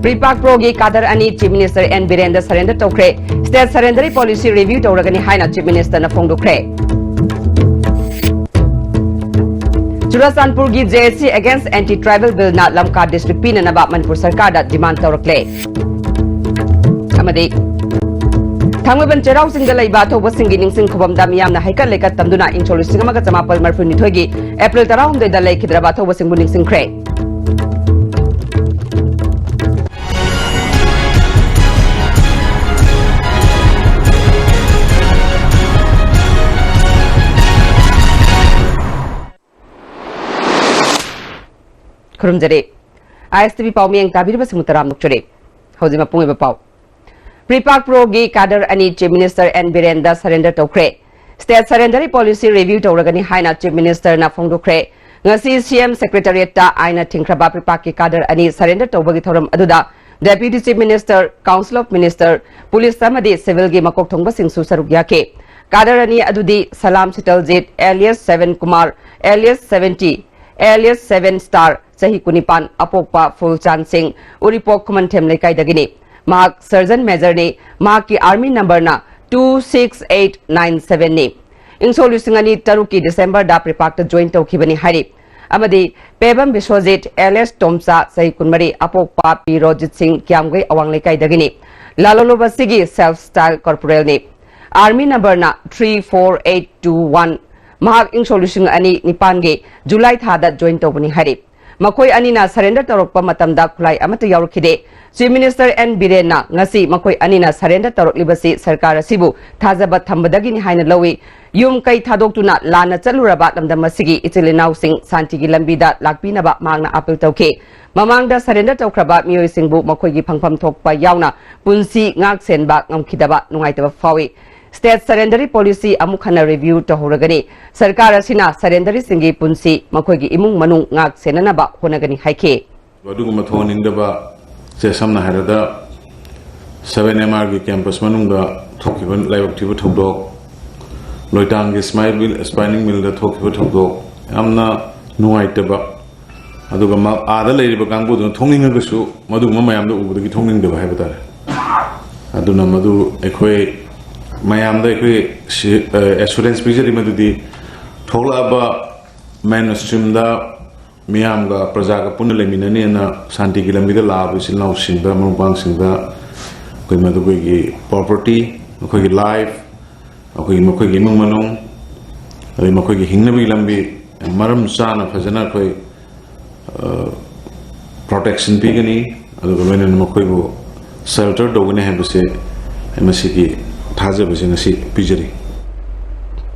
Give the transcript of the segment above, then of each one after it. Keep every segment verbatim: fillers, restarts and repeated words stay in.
ꯄ꯭ꯔꯤꯄꯥꯛ ꯄ꯭ꯔꯣꯒꯤ ꯀꯥꯗꯔ ꯑꯅꯤ Chief Minister N ꯕꯤꯔꯦꯟꯗ surrender ꯇꯧꯈ꯭ꯔꯦ꯫ State surrenderꯒꯤ policy review ꯇꯧꯔꯒꯅꯤ ꯍꯥꯏꯅ Chief Ministerꯅ ꯐꯣꯡꯗꯣꯛꯈ꯭ꯔꯦ꯫ ꯆꯨꯔꯆꯥꯟꯄꯨꯔꯒꯤ J A C against anti tribal billꯅ ꯂꯝꯀꯥ district ꯄꯤꯅꯅꯕ Manipur ꯁꯔꯀꯥꯔꯗ demand ꯇꯧꯔꯛꯂꯦ꯫ ꯑꯃꯗꯤ ꯊꯥꯡꯃꯩꯕꯟ ꯆꯩꯔꯥꯎ ꯆꯤꯡꯗ ꯂꯩꯕ ꯑꯊꯧꯕꯁꯤꯡꯒꯤ ꯅꯤꯡꯁꯤꯡ ꯈꯨꯕꯝꯗ ꯃꯤꯌꯥꯝꯅ ꯍꯩꯀꯠ ꯂꯩꯀꯠ ꯇꯝꯗꯨꯅ ꯏꯪ ꯁꯣꯛ ꯂꯤꯁꯤꯡ ꯑꯃꯒ ꯆꯃꯥꯄꯜ ꯃꯔꯤꯐꯨ ꯅꯤꯊꯣꯏꯒꯤ April ꯇꯔꯥꯍꯨꯝꯗꯣꯏꯗ ꯂꯩꯈꯤꯗ꯭ꯔꯕ ꯑꯊꯧꯕꯁꯤꯡꯕꯨ ꯅꯤꯡꯁꯤꯡꯈ꯭ꯔꯦ꯫ ꯈꯨꯔꯨꯝꯖꯔꯤ꯫ ISTV ꯄꯥꯎ ꯃꯤꯌꯦꯡ ꯇꯥꯕꯤꯔꯤꯕꯁꯤꯡꯕꯨ ꯇꯔꯥꯝꯅ ꯑꯣꯛꯆꯔꯤ꯫ ꯍꯧꯖꯤꯛ ꯃꯄꯨꯡ ꯑꯣꯏꯕ ꯄꯥꯎ꯫ ꯄ꯭ꯔꯤꯄꯥꯛ ꯄ꯭ꯔꯣꯒꯤ ꯀꯥꯗꯔ ꯑꯅꯤ Chief Minister N ꯕꯤꯔꯦꯟꯗ surrender ꯇꯧꯈ꯭ꯔꯦ꯫ State surrenderꯒꯤ policy review ꯇꯧꯔꯒꯅꯤ ꯍꯥꯏꯅ Chief Ministerꯅ ꯐꯣꯡꯗꯣꯛꯈ꯭ꯔꯦ꯫ ꯉꯁꯤ CM Secretariatꯇ ꯑꯥꯏꯟꯅ ꯊꯤꯡꯈ꯭ꯔꯕ ꯄ꯭ꯔꯤꯄꯥꯛꯀꯤ ꯀꯥꯗꯔ ꯑꯅꯤ surrender ꯇꯧꯕꯒꯤ ꯊꯧꯔꯝ ꯑꯗꯨꯗ Deputy Chief Minister, Council of Minister, Police ꯑꯃꯗꯤ Civilꯒꯤ ꯃꯀꯣꯛ ꯊꯣꯡꯕꯁꯤꯡꯁꯨ ꯁꯔꯨꯛ ꯌꯥꯈꯤ꯫ ꯀꯥꯗꯔ ꯑꯅꯤ ꯑꯗꯨꯗꯤ ꯁꯂꯥꯝ ꯁꯤꯇꯜꯖꯤꯠ alias seven Kumar alias seventy alias seven star, ꯆꯍꯤ ꯀꯨꯟꯅꯤꯄꯥꯟ, ꯑꯄꯣꯛꯄ ꯐꯨꯜꯆꯥꯟ ꯁꯤꯡ, ꯎꯔꯤꯄꯣꯛ ꯈꯨꯃꯟꯊꯦꯝ ꯂꯩꯀꯥꯏꯗꯒꯤꯅꯤ꯫ ꯃꯍꯥꯛ surgeon majorꯅꯤ꯫ ꯃꯍꯥꯛꯀꯤ army numberꯅ two six eight nine sevenꯅꯤ꯫ ꯏꯪ ꯁꯣꯛ ꯂꯤꯁꯤꯡ ꯑꯅꯤ ꯇꯔꯨꯛꯀꯤ Decemberꯗ ꯄ꯭ꯔꯤꯄꯥꯛꯇ join ꯇꯧꯈꯤꯕꯅꯤ ꯍꯥꯏꯔꯤ꯫ ꯑꯃꯗꯤ ꯄꯦꯕꯝ ꯕꯤꯁ꯭ꯋꯖꯤꯠ alias ꯇꯣꯝꯆꯥ, ꯆꯍꯤ ꯀꯨꯟꯃꯔꯤ, ꯑꯄꯣꯛꯄ ꯄꯤ ꯔꯣꯖꯤꯠ ꯁꯤꯡ, ꯀꯤꯌꯥꯝꯒꯩ ꯑꯋꯥꯡ ꯂꯩꯀꯥꯏꯗꯒꯤꯅꯤ꯫ ꯂꯥꯂꯣꯡ ꯂꯨꯞ ꯑꯁꯤꯒꯤ self style corporalꯅꯤ꯫ Army numberꯅ three four eight two one꯫ ꯃꯍꯥꯛ ꯏꯪ ꯁꯣꯛ ꯂꯤꯁꯤꯡ ꯑꯅꯤ ꯅꯤꯄꯥꯟꯒꯤ July ꯊꯥꯗ join ꯇꯧꯕꯅꯤ ꯍꯥꯏꯔꯤ꯫ ꯃꯈꯣꯏ ꯑꯅꯤꯅ surrender ꯇꯧꯔꯛꯄ ꯃꯇꯝꯗ ꯈꯨꯠꯂꯥꯏ ꯑꯃꯠꯇ ꯌꯥꯎꯔꯛꯈꯤꯗꯦ꯫ Chief Minister N ꯕꯤꯔꯦꯟꯅ ꯉꯁꯤ ꯃꯈꯣꯏ ꯑꯅꯤꯅ surrender ꯇꯧꯔꯛꯂꯤꯕꯁꯤ ꯁꯔꯀꯥꯔ ꯑꯁꯤꯕꯨ ꯊꯥꯖꯕ ꯊꯝꯕꯗꯒꯤꯅꯤ ꯍꯥꯏꯅ ꯂꯧꯏ꯫ ꯌꯨꯝ ꯀꯩ ꯊꯥꯗꯣꯛꯇꯨꯅ ꯂꯥꯟꯅ ꯆꯠꯂꯨꯔꯕ ꯂꯝꯗꯝ ꯑꯁꯤꯒꯤ ꯏꯆꯤꯜ ꯏꯅꯥꯎꯁꯤꯡ ꯁꯥꯟꯇꯤꯒꯤ ꯂꯝꯕꯤꯗ ꯂꯥꯛꯄꯤꯅꯕ ꯃꯍꯥꯛꯅ appeal ꯇꯧꯈꯤ꯫ ꯃꯃꯥꯡꯗ surrender ꯇꯧꯈ꯭ꯔꯕ ꯃꯤꯑꯣꯏꯁꯤꯡꯕꯨ ꯃꯈꯣꯏꯒꯤ ꯐꯪꯐꯝ ꯊꯣꯛꯄ ꯌꯥꯎꯅ ꯄꯨꯟꯁꯤ ꯉꯥꯛ ꯁꯦꯟꯕ ꯉꯝꯈꯤꯗꯕ ꯅꯨꯡꯉꯥꯏꯇꯕ ꯐꯥꯎꯏ꯫ State surrenderꯒꯤ policy ꯑꯃꯨꯛ ꯍꯟꯅ review ꯇꯧꯍꯧꯔꯒꯅꯤ꯫ ꯁꯔꯀꯥꯔ ꯑꯁꯤꯅ surrenderꯁꯤꯡꯒꯤ ꯄꯨꯟꯁꯤ ꯃꯈꯣꯏꯒꯤ ꯏꯃꯨꯡ ꯃꯅꯨꯡ ꯉꯥꯛ ꯁꯦꯟꯅꯅꯕ ꯍꯣꯠꯅꯒꯅꯤ ꯍꯥꯏꯈꯤ꯫ ꯑꯗꯨꯒꯨꯝꯕ ꯊꯣꯛꯍꯟꯅꯤꯡꯗꯕ, ꯁꯦ, ꯁꯝꯅ ꯍꯥꯏꯔꯕꯗ seven M R ꯒꯤ campus ꯃꯅꯨꯡꯗ ꯊꯣꯛꯈꯤꯕ ꯂꯥꯏꯕꯛ ꯊꯤꯕ ꯊꯧꯗꯣꯛ, ꯂꯣꯏꯇꯥꯡꯒꯤ spy mill, spinning millꯗ ꯊꯣꯛꯈꯤꯕ ꯊꯧꯗꯣꯛ, ꯌꯥꯝꯅ ꯅꯨꯡꯉꯥꯏꯇꯕ, ꯑꯗꯨꯒ ꯃ-, ꯑꯥꯗ ꯂꯩꯔꯤꯕ ꯀꯥꯡꯕꯨꯗꯨꯅ ꯊꯣꯛꯅꯤꯡꯉꯒꯁꯨ ꯃꯗꯨꯒꯨꯝꯕ ꯃꯌꯥꯝꯗꯣ ꯎꯕꯗꯒꯤ ꯊꯣꯛꯅꯤꯡꯗꯕ ꯍꯥꯏꯕ ꯇꯥꯔꯦ꯫ ꯑꯗꯨꯅ ꯃꯗꯨ ꯑꯩꯈꯣꯏ ꯃꯌꯥꯝꯗ ꯑꯩꯈꯣꯏ ꯁꯤ, ꯑ, assurance ꯄꯤꯖꯔꯤ, ꯃꯗꯨꯗꯤ ꯊꯣꯛꯂꯛꯑꯕ mainstreamꯗ ꯃꯤꯌꯥꯝꯒ ꯄ꯭ꯔꯖꯥꯒ ꯄꯨꯟꯅ ꯂꯩꯃꯤꯟꯅꯅꯤꯅ ꯁꯥꯟꯇꯤꯒꯤ ꯂꯝꯕꯤꯗ ꯂꯥꯛꯑꯕ ꯏꯆꯤꯜ ꯏꯅꯥꯎꯁꯤꯡꯗ, ꯃꯔꯨꯞ ꯃꯄꯥꯡꯁꯤꯡꯗ ꯑꯩꯈꯣꯏ ꯃꯗꯨ ꯑꯩꯈꯣꯏꯒꯤ property, ꯃꯈꯣꯏꯒꯤ life, ꯑꯩꯈꯣꯏꯒꯤ, ꯃꯈꯣꯏꯒꯤ ꯏꯃꯨꯡ ꯃꯅꯨꯡ, ꯑꯗꯩ ꯃꯈꯣꯏꯒꯤ ꯍꯤꯡꯅꯕꯒꯤ ꯂꯝꯕꯤ ꯃꯔꯝ ꯆꯥꯅ ꯐꯖꯅ ꯑꯩꯈꯣꯏ, ꯑ, protection ꯄꯤꯒꯅꯤ, ꯑꯗꯨꯒ ꯂꯣꯏꯅꯅ ꯃꯈꯣꯏꯕꯨ shelter ꯇꯧꯒꯅꯤ ꯍꯥꯏꯕꯁꯦ, ꯃꯁꯤꯒꯤ ꯊꯥꯖꯕꯁꯦ ꯉꯁꯤ ꯄꯤꯖꯔꯤ꯫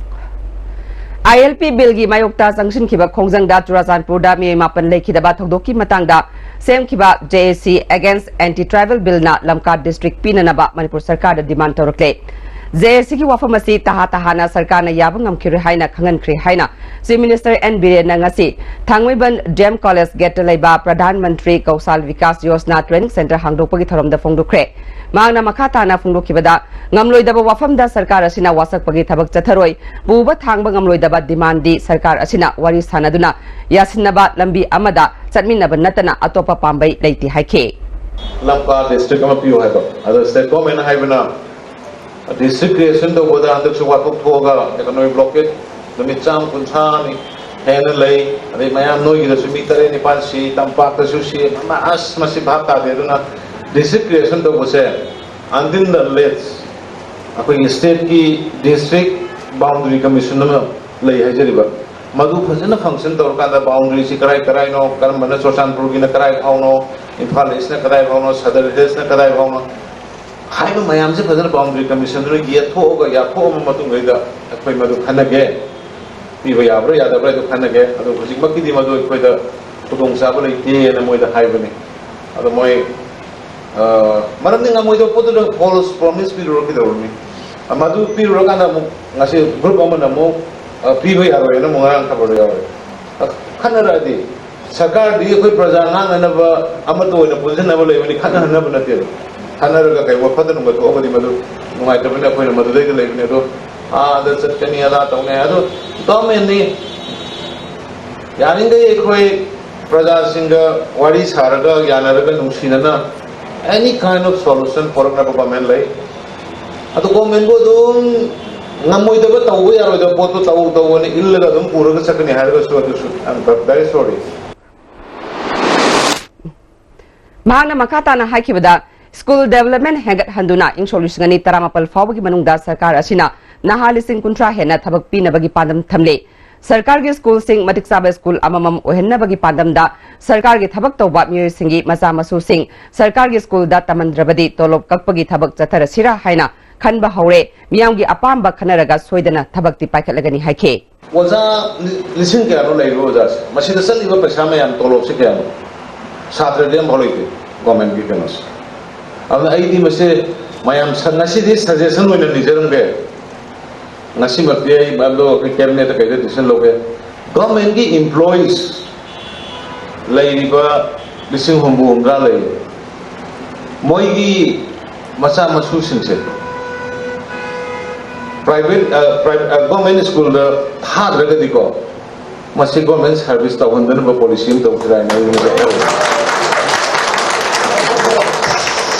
ILP billꯒꯤ ꯃꯥꯌꯣꯛꯇ ꯆꯪꯁꯤꯟꯈꯤꯕ ꯈꯣꯡꯖꯪꯗ ꯆꯨꯔꯥꯆꯥꯟꯄꯨꯔꯗ ꯃꯤꯑꯣꯏ ꯃꯥꯄꯟ ꯂꯩꯈꯤꯗꯕ ꯊꯧꯗꯣꯛꯀꯤ ꯃꯇꯥꯡꯗ ꯁꯦꯝꯈꯤꯕ JAC Against Anti Tribal Billꯅ ꯂꯝꯀꯥ district ꯄꯤꯅꯅꯕ Manipur ꯁꯔꯀꯥꯔꯗ demand ꯇꯧꯔꯛꯂꯦ꯫ JACꯒꯤ ꯋꯥꯐꯝ ꯑꯁꯤ ꯇꯍꯥ ꯇꯍꯥꯅ ꯁꯔꯀꯥꯔꯅ ꯌꯥꯕ ꯉꯝꯈꯤꯔꯣꯏ ꯍꯥꯏꯅ ꯈꯪꯍꯟꯈ꯭ꯔꯦ ꯍꯥꯏꯅ Chief Minister N ꯕꯤꯔꯦꯟꯅ ꯉꯁꯤ ꯊꯥꯡꯃꯩꯕꯟ D M College gateꯇ ꯂꯩꯕ ꯄ꯭ꯔꯙꯥꯟ ꯃꯟꯇ꯭ꯔꯤ ꯀꯧꯁꯥꯜ ꯕꯤꯀꯥꯁ ꯌꯣꯖꯅꯥ training centre ꯍꯥꯡꯗꯣꯛꯄꯒꯤ ꯊꯧꯔꯝꯗ ꯐꯣꯡꯗꯣꯛꯈ꯭ꯔꯦ꯫ ꯃꯍꯥꯛꯅ ꯃꯈꯥ ꯇꯥꯅ ꯐꯣꯡꯗꯣꯛꯈꯤꯕꯗ, ꯉꯝꯂꯣꯏꯗꯕ ꯋꯥꯐꯝꯗ ꯁꯔꯀꯥꯔ ꯑꯁꯤꯅ ꯋꯥꯁꯛꯄꯒꯤ ꯊꯕꯛ ꯆꯠꯊꯔꯣꯏ꯫ ꯄꯨꯕ ꯊꯥꯡꯕ ꯉꯝꯂꯣꯏꯗꯕ demandꯗꯤ ꯁꯔꯀꯥꯔ ꯑꯁꯤꯅ ꯋꯥꯔꯤ ꯁꯥꯟꯅꯗꯨꯅ ꯌꯥꯁꯤꯟꯅꯕ ꯂꯝꯕꯤ ꯑꯃꯗ ꯆꯠꯃꯤꯟꯅꯕ ꯅꯠꯇꯅ ꯑꯇꯣꯞꯄ ꯄꯥꯝꯕꯩ ꯂꯩꯇꯦ ꯍꯥꯏꯈꯤ꯫ ꯂꯝꯀꯥ district ꯑꯃ ꯄꯤꯌꯨ ꯍꯥꯏꯕ꯫ ꯑꯗꯣ state government ꯍꯥꯏꯕꯅ district creation ꯇꯧꯕꯗ ꯍꯟꯗꯛꯁꯨ ꯋꯥꯊꯣꯛ ꯊꯣꯛꯑꯒ economic blockade ꯅꯨꯃꯤꯠ ꯆꯥꯝ ꯀꯨꯟꯊ꯭ꯔꯥꯅꯤ ꯍꯦꯟꯅ ꯂꯩ꯫ ꯑꯗꯩ ꯃꯌꯥꯝ ꯅꯣꯏꯒꯤꯗꯁꯨ ꯃꯤ ꯇꯔꯦꯠ ꯅꯤꯄꯥꯜ ꯁꯤ, ꯇꯝꯄꯥꯛꯇꯁꯨ ꯁꯤ, ꯃ-, ꯑꯁ, ꯃꯁꯤ ꯚꯥꯞ ꯇꯥꯗꯦ꯫ ꯑꯗꯨꯅ district creation ꯇꯧꯕꯁꯦ until unless ꯑꯩꯈꯣꯏꯒꯤ stateꯀꯤ district boundary commission ꯑꯃ ꯂꯩ ꯍꯥꯏꯖꯔꯤꯕ, ꯃꯗꯨ ꯐꯖꯅ function ꯇꯧꯔꯀꯥꯟꯗ boundaryꯁꯤ ꯀꯔꯥꯏ ꯀꯔꯥꯏꯅꯣ, ꯀꯔꯝꯕꯅ ꯆꯨꯔꯆꯥꯟꯄꯨꯔꯒꯤꯅ ꯀꯔꯥꯏ ꯐꯥꯎꯅꯣ, ꯏꯝꯐꯥꯜ Eastꯅ ꯀꯗꯥꯏ ꯐꯥꯎꯅꯣ, Southern Hillsꯅ ꯀꯗꯥꯏ ꯐꯥꯎꯅꯣ ꯍꯥꯏꯕ ꯃꯌꯥꯝꯁꯦ ꯐꯖꯅ boundary commissionꯗꯨꯅ ꯌꯦꯠꯊꯣꯛꯑꯒ ꯌꯥꯊꯣꯛꯑꯕ ꯃꯇꯨꯡꯗꯩꯗ ꯑꯩꯈꯣꯏ ꯃꯗꯨ ꯈꯟꯅꯒꯦ꯫ ꯄꯤꯕ ꯌꯥꯕ꯭ꯔꯥ ꯌꯥꯗꯕ꯭ꯔꯥ ꯍꯥꯏꯗꯨ ꯈꯟꯅꯒꯦ꯫ ꯑꯗꯣ ꯍꯧꯖꯤꯛꯃꯛꯀꯤꯗꯤ ꯃꯗꯨ ꯑꯩꯈꯣꯏꯗ ꯈꯨꯗꯣꯡꯆꯥꯕ ꯂꯩꯇꯦꯅ ꯃꯣꯏꯗ ꯍꯥꯏꯕꯅꯤ꯫ ꯑꯗꯣ ꯃꯣꯏ, ꯑ, ꯃꯔꯝꯗꯤ ꯉꯝꯃꯣꯏꯗꯕ ꯄꯣꯠꯇꯨꯗ false promise ꯄꯤꯔꯨꯔ ꯀꯩꯗꯧꯔꯨꯅꯤ? ꯑ, ꯃꯗꯨ ꯄꯤꯔꯨꯔꯀꯥꯟꯗ ꯑꯃꯨꯛ ꯉꯁꯤ group ꯑꯃꯅ ꯑꯃꯨꯛ, ꯑ, ꯄꯤꯕ ꯌꯥꯔꯣꯏꯅ ꯑꯃꯨꯛ ꯉꯔꯥꯡ ꯈꯕꯔꯗ ꯌꯥꯎꯔꯦ꯫ ꯑ, ꯈꯟꯅꯔꯛꯑꯗꯤ ꯁꯔꯀꯥꯔꯗꯤ ꯑꯩꯈꯣꯏ ꯄ꯭ꯔꯖꯥ ꯉꯥꯡꯅꯅꯕ ꯑꯃꯠꯇ ꯑꯣꯏꯅ ꯄꯨꯟꯁꯤꯟꯅꯕ ꯂꯩꯕꯅꯤ, ꯈꯠꯅꯍꯟꯅꯕ ꯅꯠꯇꯦꯕ꯫ ꯈꯠꯅꯔꯒ ꯀꯩꯒꯨꯝꯕ ꯐꯠꯇ ꯅꯨꯡꯗ ꯊꯣꯛꯑꯒꯗꯤ ꯃꯗꯨ ꯅꯨꯡꯉꯥꯏꯇꯕꯅꯤꯅ ꯑꯩꯈꯣꯏꯅ ꯃꯗꯨꯗꯩꯗ ꯂꯩꯕꯅꯤ꯫ ꯑꯗꯣ ꯑꯥꯗ ꯆꯠꯀꯅꯤ, ꯑꯗꯥ ꯇꯧꯅꯤ꯫ ꯑꯗꯣ governmentꯅꯤ, ꯌꯥꯔꯤꯈꯩ ꯑꯩꯈꯣꯏ ꯄ꯭ꯔꯖꯥꯁꯤꯡꯒ ꯋꯥꯔꯤ ꯁꯥꯔꯒ, ꯌꯥꯅꯔꯒ, ꯅꯨꯡꯁꯤꯅꯅ any kind of solution ꯄꯨꯔꯛꯅꯕ ꯒꯣꯔꯃꯦꯟ ꯂꯩ꯫ ꯑꯗꯨ ꯒꯣꯔꯃꯦꯟꯕꯨ ꯑꯗꯨꯝ ꯉꯝꯃꯣꯏꯗꯕ, ꯇꯧꯕ ꯌꯥꯔꯣꯏꯗꯕ ꯄꯣꯠꯇꯨ ꯇꯧ ꯇꯧꯑꯅ ꯏꯜꯂꯒ ꯑꯗꯨꯝ ꯄꯨꯔꯒ ꯆꯠꯀꯅꯤ ꯍꯥꯏꯔꯒꯁꯨ, ꯑꯗꯨꯁꯨ I am very sorry꯫ ꯃꯍꯥꯛꯅ ꯃꯈꯥ ꯇꯥꯅ ꯍꯥꯏꯈꯤꯕꯗ, ꯁ꯭ꯀꯨꯜ ꯗꯦꯕꯂꯞꯃꯦꯟ ꯍꯦꯟꯒꯠꯍꯟꯗꯨꯅ ꯏꯪ ꯁꯣꯛ ꯂꯤꯁꯤꯡ ꯑꯅꯤ ꯇꯔꯥꯃꯥꯄꯜ ꯐꯥꯎꯕꯒꯤ ꯃꯅꯨꯡꯗ ꯁꯔꯀꯥꯔ ꯑꯁꯤꯅ ꯅꯍꯥ ꯂꯤꯁꯤꯡ ꯀꯨꯟꯊ꯭ꯔꯥ ꯍꯦꯟꯅ ꯊꯕꯛ ꯄꯤꯅꯕꯒꯤ ꯄꯥꯟꯗꯝ ꯊꯝꯂꯤ꯫ ꯁꯔꯀꯥꯔꯒꯤ ꯁ꯭ꯀꯨꯜꯁꯤꯡ ꯃꯇꯤꯛ ꯆꯥꯕ ꯁ꯭ꯀꯨꯜ ꯑꯃꯃꯝ ꯑꯣꯏꯍꯟꯅꯕꯒꯤ ꯄꯥꯟꯗꯝꯗ ꯁꯔꯀꯥꯔꯒꯤ ꯊꯕꯛ ꯇꯧꯕ ꯃꯤꯑꯣꯏꯁꯤꯡꯒꯤ ꯃꯆꯥ ꯃꯁꯨꯁꯤꯡ ꯁꯔꯀꯥꯔꯒꯤ ꯁ꯭ꯀꯨꯜꯗ ꯇꯝꯍꯟꯗ꯭ꯔꯕꯗꯤ ꯇꯣꯂꯣꯞ ꯀꯛꯄꯒꯤ ꯊꯕꯛ ꯆꯠꯊꯔꯁꯤꯔꯥ ꯍꯥꯏꯅ ꯈꯟꯕ ꯍꯧꯔꯦ꯫ ꯃꯤꯌꯥꯝꯒꯤ ꯑꯄꯥꯝꯕ ꯈꯟꯅꯔꯒ ꯁꯣꯏꯗꯅ ꯊꯕꯛꯇꯤ ꯄꯥꯏꯈꯠꯂꯒꯅꯤ ꯍꯥꯏꯈꯤ꯫ ꯑꯣꯖꯥ ꯂꯤꯁꯤꯡ ꯀꯌꯥꯅꯣ ꯂꯩꯔꯤꯕ ꯑꯣꯖꯥꯁꯦ? ꯃꯁꯤꯗ ꯆꯠꯂꯤꯕ ꯄꯩꯁꯥ ꯃꯌꯥꯝ, ꯇꯣꯂꯣꯞꯁꯦ ꯀꯌꯥꯅꯣ? ꯁꯥꯇ꯭ꯔꯗꯤ ꯑꯝꯐꯥꯎ ꯂꯩꯇꯦ ꯒꯣꯔꯃꯦꯟꯒꯤ ꯀꯩꯅꯣꯁꯦ꯫ ꯑꯗꯨꯅ ꯑꯩꯗꯤ ꯃꯁꯦ ꯃꯌꯥꯝ ꯁ-, ꯉꯁꯤꯗꯤ ꯁꯖꯦꯁꯟ ꯑꯣꯏꯅ ꯂꯤꯖꯔꯝꯒꯦ꯫ ꯉꯁꯤꯃꯛꯇꯤ ꯑꯩ ꯑꯗꯣ ꯑꯩꯈꯣꯏ ꯀꯦꯕꯤꯅꯦꯠꯇ ꯀꯩꯗ ꯗꯤꯁꯤꯖꯟ ꯂꯧꯒꯦ꯫ ꯒꯣꯔꯃꯦꯟꯒꯤ ꯏꯝꯄ꯭ꯂꯣꯌꯤꯁ ꯂꯩꯔꯤꯕ ꯂꯤꯁꯤꯡ ꯍꯨꯝꯐꯨ ꯍꯨꯝꯗ꯭ꯔꯥ ꯂꯩꯔꯤ꯫ ꯃꯣꯏꯒꯤ ꯃꯆꯥ ꯃꯁꯨꯁꯤꯡꯁꯦ ꯄ꯭ꯔꯥꯏꯚꯦꯠ, ꯑ, ꯄ꯭ꯔꯥꯏꯚꯦꯠ, ꯑ, ꯒꯣꯔꯃꯦꯟ ꯁ꯭ꯀꯨꯜꯗ ꯊꯥꯗ꯭ꯔꯒꯗꯤꯀꯣ, ꯃꯁꯤ ꯒꯣꯔꯃꯦꯟ ꯁꯥꯔꯚꯤꯁ ꯇꯧꯍꯟꯗꯅꯕ ꯄꯣꯂꯤꯁꯤ ꯑꯃ ꯇꯧꯁꯤꯔꯥ ꯍꯥꯏꯅ ꯑꯩ ꯍꯧꯖꯤꯛ ꯇꯧꯔꯤ꯫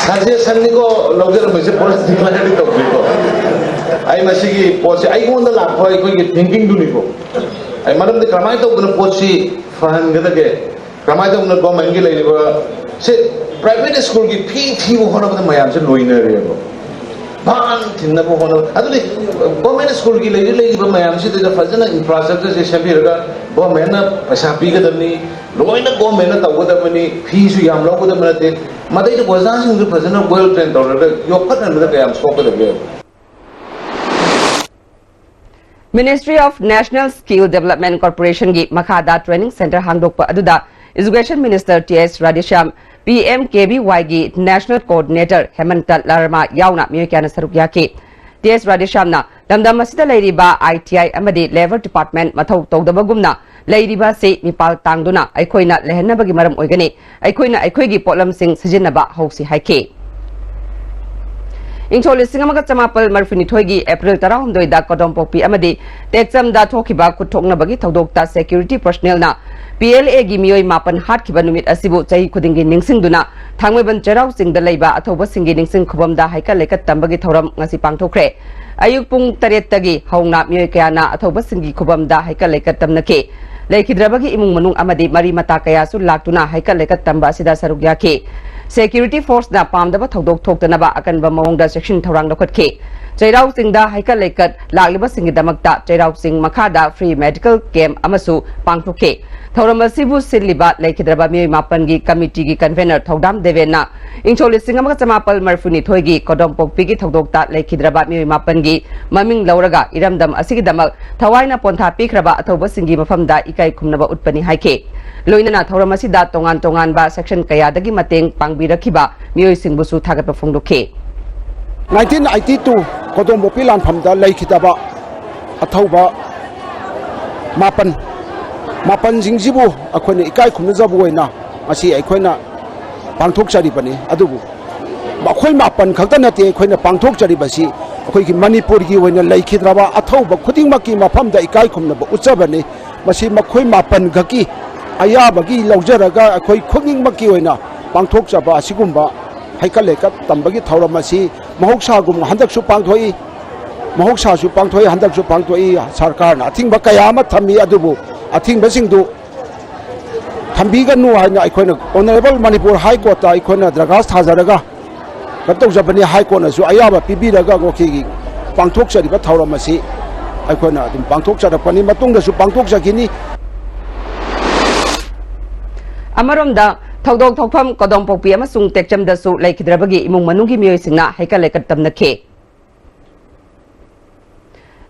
ꯁꯖꯦꯁꯟꯅꯤꯀꯣ ꯂꯧꯖꯔꯝꯃꯤꯁꯦ, ꯄꯣꯂꯤꯁꯤ ꯗꯤꯀ꯭ꯂꯦꯌꯔꯗꯤ ꯇꯧꯗ꯭ꯔꯤꯀꯣ꯫ ꯑꯩ ꯃꯁꯤꯒꯤ ꯄꯣꯠꯁꯦ ꯑꯩꯉꯣꯟꯗ ꯂꯥꯛꯄ ꯑꯩꯈꯣꯏꯒꯤ ꯊꯤꯡꯀꯤꯡꯗꯨꯅꯤꯀꯣ꯫ ꯑꯩ ꯃꯔꯝꯗꯤ ꯀꯃꯥꯏꯅ ꯇꯧꯗꯅ ꯄꯣꯠꯁꯤ ꯐꯍꯟꯒꯗꯒꯦ? ꯀꯃꯥꯏꯅ ꯇꯧꯗꯅ ꯒꯣꯔꯃꯦꯟꯒꯤ ꯂꯩꯔꯤꯕ ꯁꯤ ꯄ꯭ꯔꯥꯏꯚꯦꯠ ꯁ꯭ꯀꯨꯜꯒꯤ ꯐꯤ ꯊꯤꯕ ꯍꯣꯠꯅꯕꯗ ꯃꯌꯥꯝꯁꯦ ꯂꯣꯏꯅꯔꯦꯕ꯫ ꯚꯥꯟ ꯊꯤꯟꯅꯕ ꯍꯣꯠꯅꯕ꯫ ꯑꯗꯨꯗꯤ ꯒꯣꯔꯃꯦꯟ ꯁ꯭ꯀꯨꯜꯒꯤ ꯂꯩꯔꯤ ꯂꯩꯔꯤꯕ ꯃꯌꯥꯝꯁꯤꯗꯩꯗ ꯐꯖꯅ ꯏꯟꯐ꯭ꯔꯥꯁ꯭ꯇ꯭ꯔꯛꯆꯔꯁꯦ ꯁꯦꯝꯕꯤꯔꯒ ꯒꯣꯔꯃꯦꯟꯅ ꯄꯩꯁꯥ ꯄꯤꯒꯗꯕꯅꯤ, ꯂꯣꯏꯅ ꯒꯣꯔꯃꯦꯟꯅ ꯇꯧꯒꯗꯕꯅꯤ, ꯐꯤꯁꯨ ꯌꯥꯝ ꯂꯧꯒꯗꯕ ꯅꯠꯇꯦ꯫ ꯃꯗꯩꯗ ꯑꯣꯖꯥꯁꯤꯡꯗꯨ ꯐꯖꯅ ꯋꯦꯜ ꯇ꯭ꯔꯦꯟ ꯇꯧꯔꯒ ꯌꯣꯛꯈꯠꯍꯟꯕꯗ ꯀꯌꯥꯝ ꯁꯣꯛꯀꯗꯒꯦ? Ministry of National Skill Development Corporationꯒꯤ ꯃꯈꯥꯗ training centre ꯍꯥꯡꯗꯣꯛꯄ ꯑꯗꯨꯗ Education Minister ꯇꯤ ꯑꯦꯁ ꯔꯥꯙꯦꯁ꯭ꯌꯥꯝ, ꯄꯤ ꯑꯦꯝ ꯀꯦ ꯚꯤ ꯋꯥꯏꯒꯤ National Coordinator ꯍꯦꯃꯟꯇ ꯂꯔꯃꯥ ꯌꯥꯎꯅ ꯃꯤꯑꯣꯏ ꯀꯌꯥꯅ ꯁꯔꯨꯛ ꯌꯥꯈꯤ꯫ ꯇꯤ ꯑꯦꯁ ꯔꯥꯙꯦꯁ꯭ꯌꯥꯝꯅ ꯂꯝꯗꯝ ꯑꯁꯤꯗ ꯂꯩꯔꯤꯕ ꯑꯥꯏ ꯇꯤ ꯑꯥꯏ ꯑꯃꯗꯤ Labour Department ꯃꯊꯧ ꯇꯧꯗꯕꯒꯨꯝꯅ ꯂꯩꯔꯤꯕ ꯑꯁꯤ ꯃꯤꯄꯥꯜ ꯇꯥꯡꯗꯨꯅ ꯑꯩꯈꯣꯏꯅ ꯂꯩꯍꯟꯅꯕꯒꯤ ꯃꯔꯝ ꯑꯣꯏꯒꯅꯤ꯫ ꯑꯩꯈꯣꯏꯅ ꯑꯩꯈꯣꯏꯒꯤ ꯄꯣꯠꯂꯝꯁꯤꯡ ꯁꯤꯖꯤꯟꯅꯕ ꯍꯧꯁꯤ ꯍꯥꯏꯈꯤ꯫ ꯏꯪꯁꯣꯛ ꯂꯤꯁꯤꯡ ꯑꯃꯒ ꯆꯃꯥꯄꯜ ꯃꯔꯤꯐꯨꯅꯤꯊꯣꯏꯒꯤ ꯑꯦꯄ꯭ꯔꯤꯜ ꯇꯔꯥꯍꯨꯝꯗꯣꯏꯗ ꯀꯣꯗꯣꯝꯄꯣꯛꯄꯤ ꯑꯃꯗꯤ ꯇꯦꯛꯆꯝꯗ ꯊꯣꯛꯈꯤꯕ ꯈꯨꯠꯊꯣꯛꯅꯕꯒꯤ ꯊꯧꯗꯣꯛꯇ security personnelꯅ P L Aꯒꯤ ꯃꯤꯑꯣꯏ ꯃꯥꯄꯟ ꯍꯥꯠꯈꯤꯕ ꯅꯨꯃꯤꯠ ꯑꯁꯤꯕꯨ ꯆꯍꯤ ꯈꯨꯗꯤꯡꯒꯤ ꯅꯤꯡꯁꯤꯡꯗꯨꯅ ꯊꯥꯡꯃꯩꯕꯟ ꯆꯩꯔꯥꯎ ꯆꯤꯡꯗ ꯂꯩꯕ ꯑꯊꯧꯕꯁꯤꯡꯒꯤ ꯅꯤꯡꯁꯤꯡ ꯈꯨꯕꯝꯗ ꯍꯩꯀꯠ ꯂꯩꯀꯠ ꯇꯝꯕꯒꯤ ꯊꯧꯔꯝ ꯉꯁꯤ ꯄꯥꯡꯊꯣꯛꯈ꯭ꯔꯦ꯫ ꯑꯌꯨꯛ ꯄꯨꯡ ꯇꯔꯦꯠꯇꯒꯤ ꯍꯧꯅ ꯃꯤꯑꯣꯏ ꯀꯌꯥꯅ ꯑꯊꯧꯕꯁꯤꯡꯒꯤ ꯈꯨꯕꯝꯗ ꯍꯩꯀꯠ ꯂꯩꯀꯠ ꯇꯝꯅꯈꯤ꯫ ꯂꯩꯈꯤꯗ꯭ꯔꯕꯒꯤ ꯏꯃꯨꯡ ꯃꯅꯨꯡ ꯑꯃꯗꯤ ꯃꯔꯤ ꯃꯇꯥ ꯀꯌꯥꯁꯨ ꯂꯥꯛꯇꯨꯅ ꯍꯩꯀꯠ ꯂꯩꯀꯠ ꯇꯝꯕ ꯑꯁꯤꯗ ꯁꯔꯨꯛ ꯌꯥꯈꯤ꯫ Security forceꯅ ꯄꯥꯝꯗꯕ ꯊꯧꯗꯣꯛ ꯊꯣꯛꯇꯅꯕ ꯑꯀꯟꯕ ꯃꯑꯣꯡꯗ ꯆꯦꯛꯁꯤꯟ ꯊꯧꯔꯥꯡ ꯂꯧꯈꯠꯈꯤ꯫ ꯆꯩꯔꯥꯎ ꯆꯤꯡꯗ ꯍꯩꯀꯠ ꯂꯩꯀꯠ ꯂꯥꯛꯂꯤꯕꯁꯤꯡꯒꯤꯗꯃꯛꯇ ꯆꯩꯔꯥꯎ ꯆꯤꯡ ꯃꯈꯥꯗ free medical camp ꯑꯃꯁꯨ ꯄꯥꯡꯊꯣꯛꯈꯤ꯫ ꯊꯧꯔꯝ ꯑꯁꯤꯕꯨ ꯁꯤꯜꯂꯤꯕ ꯂꯩꯈꯤꯗ꯭ꯔꯕ ꯃꯤꯑꯣꯏ ꯃꯥꯄꯟꯒꯤ committeeꯒꯤ convener ꯊꯧꯗꯥꯝ ꯗꯦꯕꯦꯟꯅ ꯏꯪꯁꯣꯛ ꯂꯤꯁꯤꯡ ꯑꯃꯒ ꯆꯃꯥꯄꯜ ꯃꯔꯤꯐꯨꯅꯤꯊꯣꯏꯒꯤ ꯀꯣꯗꯣꯝꯄꯣꯛꯄꯤꯒꯤ ꯊꯧꯗꯣꯛꯇ ꯂꯩꯈꯤꯗ꯭ꯔꯕ ꯃꯤꯑꯣꯏ ꯃꯥꯄꯟꯒꯤ ꯃꯃꯤꯡ ꯂꯧꯔꯒ ꯏꯔꯝꯗꯝ ꯑꯁꯤꯒꯤꯗꯃꯛ ꯊꯋꯥꯏꯅ ꯄꯣꯟꯊꯥ ꯄꯤꯈ꯭ꯔꯕ ꯑꯊꯧꯕꯁꯤꯡꯒꯤ ꯃꯐꯝꯗ ꯏꯀꯥꯏ ꯈꯨꯝꯅꯕ ꯎꯠꯄꯅꯤ ꯍꯥꯏꯈꯤ꯫ ꯂꯣꯏꯅꯅ ꯊꯧꯔꯝ ꯑꯁꯤꯗ ꯇꯣꯉꯥꯟ ꯇꯣꯉꯥꯟꯕ section ꯀꯌꯥꯗꯒꯤ ꯃꯇꯦꯡ ꯄꯥꯡꯕꯤꯔꯛꯈꯤꯕ ꯃꯤꯑꯣꯏꯁꯤꯡꯕꯨꯁꯨ ꯊꯥꯒꯠꯄ ꯐꯣꯡꯗꯣꯛꯈꯤ꯫ Nineteen eighty two ꯀꯣꯗꯣꯝꯕꯣꯛꯄꯤ ꯂꯥꯟꯐꯝꯗ ꯂꯩꯈꯤꯗꯕ ꯑꯊꯧꯕ ꯃꯥꯄꯟ, ꯃꯥꯄꯟꯁꯤꯡꯁꯤꯕꯨ ꯑꯩꯈꯣꯏꯅ ꯏꯀꯥꯏ ꯈꯨꯝꯅꯖꯕ ꯑꯣꯏꯅ ꯉꯁꯤ ꯑꯩꯈꯣꯏꯅ ꯄꯥꯡꯊꯣꯛꯆꯔꯤꯕꯅꯤ꯫ ꯑꯗꯨꯕꯨ ꯃꯈꯣꯏ ꯃꯥꯄꯟ ꯈꯛꯇ ꯅꯠꯇꯦ ꯑꯩꯈꯣꯏꯅ ꯄꯥꯡꯊꯣꯛꯆꯔꯤꯕꯁꯤ, ꯑꯩꯈꯣꯏꯒꯤ ꯃꯅꯤꯄꯨꯔꯒꯤ ꯑꯣꯏꯅ ꯂꯩꯈꯤꯗ꯭ꯔꯕ ꯑꯊꯧꯕ ꯈꯨꯗꯤꯡꯃꯛꯀꯤ ꯃꯐꯝꯗ ꯏꯀꯥꯏ ꯈꯨꯝꯅꯕ ꯎꯠꯆꯕꯅꯤ꯫ ꯃꯁꯤ ꯃꯈꯣꯏ ꯃꯥꯄꯟ ꯈꯛꯀꯤ ꯑꯌꯥꯕꯒꯤ ꯂꯧꯖꯔꯒ ꯑꯩꯈꯣꯏ ꯈꯨꯗꯤꯡꯃꯛꯀꯤ ꯑꯣꯏꯅ ꯄꯥꯡꯊꯣꯛꯆꯕ ꯑꯁꯤꯒꯨꯝꯕ ꯍꯩꯀꯠ ꯂꯩꯀꯠ ꯇꯝꯕꯒꯤ ꯊꯧꯔꯝ ꯑꯁꯤ ꯃꯍꯧꯁꯥꯒꯨꯝ ꯍꯟꯗꯛꯁꯨ ꯄꯥꯡꯊꯣꯛꯏ, ꯃꯍꯧꯁꯥꯁꯨ ꯄꯥꯡꯊꯣꯛꯏ, ꯍꯟꯗꯛꯁꯨ ꯄꯥꯡꯊꯣꯛꯏ꯫ ꯁꯔꯀꯥꯔꯅ ꯑꯊꯤꯡꯕ ꯀꯌꯥ ꯑꯃ ꯊꯝꯃꯤ, ꯑꯗꯨꯕꯨ ꯑꯊꯤꯡꯕꯁꯤꯡꯗꯨ ꯊꯝꯕꯤꯒꯅꯨ ꯍꯥꯏꯅ ꯑꯩꯈꯣꯏꯅ Honourable Manipur High Courtꯇ ꯑꯩꯈꯣꯏꯅ ꯗꯔꯈꯥꯁ ꯊꯥꯖꯔꯒ ꯀꯩꯅꯣ ꯇꯧꯖꯕꯅꯤ꯫ High Courtꯅꯁꯨ ꯑꯌꯥꯕ ꯄꯤꯕꯤꯔꯒ ꯉꯁꯤꯒꯤ ꯄꯥꯡꯊꯣꯛꯆꯔꯤꯕ ꯊꯧꯔꯝ ꯑꯁꯤ ꯑꯩꯈꯣꯏꯅ ꯑꯗꯨꯝ ꯄꯥꯡꯊꯣꯛꯆꯔꯛꯄꯅꯤ, ꯃꯇꯨꯡꯗꯁꯨ ꯄꯥꯡꯊꯣꯛꯆꯈꯤꯅꯤ꯫ ꯑꯃꯔꯣꯝꯗ, ꯊꯧꯗꯣꯛ ꯊꯣꯛꯐꯝ ꯀꯣꯗꯣꯝꯄꯣꯛꯄꯤ ꯑꯃꯁꯨꯡ ꯇꯦꯛꯆꯝꯗꯁꯨ ꯂꯩꯈꯤꯗ꯭ꯔꯕꯒꯤ ꯏꯃꯨꯡ ꯃꯅꯨꯡꯒꯤ ꯃꯤꯑꯣꯏꯁꯤꯡꯅ ꯍꯩꯀꯠ ꯂꯩꯀꯠ ꯇꯝꯅꯈꯤ꯫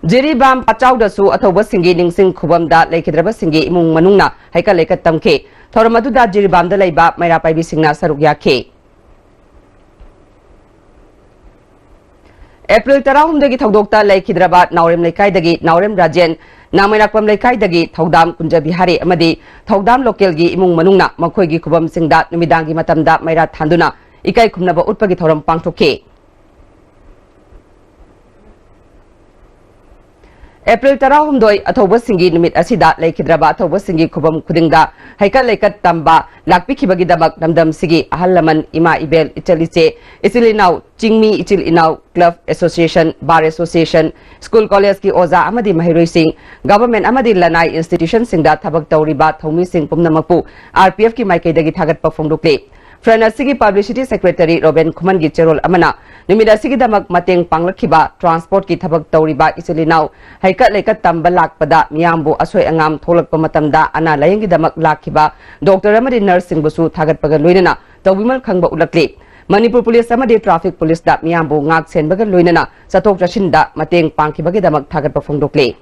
ꯖꯤꯔꯤꯕꯥꯝ ꯄꯥꯆꯥꯎꯗꯁꯨ ꯑꯊꯧꯕꯁꯤꯡꯒꯤ ꯅꯤꯡꯁꯤꯡ ꯈꯨꯕꯝꯗ ꯂꯩꯈꯤꯗ꯭ꯔꯕꯁꯤꯡꯒꯤ ꯏꯃꯨꯡ ꯃꯅꯨꯡꯅ ꯍꯩꯀꯠ ꯂꯩꯀꯠ ꯇꯝꯈꯤ꯫ ꯊꯧꯔꯝ ꯑꯗꯨꯗ ꯖꯤꯔꯤꯕꯥꯝꯗ ꯂꯩꯕ ꯃꯩꯔꯥ ꯄꯥꯏꯕꯤꯁꯤꯡꯅ ꯁꯔꯨꯛ ꯌꯥꯈꯤ꯫ ꯑꯦꯄ꯭ꯔꯤꯜ ꯇꯔꯥꯍꯨꯝꯗꯣꯏꯒꯤ ꯊꯧꯗꯣꯛꯇ ꯂꯩꯈꯤꯗ꯭ꯔꯕ ꯅꯥꯎꯔꯦꯝ ꯂꯩꯀꯥꯏꯗꯒꯤ ꯅꯥꯎꯔꯦꯝ ꯔꯥꯖꯦꯟ, ꯅꯥꯃꯩꯔꯥꯛꯄꯝ ꯂꯩꯀꯥꯏꯗꯒꯤ ꯊꯧꯗꯥꯝ ꯀꯨꯟꯖꯕꯤꯍꯥꯔꯤ ꯑꯃꯗꯤ ꯊꯧꯗꯥꯝ ꯂꯣꯀꯦꯜꯒꯤ ꯏꯃꯨꯡ ꯃꯅꯨꯡꯅ ꯃꯈꯣꯏꯒꯤ ꯈꯨꯕꯝꯁꯤꯡꯗ ꯅꯨꯃꯤꯗꯥꯡꯒꯤ ꯃꯇꯝꯗ ꯃꯩꯔꯥ ꯊꯥꯟꯗꯨꯅ ꯏꯀꯥꯏ ꯈꯨꯝꯅꯕ ꯎꯠꯄꯒꯤ ꯊꯧꯔꯝ ꯄꯥꯡꯊꯣꯛꯈꯤ꯫ ꯑꯦꯄ꯭ꯔꯤꯜ ꯇꯔꯥꯍꯨꯝꯗꯣꯏ ꯑꯊꯧꯕꯁꯤꯡꯒꯤ ꯅꯨꯃꯤꯠ ꯑꯁꯤꯗ ꯂꯩꯈꯤꯗ꯭ꯔꯕ ꯑꯊꯧꯕꯁꯤꯡꯒꯤ ꯈꯨꯕꯝ ꯈꯨꯗꯤꯡꯗ ꯍꯩꯀꯠ ꯂꯩꯀꯠ ꯇꯝꯕ ꯂꯥꯛꯄꯤꯈꯤꯕꯒꯤꯗꯃꯛ ꯂꯝꯗꯝꯁꯤꯒꯤ ꯑꯍꯜ ꯂꯃꯟ, ꯏꯃꯥ ꯏꯕꯦꯜ, ꯏꯆꯜ ꯏꯆꯦ, ꯏꯆꯤꯜ ꯏꯅꯥꯎ, ꯆꯤꯡꯃꯤ ꯏꯆꯤꯜ ꯏꯅꯥꯎ, club association, bar association, school college ꯀꯤ ꯑꯣꯖꯥ ꯑꯃꯗꯤ ꯃꯍꯩꯔꯣꯏꯁꯤꯡ, government ꯑꯃꯗꯤ ꯂꯅꯥꯏ institution ꯁꯤꯡꯗ ꯊꯕꯛ ꯇꯧꯔꯤꯕ ꯊꯧꯃꯤꯁꯤꯡ ꯄꯨꯝꯅꯃꯛꯄꯨ R P F ꯀꯤ ꯃꯥꯏꯀꯩꯗꯒꯤ ꯊꯥꯒꯠꯄ ꯐꯣꯡꯗꯣꯛꯂꯤ꯫ Front ꯑꯁꯤꯒꯤ publicity secretary ꯔꯣꯕꯦꯟ ꯈꯨꯃꯟꯒꯤ ꯆꯦꯔꯣꯜ ꯑꯃꯅ ꯅꯨꯃꯤꯠ ꯑꯁꯤꯒꯤꯗꯃꯛ ꯃꯇꯦꯡ ꯄꯥꯡꯂꯛꯈꯤꯕ transport ꯀꯤ ꯊꯕꯛ ꯇꯧꯔꯤꯕ ꯏꯆꯤꯜ ꯏꯅꯥꯎ, ꯍꯩꯀꯠ ꯂꯩꯀꯠ ꯇꯝꯕ ꯂꯥꯛꯄꯗ ꯃꯤꯌꯥꯝꯕꯨ ꯑꯁꯣꯏ ꯑꯉꯥꯝ ꯊꯣꯛꯂꯛꯄ ꯃꯇꯝꯗ ꯑꯅꯥ ꯂꯥꯌꯦꯡꯒꯤꯗꯃꯛ ꯂꯥꯛꯈꯤꯕ doctor ꯑꯃꯗꯤ nurse ꯁꯤꯡꯕꯨꯁꯨ ꯊꯥꯒꯠꯄꯒ ꯂꯣꯏꯅꯅ ꯇꯧꯕꯤꯃꯜ ꯈꯪꯕ ꯎꯠꯂꯛꯂꯤ꯫ ꯃꯅꯤꯄꯨꯔ ꯄꯨꯂꯤꯁ ꯑꯃꯗꯤ traffic ꯄꯨꯂꯤꯁꯇ ꯃꯤꯌꯥꯝꯕꯨ ꯉꯥꯛ ꯁꯦꯟꯕꯒ ꯂꯣꯏꯅꯅ ꯆꯠꯊꯣꯛ ꯆꯠꯁꯤꯟꯗ ꯃꯇꯦꯡ ꯄꯥꯡꯈꯤꯕꯒꯤꯗꯃꯛ ꯊꯥꯒꯠꯄ ꯐꯣꯡꯗꯣꯛꯂꯤ꯫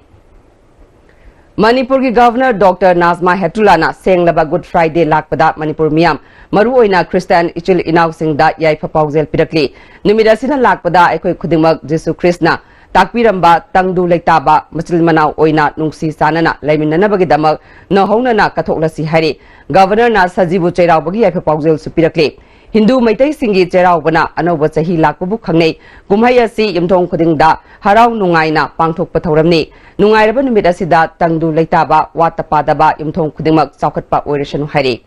ꯃꯅꯤꯄꯨꯔꯒꯤ Governor Doctor ꯅꯥꯖꯃꯥ ꯍꯦꯞꯇꯨꯂꯥꯅ ꯁꯦꯡꯂꯕ Good Friday ꯂꯥꯛꯄꯗ ꯃꯅꯤꯄꯨꯔ ꯃꯤꯌꯥꯝ, ꯃꯔꯨꯑꯣꯏꯅ ꯈ꯭ꯔꯤꯁꯇꯥꯟ ꯏꯆꯤꯜ ꯏꯅꯥꯎꯁꯤꯡꯗ ꯌꯥꯏꯐ ꯄꯥꯎꯖꯦꯜ ꯄꯤꯔꯛꯂꯤ꯫ ꯅꯨꯃꯤꯠ ꯑꯁꯤꯅ ꯂꯥꯛꯄꯗ ꯑꯩꯈꯣꯏ ꯈꯨꯗꯤꯡꯃꯛ ꯖꯤꯁꯨ ꯈ꯭ꯔꯤꯁꯅ ꯇꯥꯛꯄꯤꯔꯝꯕ ꯇꯪꯗꯨ ꯂꯩꯇꯥꯕ ꯃꯆꯤꯜ ꯃꯅꯥꯎ ꯑꯣꯏꯅ ꯅꯨꯡꯁꯤ ꯆꯥꯟꯅꯅ ꯂꯩꯃꯤꯟꯅꯅꯕꯒꯤꯗꯃꯛ ꯅꯧꯍꯧꯅꯅ ꯀꯠꯊꯣꯛꯂꯁꯤ ꯍꯥꯏꯔꯤ꯫ Governor ꯅ ꯁꯖꯤꯕꯨ ꯆꯩꯔꯥꯎꯕꯒꯤ ꯌꯥꯏꯐ ꯄꯥꯎꯖꯦꯜꯁꯨ ꯄꯤꯔꯛꯂꯤ꯫ ꯍꯤꯟꯗꯨ ꯃꯩꯇꯩꯁꯤꯡꯒꯤ ꯆꯩꯔꯥꯎꯕꯅ ꯑꯅꯧꯕ ꯆꯍꯤ ꯂꯥꯛꯄꯕꯨ ꯈꯪꯅꯩ꯫ ꯀꯨꯝꯍꯩ ꯑꯁꯤ ꯌꯨꯝꯊꯣꯡ ꯈꯨꯗꯤꯡꯗ ꯍꯔꯥꯎ ꯅꯨꯡꯉꯥꯏꯅ ꯄꯥꯡꯊꯣꯛꯄ ꯊꯧꯔꯝꯅꯤ꯫ ꯅꯨꯡꯉꯥꯏꯔꯕ ꯅꯨꯃꯤꯠ ꯑꯁꯤꯗ ꯇꯪꯗꯨ ꯂꯩꯇꯥꯕ, ꯋꯥꯠꯇ ꯄꯥꯗꯕ ꯌꯨꯝꯊꯣꯡ ꯈꯨꯗꯤꯡꯃꯛ ꯆꯥꯎꯈꯠꯄ ꯑꯣꯏꯔꯁꯅꯨ ꯍꯥꯏꯔꯤ꯫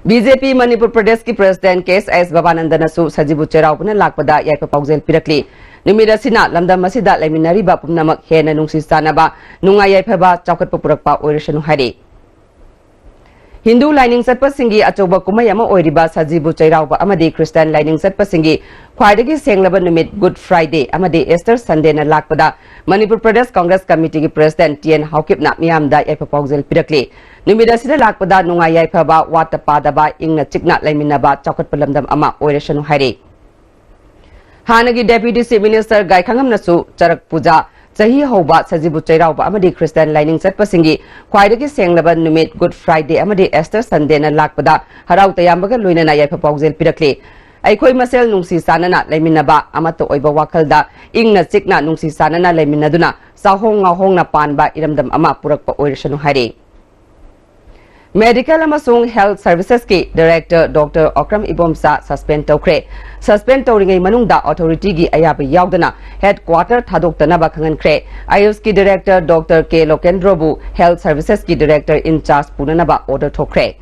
B J P ꯃꯅꯤꯄꯨꯔ ꯄ꯭ꯔꯗꯦꯁꯀꯤ president K S S ꯕꯕꯥꯅꯟꯗꯅꯁꯨ ꯁꯖꯤꯕꯨ ꯆꯩꯔꯥꯎꯕꯅ ꯂꯥꯛꯄꯗ ꯌꯥꯏꯐ ꯄꯥꯎꯖꯦꯜ ꯄꯤꯔꯛꯂꯤ꯫ ꯅꯨꯃꯤꯠ ꯑꯁꯤꯅ ꯂꯝꯗꯝ ꯑꯁꯤꯗ ꯂꯩꯃꯤꯟꯅꯔꯤꯕ ꯄꯨꯝꯅꯃꯛ ꯍꯦꯟꯅ ꯅꯨꯡꯁꯤ ꯆꯥꯟꯅꯕ, ꯅꯨꯡꯉꯥꯏ ꯌꯥꯏꯐꯕ, ꯆꯥꯎꯈꯠꯄ ꯄꯨꯔꯛꯄ ꯑꯣꯏꯔꯁꯅꯨ ꯍꯥꯏꯔꯤ꯫ ꯍꯤꯟꯗꯨ ꯂꯥꯏꯅꯤꯡ ꯆꯠꯄꯁꯤꯡꯒꯤ ꯑꯆꯧꯕ ꯀꯨꯝꯍꯩ ꯑꯃ ꯑꯣꯏꯔꯤꯕ ꯁꯖꯤꯕꯨ ꯆꯩꯔꯥꯎꯕ ꯑꯃꯗꯤ ꯈ꯭ꯔꯤꯁꯇꯥꯟ ꯂꯥꯏꯅꯤꯡ ꯆꯠꯄꯁꯤꯡꯒꯤ ꯈ꯭ꯋꯥꯏꯗꯒꯤ ꯁꯦꯡꯂꯕ ꯅꯨꯃꯤꯠ Good Friday ꯑꯃꯗꯤ Easter Sunday ꯅ ꯂꯥꯛꯄꯗ Manipur Pradesh Congress ꯀꯃꯤꯇꯤꯒꯤ president T N ꯍꯥꯎꯀꯤꯞꯅ ꯃꯤꯌꯥꯝꯗ ꯌꯥꯏꯐ ꯄꯥꯎꯖꯦꯜ ꯄꯤꯔꯛꯂꯤ꯫ ꯅꯨꯃꯤꯠ ꯑꯁꯤꯗ ꯂꯥꯛꯄꯗ ꯅꯨꯡꯉꯥꯏ ꯌꯥꯏꯐꯕ, ꯋꯥꯠꯇ ꯄꯥꯗꯕ, ꯏꯪꯅ ꯆꯤꯛꯅ ꯂꯩꯃꯤꯟꯅꯕ, ꯆꯥꯎꯈꯠꯄ ꯂꯝꯗꯝ ꯑꯃ ꯑꯣꯏꯔꯁꯅꯨ ꯍꯥꯏꯔꯤ꯫ ꯍꯥꯟꯅꯒꯤ Deputy Chief Minister ꯒꯥꯏꯈꯥꯉꯝꯅꯁꯨ ꯆꯔꯛ ꯄꯨꯖꯥ ꯆꯍꯤ ꯍꯧꯕ ꯁꯖꯤꯕꯨ ꯆꯩꯔꯥꯎꯕ ꯑꯃꯗꯤ ꯈ꯭ꯔꯤꯁꯇꯥꯟ ꯂꯥꯏꯅꯤꯡ ꯆꯠꯄꯁꯤꯡꯒꯤ ꯈ꯭ꯋꯥꯏꯗꯒꯤ ꯁꯦꯡꯂꯕ ꯅꯨꯃꯤꯠ Good Friday ꯑꯃꯗꯤ Easter Sunday ꯅ ꯂꯥꯛꯄꯗ ꯍꯔꯥꯎ ꯇꯌꯥꯝꯕꯒ ꯂꯣꯏꯅꯅ ꯌꯥꯏꯐ ꯄꯥꯎꯖꯦꯜ ꯄꯤꯔꯛꯂꯤ꯫ ꯑꯩꯈꯣꯏ ꯃꯁꯦꯜ ꯅꯨꯡꯁꯤ ꯆꯥꯟꯅꯅ ꯂꯩꯃꯤꯟꯅꯕ, ꯑꯃꯠꯇ ꯑꯣꯏꯕ ꯋꯥꯈꯜꯗ ꯏꯪꯅ ꯆꯤꯛꯅ ꯅꯨꯡꯁꯤ ꯆꯥꯟꯅꯅ ꯂꯩꯃꯤꯟꯅꯗꯨꯅ ꯆꯥꯍꯣꯡ ꯉꯥꯍꯣꯡꯅ ꯄꯥꯟꯕ ꯏꯔꯝꯗꯝ ꯑꯃ ꯄꯨꯔꯛꯄ ꯑꯣꯏꯔꯁꯅꯨ ꯍꯥꯏꯔꯤ꯫ Medical ꯑꯃꯁꯨꯡ Health Servicesꯀꯤ Director Doctor Okram Ibomcha suspend ꯇꯧꯈ꯭ꯔꯦ꯫ Suspend ꯇꯧꯔꯤꯉꯩ ꯃꯅꯨꯡꯗ authorityꯒꯤ ꯑꯌꯥꯕ ꯌꯥꯎꯗꯅ headquarter ꯊꯥꯗꯣꯛꯇꯅꯕ ꯈꯪꯍꯟꯈ꯭ꯔꯦ꯫ AYUSꯀꯤ Director Doctor K ꯂꯣꯀꯦꯟꯗ꯭ꯔꯣꯕꯨ Health Servicesꯀꯤ Director in charge ꯄꯨꯅꯅꯕ order ꯊꯣꯛꯈ꯭ꯔꯦ꯫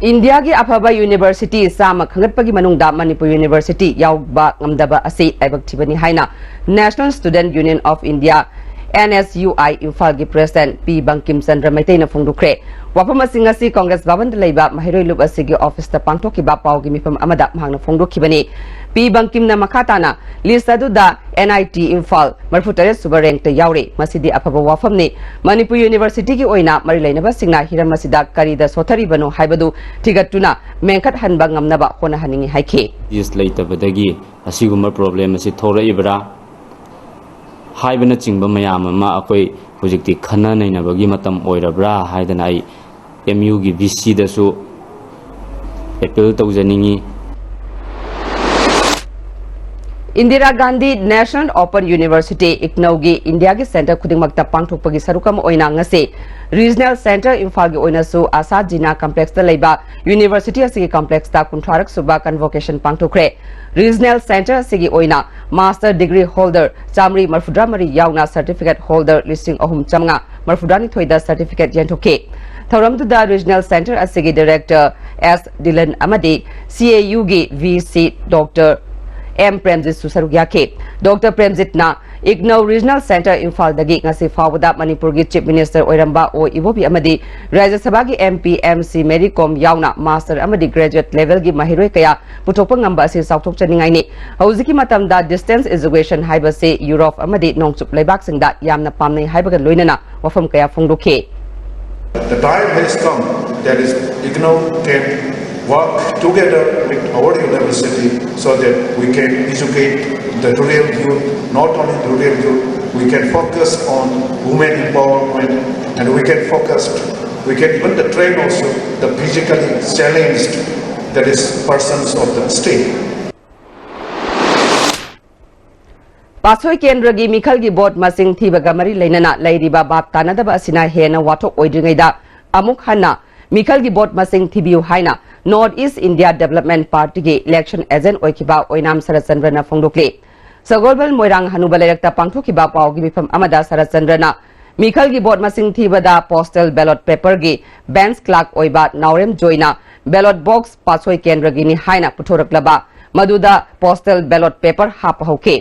ꯏꯟꯗꯤꯌꯥꯒꯤ ꯑꯐꯕ university ꯆꯥꯝꯃ ꯈꯟꯒꯠꯄꯒꯤ ꯃꯅꯨꯡꯗ ꯃꯅꯤꯄꯨꯔ University ꯌꯥꯎꯕ ꯉꯝꯗꯕ ꯑꯁꯤ ꯂꯥꯏꯕꯛ ꯊꯤꯕꯅꯤ ꯍꯥꯏꯅ National Student Union of India, NSUI, ꯏꯝꯐꯥꯜꯒꯤ President ꯄꯤ ꯕꯪꯀꯤꯝ ꯆꯟꯗ꯭ꯔ ꯃꯩꯇꯩꯅ ꯐꯣꯡꯗꯣꯛꯈ꯭ꯔꯦ꯫ ꯋꯥꯐꯝ ꯑꯁꯤ ꯉꯁꯤ ꯀꯣꯡꯒ꯭ꯔꯦꯁ ꯚꯕꯟꯗ ꯂꯩꯕ ꯃꯍꯩꯔꯣꯏ ꯂꯨꯞ ꯑꯁꯤꯒꯤ officeꯇ ꯄꯥꯡꯊꯣꯛꯈꯤꯕ ꯄꯥꯎꯒꯤ ꯃꯤꯐꯝ ꯑꯃꯗ ꯃꯍꯥꯛꯅ ꯐꯣꯡꯗꯣꯛꯈꯤꯕꯅꯤ꯫ ꯄꯤ ꯕꯪꯀꯤꯝꯅ ꯃꯈꯥ ꯇꯥꯅ list ꯑꯗꯨꯗ NIT ꯏꯝꯐꯥꯜ ꯃꯔꯤꯐꯨ ꯇꯔꯦꯠ ꯁꯨꯕ rankꯇ ꯌꯥꯎꯔꯤ꯫ ꯃꯁꯤꯗꯤ ꯑꯐꯕ ꯋꯥꯐꯝꯅꯤ꯫ ꯃꯅꯤꯄꯨꯔ Universityꯒꯤ ꯑꯣꯏꯅ ꯃꯔꯤ ꯂꯩꯅꯕꯁꯤꯡꯅ ꯍꯤꯔꯝ ꯑꯁꯤꯗ ꯀꯔꯤꯗ ꯁꯣꯊꯔꯤꯕꯅꯣ ꯍꯥꯏꯕꯗꯨ ꯊꯤꯒꯠꯇꯨꯅ ꯃꯦꯟꯈꯠꯍꯟꯕ ꯉꯝꯅꯕ ꯍꯣꯠꯅꯍꯟꯅꯤꯡꯏ ꯍꯥꯏꯈꯤ꯫ List ꯂꯩꯇꯕꯗꯒꯤ ꯑꯁꯤꯒꯨꯝꯕ problem ꯑꯁꯤ ꯊꯣꯛꯂꯛꯏꯕ꯭ꯔꯥ ꯍꯥꯏꯕꯅꯆꯤꯡꯕ ꯃꯌꯥꯝ ꯑꯃ ꯑꯩꯈꯣꯏ ꯍꯧꯖꯤꯛꯇꯤ ꯈꯟꯅ ꯅꯩꯅꯕꯒꯤ ꯃꯇꯝ ꯑꯣꯏꯔꯕ꯭ꯔꯥ ꯍꯥꯏꯗꯅ ꯑꯩ MUꯒꯤ VCꯗꯁꯨ appeal ꯇꯧꯖꯅꯤꯡꯏ꯫ Indira Gandhi National Open University, IGNOUꯒꯤ ꯏꯟꯗꯤꯌꯥꯒꯤ centre ꯈꯨꯗꯤꯡꯃꯛꯇ ꯄꯥꯡꯊꯣꯛꯄꯒꯤ ꯁꯔꯨꯛ ꯑꯃ ꯑꯣꯏꯅ ꯉꯁꯤ Regional Centre ꯏꯝꯐꯥꯜꯒꯤ ꯑꯣꯏꯅꯁꯨ ꯑꯁꯥ ꯖꯤꯅꯥ complexꯇ ꯂꯩꯕ university ꯑꯁꯤꯒꯤ complexꯇ ꯀꯨꯟꯊ꯭ꯔꯥꯔꯛ ꯁꯨꯕ convocation ꯄꯥꯡꯊꯣꯛꯈ꯭ꯔꯦ꯫ Regional Centre ꯑꯁꯤꯒꯤ ꯑꯣꯏꯅ master degree holder ꯆꯥꯃꯔꯤ ꯃꯔꯤꯐꯨꯇꯔꯥ ꯃꯔꯤ ꯌꯥꯎꯅ certificate holder ꯂꯤꯁꯤꯡ ꯑꯍꯨꯝ ꯆꯥꯃꯉꯥ ꯃꯔꯤꯐꯨꯇꯔꯥꯅꯤꯊꯣꯏꯗ certificate ꯌꯦꯟꯊꯣꯛꯈꯤ꯫ ꯊꯧꯔꯝꯗꯨꯗ Regional Centre ꯑꯁꯤꯒꯤ Director ꯑꯦꯁ ꯗꯤꯂꯟ ꯑꯃꯗꯤ CAUꯒꯤ VC Doctor ꯑꯦꯝ ꯄ꯭ꯔꯦꯝꯖꯤꯠꯁꯨ ꯁꯔꯨꯛ ꯌꯥꯈꯤ꯫ Doctor ꯄ꯭ꯔꯦꯝꯖꯤꯠꯅ IGNOU Regional Centre ꯏꯝꯐꯥꯜꯗꯒꯤ ꯉꯁꯤ ꯐꯥꯎꯕꯗ ꯃꯅꯤꯄꯨꯔꯒꯤ Chief Minister ꯑꯣꯏꯔꯝꯕ ꯑꯣ ꯏꯕꯣꯕꯤ ꯑꯃꯗꯤ ꯔꯥꯖ꯭ꯌ ꯁꯚꯥꯒꯤ MP, MC ꯃꯦꯔꯤ ꯀꯣꯝ ꯌꯥꯎꯅ master ꯑꯃꯗꯤ graduate levelꯒꯤ ꯃꯍꯩꯔꯣꯏ ꯀꯌꯥ ꯄꯨꯊꯣꯛꯄ ꯉꯝꯕ ꯑꯁꯤ ꯆꯥꯎꯊꯣꯛꯆꯅꯤꯡꯉꯥꯏꯅꯤ꯫ ꯍꯧꯖꯤꯛꯀꯤ ꯃꯇꯝꯗ distance education ꯍꯥꯏꯕꯁꯤ ꯌꯨꯔꯣꯞ ꯑꯃꯗꯤ ꯅꯣꯡꯆꯨꯞ ꯂꯩꯕꯥꯛꯁꯤꯡꯗ ꯌꯥꯝꯅ ꯄꯥꯝꯅꯩ ꯍꯥꯏꯕꯒ ꯂꯣꯏꯅꯅ ꯋꯥꯐꯝ ꯀꯌꯥ ꯐꯣꯡꯗꯣꯛꯈꯤ꯫ The time has come that is IGNOU can work together with our university so that we can educate the rural youth, not only the rural youth, we can focus on women empowerment and we can focus, we can even the train also the physically challenged, that is persons of the state. ꯄꯥꯠꯁꯣꯏ ꯀꯦꯟꯗ꯭ꯔꯒꯤ ꯃꯤꯈꯜꯒꯤ vote ꯃꯁꯤꯡ ꯊꯤꯕꯒ ꯃꯔꯤ ꯂꯩꯅꯅ ꯂꯩꯔꯤꯕ ꯚꯥꯞ ꯇꯥꯅꯗꯕ ꯑꯁꯤꯅ ꯍꯦꯟꯅ ꯋꯥꯊꯣꯛ ꯑꯣꯏꯗ꯭ꯔꯤꯉꯩꯗ ꯑꯃꯨꯛ ꯍꯟꯅ ꯃꯤꯈꯜꯒꯤ ꯚꯣꯠ ꯃꯁꯤꯡ ꯊꯤꯕꯤꯌꯨ ꯍꯥꯏꯅ North East India Development Party ꯒꯤ election agent ꯑꯣꯏꯈꯤꯕ ꯑꯣꯏꯅꯥꯝ ꯁꯔꯠꯆꯟꯗ꯭ꯔꯅ ꯐꯣꯡꯗꯣꯛꯂꯤ꯫ ꯁꯒꯣꯜꯕꯜ ꯃꯣꯏꯔꯥꯡ ꯍꯅꯨꯕ ꯂꯩꯔꯛꯇ ꯄꯥꯡꯊꯣꯛꯈꯤꯕ ꯄꯥꯎꯒꯤ ꯃꯤꯐꯝ ꯑꯃꯗ ꯁꯔꯠꯆꯟꯗ꯭ꯔꯅ ꯃꯤꯈꯜꯒꯤ ꯚꯣꯠ ꯃꯁꯤꯡ ꯊꯤꯕꯗ postal ballot paper ꯒꯤ bench clerk ꯑꯣꯏꯕ ꯅꯥꯎꯔꯦꯝ ꯖꯣꯏꯅ ballot box ꯄꯥꯠꯁꯣꯏ ꯀꯦꯟꯗ꯭ꯔꯒꯤꯅꯤ ꯍꯥꯏꯅ ꯄꯨꯊꯣꯔꯛꯂꯕ ꯃꯗꯨꯗ postal ballot paper ꯍꯥꯞꯄ ꯍꯧꯈꯤ꯫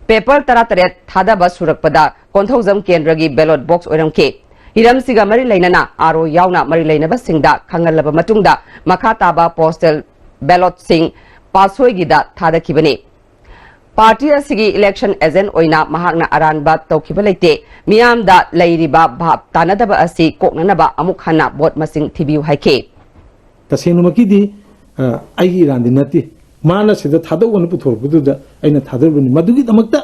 Paper ꯇꯔꯥꯇꯔꯦꯠ ꯊꯥꯗꯕ ꯁꯨꯔꯛꯄꯗ ꯀꯣꯟꯊꯧꯖꯝ ꯀꯦꯟꯗ꯭ꯔꯒꯤ ballot box ꯑꯣꯏꯔꯝꯈꯤ꯫ ꯍꯤꯔꯝꯁꯤꯒ ꯃꯔꯤ ꯂꯩꯅꯅ RO ꯌꯥꯎꯅ ꯃꯔꯤ ꯂꯩꯅꯕꯁꯤꯡꯗ ꯈꯪꯍꯜꯂꯕ ꯃꯇꯨꯡꯗ ꯃꯈꯥ ꯇꯥꯕ postal ballot ꯁꯤꯡ ꯄꯥꯠꯁꯣꯏꯒꯤꯗ ꯊꯥꯗꯈꯤꯕꯅꯤ꯫ Party ꯑꯁꯤꯒꯤ election agent ꯑꯣꯏꯅ ꯃꯍꯥꯛꯅ ꯑꯔꯥꯟꯕ ꯇꯧꯈꯤꯕ ꯂꯩꯇꯦ꯫ ꯃꯤꯌꯥꯝꯗ ꯂꯩꯔꯤꯕ ꯚꯥꯞ ꯇꯥꯅꯗꯕ ꯑꯁꯤ ꯀꯣꯛꯅꯅꯕ ꯑꯃꯨꯛ ꯍꯟꯅ ꯚꯣꯠ ꯃꯁꯤꯡ ꯊꯤꯕꯤꯌꯨ ꯍꯥꯏꯈꯤ꯫ ꯇꯁꯦꯡꯅꯃꯛꯀꯤꯗꯤ, ꯑ, ꯑꯩꯒꯤ ꯏꯔꯥꯟꯗꯤ ꯅꯠꯇꯦ꯫ ꯃꯥꯅ ꯁꯤꯗ ꯊꯥꯗꯧꯑꯅ ꯄꯨꯊꯣꯔꯛꯄꯗꯨꯗ ꯑꯩꯅ ꯊꯥꯗꯔꯨꯕꯅꯤ꯫ ꯃꯗꯨꯒꯤꯗꯃꯛꯇ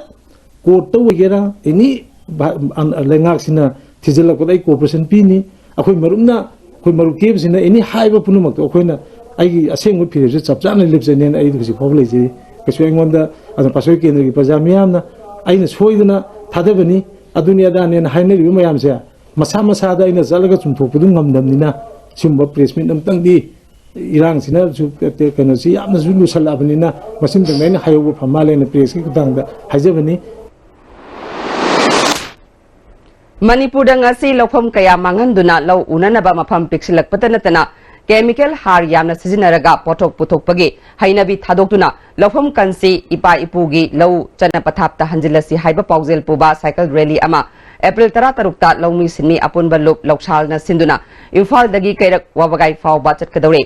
court ꯇ ꯑꯣꯏꯒꯦꯔꯥ, any ꯚꯥ-, ꯑ, ꯂꯩꯉꯥꯛꯁꯤꯅ ꯊꯤꯖꯤꯜꯂꯛꯄꯗ ꯑꯩ cooperation ꯄꯤꯅꯤ꯫ ꯑꯩꯈꯣꯏ ꯃꯔꯨꯞꯅ, ꯑꯩꯈꯣꯏ ꯃꯔꯨꯞ ꯀꯦꯕꯁꯤꯅ any ꯍꯥꯏꯕ ꯄꯨꯝꯅꯃꯛꯇꯣ ꯑꯩꯈꯣꯏꯅ ꯑꯩꯒꯤ ꯑꯁꯦꯡꯕ ꯐꯤꯔꯦꯞꯁꯦ ꯆꯞ ꯆꯥꯅ ꯂꯦꯞꯆꯅꯦꯅ ꯑꯩ ꯍꯧꯖꯤꯛ ꯐꯥꯎꯕ ꯂꯩꯖꯔꯤ꯫ ꯀꯩꯁꯨ ꯑꯩꯉꯣꯟꯗ, ꯑꯗꯨꯅ ꯄꯥꯠꯁꯣꯏ ꯀꯦꯟꯗ꯭ꯔꯒꯤ ꯄ꯭ꯔꯖꯥ ꯃꯤꯌꯥꯝꯅ ꯑꯩꯅ ꯁꯣꯏꯗꯅ ꯊꯥꯗꯕꯅꯤ, ꯑꯗꯨꯅꯤ ꯑꯗꯥꯅꯦꯅ ꯍꯥꯏꯅꯔꯤꯕ ꯃꯌꯥꯝꯁꯦ ꯃꯁꯥ ꯃꯁꯥꯗ ꯑꯩꯅ ꯆꯠꯂꯒ ꯆꯨꯝꯊꯣꯛꯄꯗꯨ ꯉꯝꯗꯕꯅꯤꯅ ꯁꯤꯒꯨꯝꯕ press meet ꯑꯃꯇꯪꯗꯤ ꯏꯔꯥꯡꯁꯤꯅꯁꯨ, ꯀꯩꯅꯣꯁꯤ ꯌꯥꯝꯅꯁꯨ ꯂꯨꯁꯜꯂꯛꯑꯕꯅꯤꯅ ꯃꯁꯤꯃꯇꯪꯗꯤ ꯑꯩꯅ ꯍꯥꯏꯍꯧꯕ ꯐ ꯃꯥꯜꯂꯦꯅ press ꯀꯤ ꯈꯨꯠꯊꯥꯡꯗ ꯍꯥꯏꯖꯕꯅꯤ꯫ ꯃꯅꯤꯄꯨꯔꯗ ꯉꯁꯤ ꯂꯧꯐꯝ ꯀꯌꯥ ꯃꯥꯡꯍꯟꯗꯨꯅ ꯂꯧ ꯎꯅꯅꯕ ꯃꯐꯝ ꯄꯤꯛꯁꯤꯜꯂꯛꯄꯇ ꯅꯠꯇꯅ chemical ꯍꯥꯔ ꯌꯥꯝꯅ ꯁꯤꯖꯤꯟꯅꯔꯒ ꯄꯣꯠꯊꯣꯛ ꯄꯨꯊꯣꯛꯄꯒꯤ ꯍꯩꯅꯕꯤ ꯊꯥꯗꯣꯛꯇꯨꯅ ꯂꯧꯐꯝ ꯀꯟꯁꯤ ꯏꯄꯥ ꯏꯄꯨꯒꯤ ꯂꯧ ꯆꯠꯅ ꯄꯊꯥꯞꯇ ꯍꯟꯖꯤꯜꯂꯁꯤ ꯍꯥꯏꯕ ꯄꯥꯎꯖꯦꯜ ꯄꯨꯕ cycle rally ꯑꯃ April ꯇꯔꯥꯇꯔꯨꯛꯇ ꯂꯧꯃꯤ ꯁꯤꯟꯃꯤ ꯑꯄꯨꯟꯕ ꯂꯨꯞ ꯂꯧꯁꯥꯜꯅ ꯁꯤꯟꯗꯨꯅ ꯏꯝꯐꯥꯜꯗꯒꯤ ꯀꯩꯔꯛ ꯋꯥꯕꯒꯥꯏ ꯐꯥꯎꯕ ꯆꯠꯀꯗꯧꯔꯤ꯫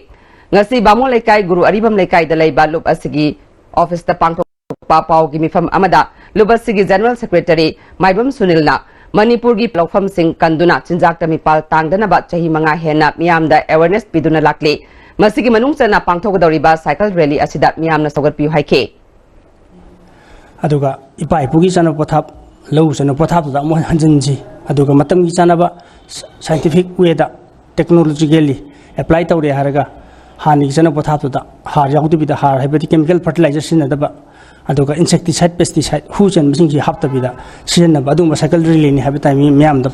ꯉꯁꯤ ꯕꯥꯃꯣꯟ ꯂꯩꯀꯥꯏ ꯒꯨꯔꯨ ꯑꯔꯤꯕꯝ ꯂꯩꯀꯥꯏꯗ ꯂꯩꯕ ꯂꯨꯞ ꯑꯁꯤꯒꯤ office ꯇ ꯄꯥꯡꯊꯣꯛꯄ ꯄꯥꯎꯒꯤ ꯃꯤꯐꯝ ꯑꯃꯗ ꯂꯨꯞ ꯑꯁꯤꯒꯤ general secretary ꯃꯥꯏꯕꯝ ꯁꯨꯅꯤꯜꯅ ꯃꯅꯤꯄꯨꯔꯒꯤ ꯂꯧꯐꯝꯁꯤꯡ ꯀꯟꯗꯨꯅ ꯆꯤꯟꯖꯥꯛꯇ ꯃꯤꯄꯥꯜ ꯇꯥꯡꯗꯅꯕ ꯆꯍꯤ ꯃꯉꯥ ꯍꯦꯟꯅ ꯃꯤꯌꯥꯝꯗ awareness ꯄꯤꯗꯨꯅ ꯂꯥꯛꯂꯤ꯫ ꯃꯁꯤꯒꯤ ꯃꯅꯨꯡ ꯆꯟꯅ ꯄꯥꯡꯊꯣꯛꯀꯗꯧꯔꯤꯕ cycle rally ꯑꯁꯤꯗ ꯃꯤꯌꯥꯝꯅ ꯁꯧꯒꯠꯄꯤꯌꯨ ꯍꯥꯏꯈꯤ꯫ ꯑꯗꯨꯒ ꯏꯄꯥ ꯏꯄꯨꯒꯤ ꯆꯠꯅ ꯄꯊꯥꯞ, ꯂꯧ ꯆꯠꯅ ꯄꯊꯥꯞꯇꯨꯗ ꯑꯃꯨꯛ ꯍꯟꯖꯤꯟꯁꯤ꯫ ꯑꯗꯨꯒ ꯃꯇꯝꯒꯤ ꯆꯥꯅꯕ scientific way ꯗ technologically apply ꯇꯧꯔꯦ ꯍꯥꯏꯔꯒ ꯍꯥꯟꯅꯒꯤ ꯆꯠꯅ ꯄꯊꯥꯞꯇꯨꯗ ꯍꯥꯔ ꯌꯥꯎꯗꯕꯤꯗ, ꯍꯥꯔ ꯍꯥꯏꯕꯗꯤ chemical fertilizer ꯁꯤꯖꯤꯟꯅꯗꯕ, ꯑꯗꯨꯒ insecticide, pesticide, ꯍꯨ ꯆꯦꯟꯕꯁꯤꯡꯁꯤ ꯍꯥꯞꯇꯕꯤꯗ ꯁꯤꯖꯤꯟꯅꯕ, ꯑꯗꯨꯒꯨꯝꯕ cycle rally ꯅꯤ ꯍꯥꯏꯕ ꯇꯥꯏ ꯃꯤ ꯃꯌꯥꯝꯗ꯫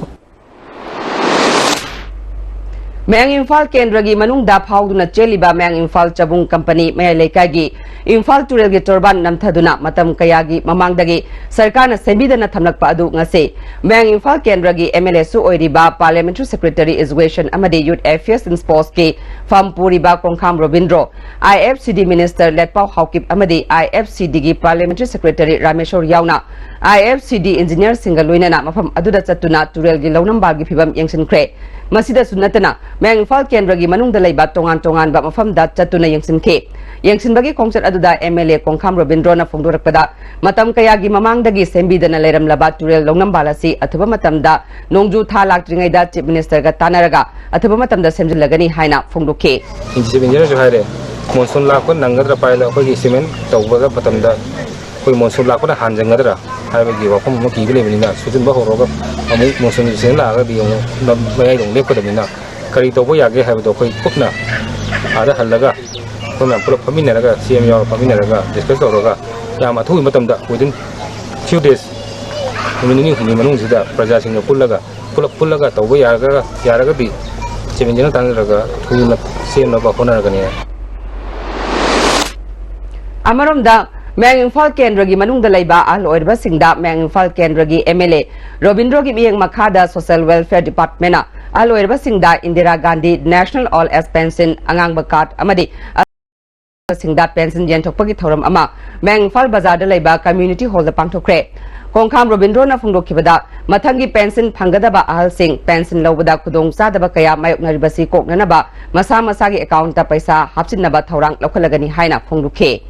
ꯃꯌꯥꯡ ꯏꯝꯐꯥꯜ ꯀꯦꯟꯗ꯭ꯔꯒꯤ ꯃꯅꯨꯡꯗ ꯐꯥꯎꯗꯨꯅ ꯆꯦꯜꯂꯤꯕ ꯃꯌꯥꯡ ꯏꯝꯐꯥꯜ ꯆꯕꯨꯡ ꯀꯝꯄꯅꯤ ꯃꯌꯥꯏ ꯂꯩꯀꯥꯏꯒꯤ ꯏꯝꯐꯥꯜ ꯇꯨꯔꯦꯜꯒꯤ ꯇꯣꯔꯕꯥꯟ ꯅꯝꯊꯗꯨꯅ ꯃꯇꯝ ꯀꯌꯥꯒꯤ ꯃꯃꯥꯡꯗꯒꯤ ꯁꯔꯀꯥꯔꯅ ꯁꯦꯝꯕꯤꯗꯅ ꯊꯝꯂꯛꯄ ꯑꯗꯨ ꯉꯁꯤ ꯃꯌꯥꯡ ꯏꯝꯐꯥꯜ ꯀꯦꯟꯗ꯭ꯔꯒꯤ MLAꯁꯨ ꯑꯣꯏꯔꯤꯕ Parliamentary Secretary Education ꯑꯃꯗꯤ Youth Affairs and Sportsꯀꯤ ꯐꯝ ꯄꯨꯔꯤꯕ ꯀꯣꯡꯈꯥꯝ ꯔꯣꯕꯤꯟꯗ꯭ꯔꯣ, IFCD Minister ꯂꯦꯠꯄꯥꯎ ꯍꯥꯎꯀꯤꯞ ꯑꯃꯗꯤ IFCDꯒꯤ Parliamentary Secretary ꯔꯥꯃꯦꯁꯣꯔ ꯌꯥꯎꯅ IFCD engineerꯁꯤꯡꯒ ꯂꯣꯏꯅꯅ ꯃꯐꯝ ꯑꯗꯨꯗ ꯆꯠꯇꯨꯅ ꯇꯨꯔꯦꯜꯒꯤ ꯂꯧꯅꯝꯕꯥꯜꯒꯤ ꯐꯤꯚꯝ ꯌꯦꯡꯁꯤꯟꯈ꯭ꯔꯦ꯫ ꯃꯁꯤꯗꯁꯨ ꯅꯠꯇꯅ ꯃꯌꯥꯡ ꯏꯝꯐꯥꯜ ꯀꯦꯟꯗ꯭ꯔꯒꯤ ꯃꯅꯨꯡꯗ ꯂꯩꯕ ꯇꯣꯉꯥꯟ ꯇꯣꯉꯥꯟꯕ ꯃꯐꯝꯗ ꯆꯠꯇꯨꯅ ꯌꯦꯡꯁꯤꯟꯈꯤ꯫ ꯌꯦꯡꯁꯤꯟꯕꯒꯤ ꯈꯣꯡꯆꯠ ꯑꯗꯨꯗ MLA ꯀꯣꯡꯈꯥꯝ ꯔꯣꯕꯤꯟꯗ꯭ꯔꯣꯅ ꯐꯣꯡꯗꯣꯔꯛꯄꯗ, ꯃꯇꯝ ꯀꯌꯥꯒꯤ ꯃꯃꯥꯡꯗꯒꯤ ꯁꯦꯝꯕꯤꯗꯅ ꯂꯩꯔꯝꯂꯕ ꯇꯨꯔꯦꯜ ꯂꯧꯅꯝꯕꯥꯜ ꯑꯁꯤ ꯑꯊꯨꯕ ꯃꯇꯝꯗ ꯅꯣꯡꯖꯨ ꯊꯥ ꯂꯥꯛꯇ꯭ꯔꯤꯉꯩꯗ Chief Ministerꯒ ꯇꯥꯟꯅꯔꯒ ꯑꯊꯨꯕ ꯃꯇꯝꯗ ꯁꯦꯝꯖꯤꯜꯂꯒꯅꯤ ꯍꯥꯏꯅ ꯐꯣꯡꯗꯣꯛꯈꯤ꯫ ꯏꯟꯖꯤꯅꯤꯌꯔꯁꯨ ꯍꯥꯏꯔꯦ, ꯃꯣꯟꯁꯨꯟ ꯂꯥꯛꯄ ꯅꯪꯒꯗ꯭ꯔꯥ ꯄꯥꯏꯂ ꯑꯩꯈꯣꯏꯒꯤ ꯁꯤꯃꯦꯟ ꯇꯧꯕꯗ ꯃꯇꯝꯗ ꯑꯩꯈꯣꯏ ꯃꯣꯟꯁꯨꯟ ꯂꯥꯛꯄꯅ ꯍꯥꯟꯖꯟꯒꯗ꯭ꯔꯥ ꯍꯥꯏꯕꯒꯤ ꯋꯥꯐꯝ ꯑꯃ ꯀꯤꯕ ꯂꯩꯕꯅꯤꯅ, ꯁꯨꯖꯤꯟꯕ ꯍꯧꯔꯒ ꯑꯃꯨꯛ ꯃꯣꯟꯁꯨꯟ ꯁꯤꯖꯟ ꯂꯥꯛꯑꯒꯗꯤ ꯑꯃꯨꯛ ꯂꯝ ꯃꯌꯥꯏꯗ ꯑꯃꯨꯛ ꯂꯦꯞꯀꯗꯕꯅꯤꯅ, ꯀꯔꯤ ꯇꯧꯕ ꯌꯥꯒꯦ ꯍꯥꯏꯕꯗꯣ ꯑꯩꯈꯣꯏ ꯀꯨꯞꯅ ꯑꯥꯗ ꯍꯜꯂꯒ ꯑꯩꯈꯣꯏ ꯃꯌꯥꯝ ꯄꯨꯂꯞ ꯐꯝꯃꯤꯟꯅꯔꯒ, CM ꯌꯥꯎꯔ ꯐꯝꯃꯤꯟꯅꯔꯒ discuss ꯇꯧꯔꯒ, ꯌꯥꯝ ꯑꯊꯨꯕ ꯃꯇꯝꯗ within few days, ꯅꯨꯃꯤꯠ ꯅꯤꯅꯤ ꯍꯨꯝꯅꯤ ꯃꯅꯨꯡꯁꯤꯗ ꯄ꯭ꯔꯖꯥꯁꯤꯡꯒ ꯄꯨꯜꯂꯒ, ꯄꯨꯂꯞ ꯄꯨꯜꯂꯒ ꯇꯧꯕ ꯌꯥꯔꯒ, ꯌꯥꯔꯒꯗꯤ Chief Engineer ꯇꯥꯟꯅꯔꯒ ꯊꯨꯅ ꯁꯦꯝꯅꯕ ꯍꯣꯠꯅꯔꯒꯅꯤ꯫ ꯑꯃꯔꯣꯝꯗ, ꯃꯌꯥꯡ ꯏꯝꯐꯥꯜ ꯀꯦꯟꯗ꯭ꯔꯒꯤ ꯃꯅꯨꯡꯗ ꯂꯩꯕ ꯑꯍꯜ ꯑꯣꯏꯔꯕꯁꯤꯡꯗ ꯃꯌꯥꯡ ꯏꯝꯐꯥꯜ ꯀꯦꯟꯗ꯭ꯔꯒꯤ MLA ꯔꯣꯕꯤꯟꯗ꯭ꯔꯣꯒꯤ ꯃꯤꯠꯌꯦꯡ ꯃꯈꯥꯗ Social Welfare Departmentꯅ ꯑꯍꯜ ꯑꯣꯏꯔꯕꯁꯤꯡꯗ Indira Gandhi National Old Age Pension, ꯑꯉꯥꯡꯕ card ꯑꯃꯗꯤ ꯁꯤꯡꯗ pension ꯌꯦꯟꯊꯣꯛꯄꯒꯤ ꯊꯧꯔꯝ ꯑꯃ ꯃꯌꯥꯡ ꯏꯝꯐꯥꯜ ꯕꯖꯥꯔꯗ ꯂꯩꯕ Community Hallꯗ ꯄꯥꯡꯊꯣꯛꯈ꯭ꯔꯦ꯫ ꯈꯣꯡꯈꯥꯝ ꯔꯣꯕꯤꯟꯗ꯭ꯔꯣꯅ ꯐꯣꯡꯗꯣꯛꯈꯤꯕꯗ, ꯃꯊꯪꯒꯤ pension ꯐꯪꯒꯗꯕ ꯑꯍꯜꯁꯤꯡ pension ꯂꯧꯕꯗ ꯈꯨꯗꯣꯡꯆꯥꯗꯕ ꯀꯌꯥ ꯃꯥꯌꯣꯛꯅꯔꯤꯕꯁꯤ ꯀꯣꯛꯅꯅꯕ ꯃꯁꯥ ꯃꯁꯥꯒꯤ accountꯇ ꯄꯩꯁꯥ ꯍꯥꯞꯆꯤꯟꯅꯕ ꯊꯧꯔꯥꯡ ꯂꯧꯈꯠꯂꯒꯅꯤ ꯍꯥꯏꯅ ꯐꯣꯡꯗꯣꯛꯈꯤ꯫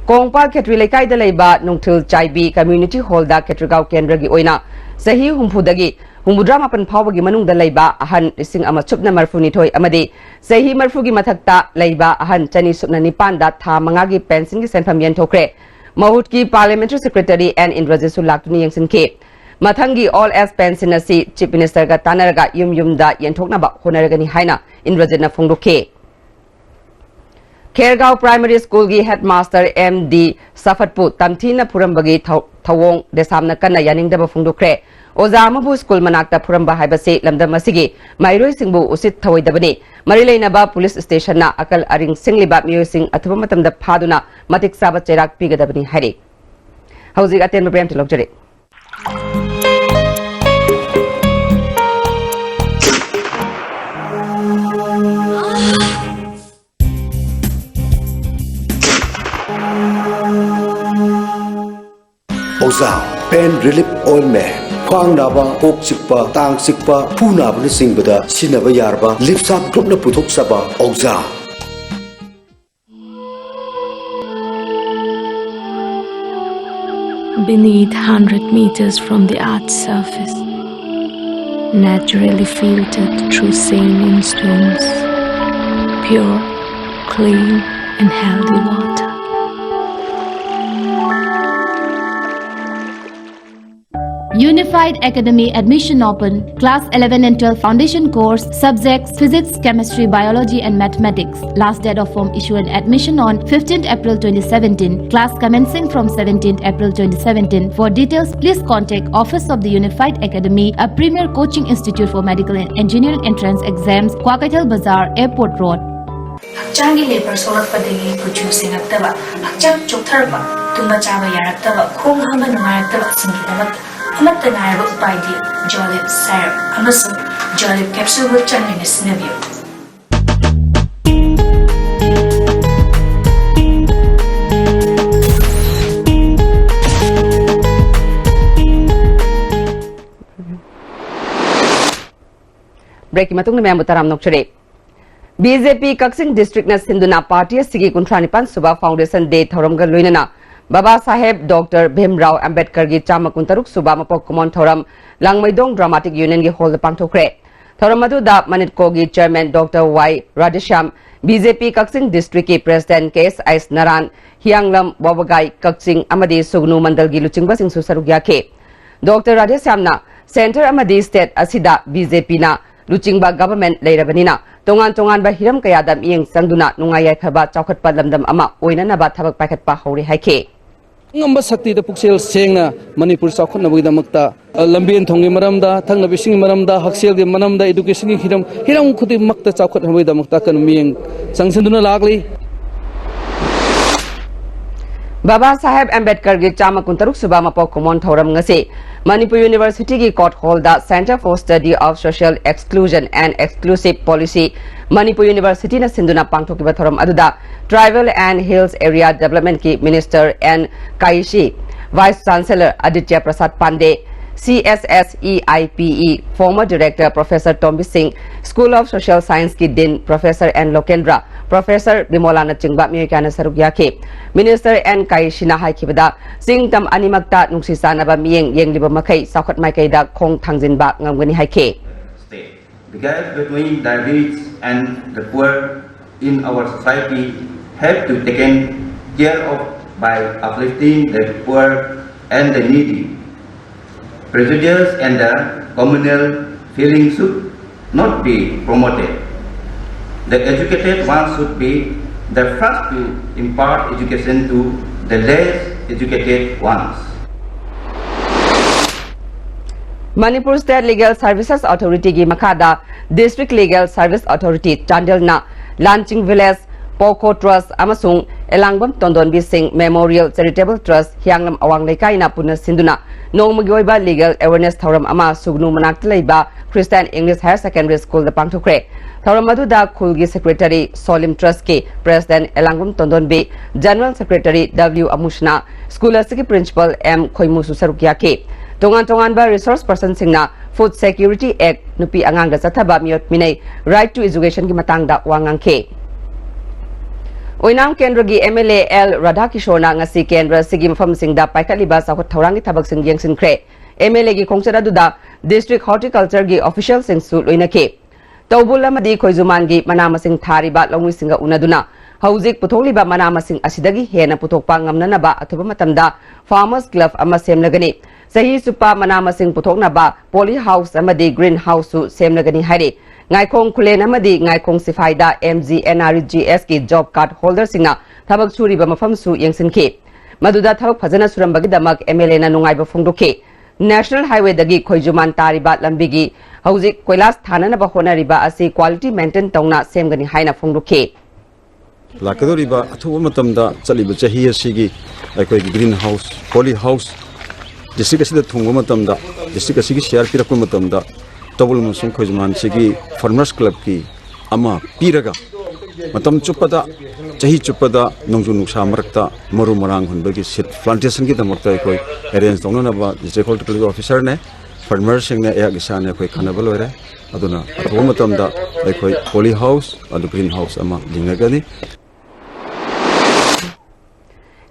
ꯀꯣꯡꯄꯥꯜ ꯈꯦꯇ꯭ꯔꯤ ꯂꯩꯀꯥꯏꯗ ꯂꯩꯕ ꯅꯨꯡꯊꯤꯜ ꯆꯥꯏꯕꯤ Community Hallꯗ ꯈꯦꯇ꯭ꯔꯤꯒꯥꯎ ꯀꯦꯟꯗ꯭ꯔꯒꯤ ꯑꯣꯏꯅ ꯆꯍꯤ ꯍꯨꯝꯐꯨꯗꯒꯤ ꯍꯨꯝꯐꯨꯇꯔꯥ ꯃꯥꯄꯟ ꯐꯥꯎꯕꯒꯤ ꯃꯅꯨꯡꯗ ꯂꯩꯕ ꯑꯍꯟ ꯂꯤꯁꯤꯡ ꯑꯃ ꯁꯨꯞꯅ ꯃꯔꯤꯐꯨꯅꯤꯊꯣꯏ ꯑꯃꯗꯤ ꯆꯍꯤ ꯃꯔꯤꯐꯨꯒꯤ ꯃꯊꯛꯇ ꯂꯩꯕ ꯑꯍꯟ ꯆꯅꯤ ꯁꯨꯞꯅ ꯅꯤꯄꯥꯟꯗ ꯊꯥ ꯃꯉꯥꯒꯤ pensionꯒꯤ ꯁꯦꯟꯐꯝ ꯌꯦꯟꯊꯣꯛꯈ꯭ꯔꯦ꯫ ꯃꯍꯨꯠꯀꯤ Parliamentary Secretary N ꯏꯟꯗ꯭ꯔꯖꯤꯠꯁꯨ ꯂꯥꯛꯇꯨꯅ ꯌꯦꯡꯁꯤꯟꯈꯤ꯫ ꯃꯊꯪꯒꯤ Old Age Pension ꯑꯁꯤ Chief Ministerꯒ ꯇꯥꯟꯅꯔꯒ ꯌꯨꯝ ꯌꯨꯝꯗ ꯌꯦꯟꯊꯣꯛꯅꯕ ꯍꯣꯠꯅꯔꯒꯅꯤ ꯍꯥꯏꯅ ꯏꯟꯗ꯭ꯔꯖꯤꯠꯅ ꯐꯣꯡꯗꯣꯛꯈꯤ꯫ ꯈꯦꯔꯒꯥꯎ ꯄ꯭ꯔꯥꯏꯃꯔꯤ ꯁ꯭ꯀꯨꯜꯒꯤ ꯍꯦꯗꯃꯥꯁꯇꯔ ꯑꯦꯝ ꯗꯤ ꯁꯐꯠꯄꯨ ꯇꯝꯊꯤꯅ ꯐꯨꯔꯝꯕꯒꯤ ꯊꯧ-, ꯊꯧꯑꯣꯡ ꯗꯦꯁꯥꯝꯅ ꯀꯟꯅ ꯌꯥꯅꯤꯡꯗꯕ ꯐꯣꯡꯗꯣꯛꯈ꯭ꯔꯦ꯫ ꯑꯣꯖꯥ ꯑꯃꯕꯨ ꯁ꯭ꯀꯨꯜ ꯃꯅꯥꯛꯇ ꯐꯨꯔꯝꯕ ꯍꯥꯏꯕꯁꯤ ꯂꯝꯗꯝ ꯑꯁꯤꯒꯤ ꯃꯍꯩꯔꯣꯏꯁꯤꯡꯕꯨ ꯎꯁꯤꯠ ꯊꯧꯑꯣꯏꯗꯕꯅꯤ꯫ ꯃꯔꯤ ꯂꯩꯅꯕ ꯄꯨꯂꯤꯁ ꯁ꯭ꯇꯦꯁꯟꯅ ꯑꯀꯜ ꯑꯔꯤꯡ ꯁꯤꯡꯂꯤꯕ ꯃꯤꯑꯣꯏꯁꯤꯡ ꯑꯊꯨꯕ ꯃꯇꯝꯗ ꯐꯥꯗꯨꯅ ꯃꯇꯤꯛ ꯆꯥꯕ ꯆꯩꯔꯥꯛ ꯄꯤꯒꯗꯕꯅꯤ ꯍꯥꯏꯔꯤ꯫ ꯍꯧꯖꯤꯛ ꯑꯇꯦꯟꯕ ꯕ꯭ꯔꯦꯛ ꯑꯃꯇ ꯂꯧꯖꯔꯤ꯫ ꯑꯣꯖꯥ, ꯄꯦꯟ ꯔꯤꯂꯤꯐ ꯑꯣꯏꯜꯃꯦꯟ꯫ ꯈ꯭ꯋꯥꯡ ꯅꯥꯕ, ꯀꯣꯛ ꯆꯤꯛꯄ, ꯇꯥꯡ ꯆꯤꯛꯄ, ꯈꯨ ꯅꯥꯕꯅꯆꯤꯡꯕꯗ ꯁꯤꯖꯤꯟꯅꯕ ꯌꯥꯔꯕ ꯂꯤꯞꯁꯥꯞ ꯒ꯭ꯔꯨꯞꯅ ꯄꯨꯊꯣꯛꯆꯕ ꯑꯣꯖꯥ꯫ Beneath, hundred meters from the earth's surface, naturally filtered through saline stones, pure, clean, and healthy water. Unified Academy admission open. Class eleven and twelve foundation course, subjects physics, chemistry, biology and mathematics. Last date of form issue and admission on fifteenth April twenty seventeen. Class commencing from seventeenth April twenty seventeen. For details, please contact Office of the Unified Academy, a premier coaching institute for medical and engineering entrance exams, Kwakaital Bazar, Airport Road. ꯍꯛꯆꯥꯡꯒꯤ labour ꯁꯣꯛꯂꯛꯄꯗꯒꯤ ꯀꯨꯆꯨ ꯁꯦꯡꯉꯛꯇꯕ, ꯍꯛꯆꯥꯡ ꯆꯣꯛꯊꯔꯛꯄ, ꯇꯨꯝꯕ ꯆꯥꯕ ꯌꯥꯔꯛꯇꯕ, ꯈꯣꯡ ꯍꯥꯝꯕ ꯅꯨꯡꯉꯥꯏꯔꯛꯇꯕꯁꯤꯡꯒꯤꯗꯃꯛꯇ ꯑꯃꯠꯇ ꯉꯥꯏꯔꯕ ꯎꯄꯥꯏꯗꯤ ꯖꯣꯂꯤꯞ ꯁꯥꯏꯔꯞ ꯑꯃꯁꯨꯡ ꯖꯣꯂꯤꯞ ꯀꯦꯞꯁꯨꯜꯕꯨ ꯆꯥꯡ ꯅꯥꯏꯅ ꯁꯤꯖꯤꯟꯅꯕꯤꯌꯨ꯫ ꯕ꯭ꯔꯦꯛꯀꯤ ꯃꯇꯨꯡꯗ ꯃꯌꯥꯝꯕꯨ ꯇꯔꯥꯝꯅ ꯑꯣꯛꯆꯔꯤ꯫ ꯕꯤ ꯖꯦ ꯄꯤ ꯀꯛꯆꯤꯡ ꯗꯤꯁꯇ꯭ꯔꯤꯛꯅ ꯁꯤꯟꯗꯨꯅ ꯄꯥꯔꯇꯤ ꯑꯁꯤꯒꯤ ꯀꯨꯟꯊ꯭ꯔꯥ ꯅꯤꯄꯥꯟ ꯁꯨꯕ ꯐꯥꯎꯟꯗꯦꯁꯟ ꯗꯦ ꯊꯧꯔꯝꯒ ꯂꯣꯏꯅꯅ ꯕꯕꯥ ꯁꯥꯍꯦꯕ ꯗꯣꯛꯇꯔ ꯚꯤꯝꯔꯥꯎ ꯑꯝꯕꯦꯗꯀꯔꯒꯤ ꯆꯥꯝꯃ ꯀꯨꯟꯇꯔꯨꯛ ꯁꯨꯕ ꯃꯄꯣꯛ ꯀꯨꯝꯑꯣꯟ ꯊꯧꯔꯝ ꯂꯥꯡꯃꯩꯗꯣꯡ ꯗ꯭ꯔꯥꯃꯥꯇꯤꯛ ꯌꯨꯅꯤꯌꯟꯒꯤ ꯍꯣꯜꯗ ꯄꯥꯡꯊꯣꯛꯈ꯭ꯔꯦ꯫ ꯊꯧꯔꯝ ꯑꯗꯨꯗ ꯃꯅꯤꯠꯀꯣꯒꯤ ꯆꯤꯌꯔꯃꯦꯟ ꯗꯣꯛꯇꯔ ꯋꯥꯏ ꯔꯥꯙꯦꯁ꯭ꯌꯥꯝ, ꯕꯤ ꯖꯦ ꯄꯤ ꯀꯛꯆꯤꯡ ꯗꯤꯁꯇ꯭ꯔꯤꯛꯀꯤ ꯄ꯭ꯔꯦꯁꯤꯗꯦꯟꯠ ꯀꯦ ꯑꯦꯁ ꯑꯥꯏ ꯑꯦꯁ ꯅꯥꯔꯥꯟ, ꯍꯤꯌꯥꯡꯂꯝ, ꯋꯥꯕꯒꯥꯏ, ꯀꯛꯆꯤꯡ ꯑꯃꯗꯤ ꯁꯨꯒꯅꯨ ꯃꯟꯗꯜꯒꯤ ꯂꯨꯆꯤꯡꯕꯁꯤꯡꯁꯨ ꯁꯔꯨꯛ ꯌꯥꯈꯤ꯫ ꯗꯣꯛꯇꯔ ꯔꯥꯙꯦꯁ꯭ꯌꯥꯝꯅ ꯁꯦꯟꯇꯔ ꯑꯃꯗꯤ ꯁ꯭ꯇꯦꯠ ꯑꯁꯤꯗ ꯕꯤ ꯖꯦ ꯄꯤꯅ ꯂꯨꯆꯤꯡꯕ ꯒꯚꯔꯟꯃꯦꯟꯠ ꯂꯩꯔꯕꯅꯤꯅ ꯇꯣꯉꯥꯟ ꯇꯣꯉꯥꯟꯕ ꯍꯤꯔꯝ ꯀꯌꯥꯗ ꯃꯤꯠꯌꯦꯡ ꯆꯪꯗꯨꯅ ꯅꯨꯡꯉꯥꯏ ꯌꯥꯏꯐꯕ ꯆꯥꯎꯈꯠꯄ ꯂꯝꯗꯝ ꯑꯃ ꯑꯣꯏꯅꯅꯕ ꯊꯕꯛ ꯄꯥꯏꯈꯠꯄ ꯍꯧꯔꯦ ꯍꯥꯏꯈꯤ꯫ ꯑꯉꯝꯕ ꯁꯛꯇꯤꯗ ꯄꯨꯛꯆꯦꯜ ꯁꯦꯡꯅ ꯃꯅꯤꯄꯨꯔ ꯆꯥꯎꯈꯠꯅꯕꯒꯤꯗꯃꯛꯇ, ꯑ, ꯂꯝꯕꯦꯟ ꯊꯣꯡꯒꯤ ꯃꯔꯝꯗ, ꯊꯛꯅꯕ ꯏꯁꯤꯡꯒꯤ ꯃꯔꯝꯗ, ꯍꯛꯁꯦꯜꯒꯤ ꯃꯔꯝꯗ, educationꯒꯤ ꯍꯤꯔꯝ, ꯍꯤꯔꯝ ꯈꯨꯗꯤꯡꯃꯛꯇ ꯆꯥꯎꯈꯠꯅꯕꯒꯤꯗꯃꯛꯇ ꯑꯀꯟꯕ ꯃꯤꯠꯌꯦꯡ ꯆꯪꯁꯤꯟꯗꯨꯅ ꯂꯥꯛꯂꯤ꯫ ꯕꯥꯕꯥ ꯁꯥꯍꯦꯕ ꯑꯝꯕꯦꯗꯀꯔꯒꯤ ꯆꯥꯝꯃ ꯀꯨꯟꯇꯔꯨꯛ ꯁꯨꯕ ꯃꯄꯣꯛ ꯀꯨꯝꯑꯣꯟ ꯊꯧꯔꯝ ꯉꯁꯤ ꯃꯅꯤꯄꯨꯔ ꯌꯨꯅꯤꯚꯔꯁꯤꯇꯤꯒꯤ court hallꯗ Centre for Study of Social Exclusion and Exclusive Policy, Manipur ꯌꯨꯅꯤꯚꯔꯁꯤꯇꯤꯅ ꯁꯤꯟꯗꯨꯅ ꯄꯥꯡꯊꯣꯛꯈꯤꯕ ꯊꯧꯔꯝ ꯑꯗꯨꯗ Tribal and Hills Area Developmentꯀꯤ Minister N Kaisi, Vice Chancellor Aditya Prasad Pandey, CSSEIPE former Director Professor Tombi Singh, School of Social Scienceꯀꯤ Dean Professor N Lokendra, Professor ꯕꯤꯃꯣꯂꯥꯅꯆꯤꯡꯕ ꯃꯤꯑꯣꯏ ꯀꯌꯥꯅ ꯁꯔꯨꯛ ꯌꯥꯈꯤ꯫ Minister ꯑꯦꯟ ꯀꯥꯏꯁꯤꯅ ꯍꯥꯏꯈꯤꯕꯗ, ꯆꯤꯡ ꯇꯝ ꯑꯅꯤꯃꯛꯇ ꯅꯨꯡꯁꯤ ꯆꯥꯟꯅꯕ ꯃꯤꯠꯌꯦꯡ ꯌꯦꯡꯂꯤꯕ ꯃꯈꯩ ꯆꯥꯎꯈꯠ ꯃꯥꯏꯀꯩꯗ ꯈꯣꯡ ꯊꯥꯡꯖꯤꯟꯕ ꯉꯝꯒꯅꯤ ꯍꯥꯏꯈꯤ꯫ State. The gap between the rich and the poor in our society have to taken care of by uplifting the poor and the needy. Prejudice and the communal feeling should not be promoted. The educated ones should be the first to impart education to the less educated ones. Manipur State Legal Services Authorityꯒꯤ ꯃꯈꯥꯗ District Legal Service Authority ꯆꯥꯟꯗꯦꯜꯅ ꯂꯥꯟꯆꯤꯡ Village, ꯄꯣꯈꯣ Trust ꯑꯃꯁꯨꯡ ꯑꯦꯂꯥꯡꯕꯝ ꯇꯣꯟꯗꯣꯟꯕꯤ ꯁꯤꯡ Memorial Charitable Trust ꯍꯤꯌꯥꯡꯂꯝ ꯑꯋꯥꯡ ꯂꯩꯀꯥꯏꯅ ꯄꯨꯟꯅ ꯁꯤꯟꯗꯨꯅ ꯅꯣꯡꯃꯒꯤ ꯑꯣꯏꯕ legal awareness ꯊꯧꯔꯝ ꯑꯃ ꯁꯨꯒꯅꯨ ꯃꯅꯥꯛꯇ ꯂꯩꯕ Christian English Higher Secondary Schoolꯗ ꯄꯥꯡꯊꯣꯛꯈ꯭ꯔꯦ꯫ ꯊꯧꯔꯝ ꯑꯗꯨꯗ ꯈꯨꯜꯒꯤ Secretary, Solim Trustꯀꯤ President Elangbam Tondonbi, General Secretary W ꯑꯃꯨꯁꯅꯥ, ꯁ꯭ꯀꯨꯜ ꯑꯁꯤꯒꯤ Principal ꯑꯦꯝ ꯈꯣꯏꯃꯨꯁꯨ ꯁꯔꯨꯛ ꯌꯥꯈꯤ꯫ ꯇꯣꯉꯥꯟ ꯇꯣꯉꯥꯟꯕ resource personꯁꯤꯡꯅ Food Security Act, ꯅꯨꯄꯤ ꯑꯉꯥꯡꯗ ꯆꯠꯊꯕ ꯃꯤꯑꯣꯠ ꯃꯤꯅꯩ, Right to Educationꯒꯤ ꯃꯇꯥꯡꯗ ꯋꯥ ꯉꯥꯡꯈꯤ꯫ ꯑꯣꯏꯅꯥꯝ ꯀꯦꯟꯗ꯭ꯔꯒꯤ MLA ꯑꯦꯜ ꯔꯥꯙꯥꯀꯤꯁꯣꯔꯅ ꯉꯁꯤ ꯀꯦꯟꯗ꯭ꯔ ꯑꯁꯤꯒꯤ ꯃꯐꯝꯁꯤꯡꯗ ꯄꯥꯏꯈꯠꯂꯤꯕ ꯆꯥꯎꯈꯠ ꯊꯧꯔꯥꯡꯒꯤ ꯊꯕꯛꯁꯤꯡ ꯌꯦꯡꯁꯤꯟꯈ꯭ꯔꯦ꯫ MLAꯒꯤ ꯈꯣꯡꯆꯠ ꯑꯗꯨꯗ District Horticultureꯒꯤ officialꯁꯤꯡꯁꯨ ꯂꯣꯏꯅꯈꯤ꯫ ꯇꯧꯕꯨꯜ ꯑꯃꯗꯤ ꯈꯣꯏꯖꯨꯃꯥꯟꯒꯤ ꯃꯅꯥ ꯃꯁꯤꯡ ꯊꯥꯔꯤꯕ ꯂꯧꯃꯤꯁꯤꯡꯒ ꯎꯅꯗꯨꯅ ꯍꯧꯖꯤꯛ ꯄꯨꯊꯣꯛꯂꯤꯕ ꯃꯅꯥ ꯃꯁꯤꯡ ꯑꯁꯤꯗꯒꯤ ꯍꯦꯟꯅ ꯄꯨꯊꯣꯛꯄ ꯉꯝꯅꯅꯕ ꯑꯊꯨꯕ ꯃꯇꯝꯗ Farmers Club ꯑꯃ ꯁꯦꯝꯂꯒꯅꯤ꯫ ꯆꯍꯤ ꯆꯨꯞꯄ ꯃꯅꯥ ꯃꯁꯤꯡ ꯄꯨꯊꯣꯛꯅꯕ poly house ꯑꯃꯗꯤ green houseꯁꯨ ꯁꯦꯝꯂꯒꯅꯤ ꯍꯥꯏꯔꯤ꯫ ꯉꯥꯏꯈꯣꯡ ꯈꯨꯂꯦꯟ ꯑꯃꯗꯤ ꯉꯥꯏꯈꯣꯡ ꯁꯤꯐꯥꯏꯗ M G N R E G Sꯀꯤ job card holderꯁꯤꯡꯅ ꯊꯕꯛ ꯁꯨꯔꯤꯕ ꯃꯐꯝꯁꯨ ꯌꯦꯡꯁꯤꯟꯈꯤ꯫ ꯃꯗꯨꯗ ꯊꯕꯛ ꯐꯖꯅ ꯁꯨꯔꯝꯕꯒꯤꯗꯃꯛ MLAꯅ ꯅꯨꯡꯉꯥꯏꯕ ꯐꯣꯡꯗꯣꯛꯈꯤ꯫ National Highwayꯗꯒꯤ ꯈꯣꯏꯖꯨꯃꯥꯟ ꯇꯥꯔꯤꯕ ꯂꯝꯕꯤꯒꯤ ꯍꯧꯖꯤꯛ ꯀꯣꯏꯂꯥꯁ ꯊꯥꯅꯅꯕ ꯍꯣꯠꯅꯔꯤꯕ ꯑꯁꯤ quality maintain ꯇꯧꯅ ꯁꯦꯝꯒꯅꯤ ꯍꯥꯏꯅ ꯐꯣꯡꯗꯣꯛꯈꯤ꯫ ꯂꯥꯛꯀꯗꯧꯔꯤꯕ ꯑꯊꯨꯕ ꯃꯇꯝꯗ ꯆꯠꯂꯤꯕ ꯆꯍꯤ ꯑꯁꯤꯒꯤ ꯑꯩꯈꯣꯏꯒꯤ green house, poly house, district ꯑꯁꯤꯗ ꯊꯨꯡꯕ ꯃꯇꯝꯗ, district ꯑꯁꯤꯒꯤ share ꯄꯤꯔꯛꯄ ꯃꯇꯝꯗ ꯇꯧꯕꯜ ꯑꯃꯁꯨꯡ ꯈꯣꯏꯖꯨꯃꯥꯟꯁꯤꯒꯤ farmers clubꯀꯤ ꯑꯃ ꯄꯤꯔꯒ ꯃꯇꯝ ꯆꯨꯞꯄꯗ, ꯆꯍꯤ ꯆꯨꯞꯄꯗ ꯅꯣꯡꯖꯨ ꯅꯨꯡꯁꯥ ꯃꯔꯛꯇ ꯃꯔꯨ ꯃꯔꯥꯡ ꯍꯨꯟꯕꯒꯤ seed plantationꯒꯤꯗꯃꯛꯇ ꯑꯩꯈꯣꯏ arrange ꯇꯧꯅꯅꯕ district horticulture officerꯅꯦ, farmerꯁꯤꯡꯅꯦ, ꯑꯩꯍꯥꯛ ꯏꯁꯥꯅꯦ ꯑꯩꯈꯣꯏ ꯈꯟꯅꯕ ꯂꯣꯏꯔꯦ꯫ ꯑꯗꯨꯅ ꯑꯊꯨꯕ ꯃꯇꯝꯗ ꯑꯩꯈꯣꯏ poly house ꯑꯗꯨ green house ꯑꯃ ꯂꯤꯡꯉꯒꯅꯤ꯫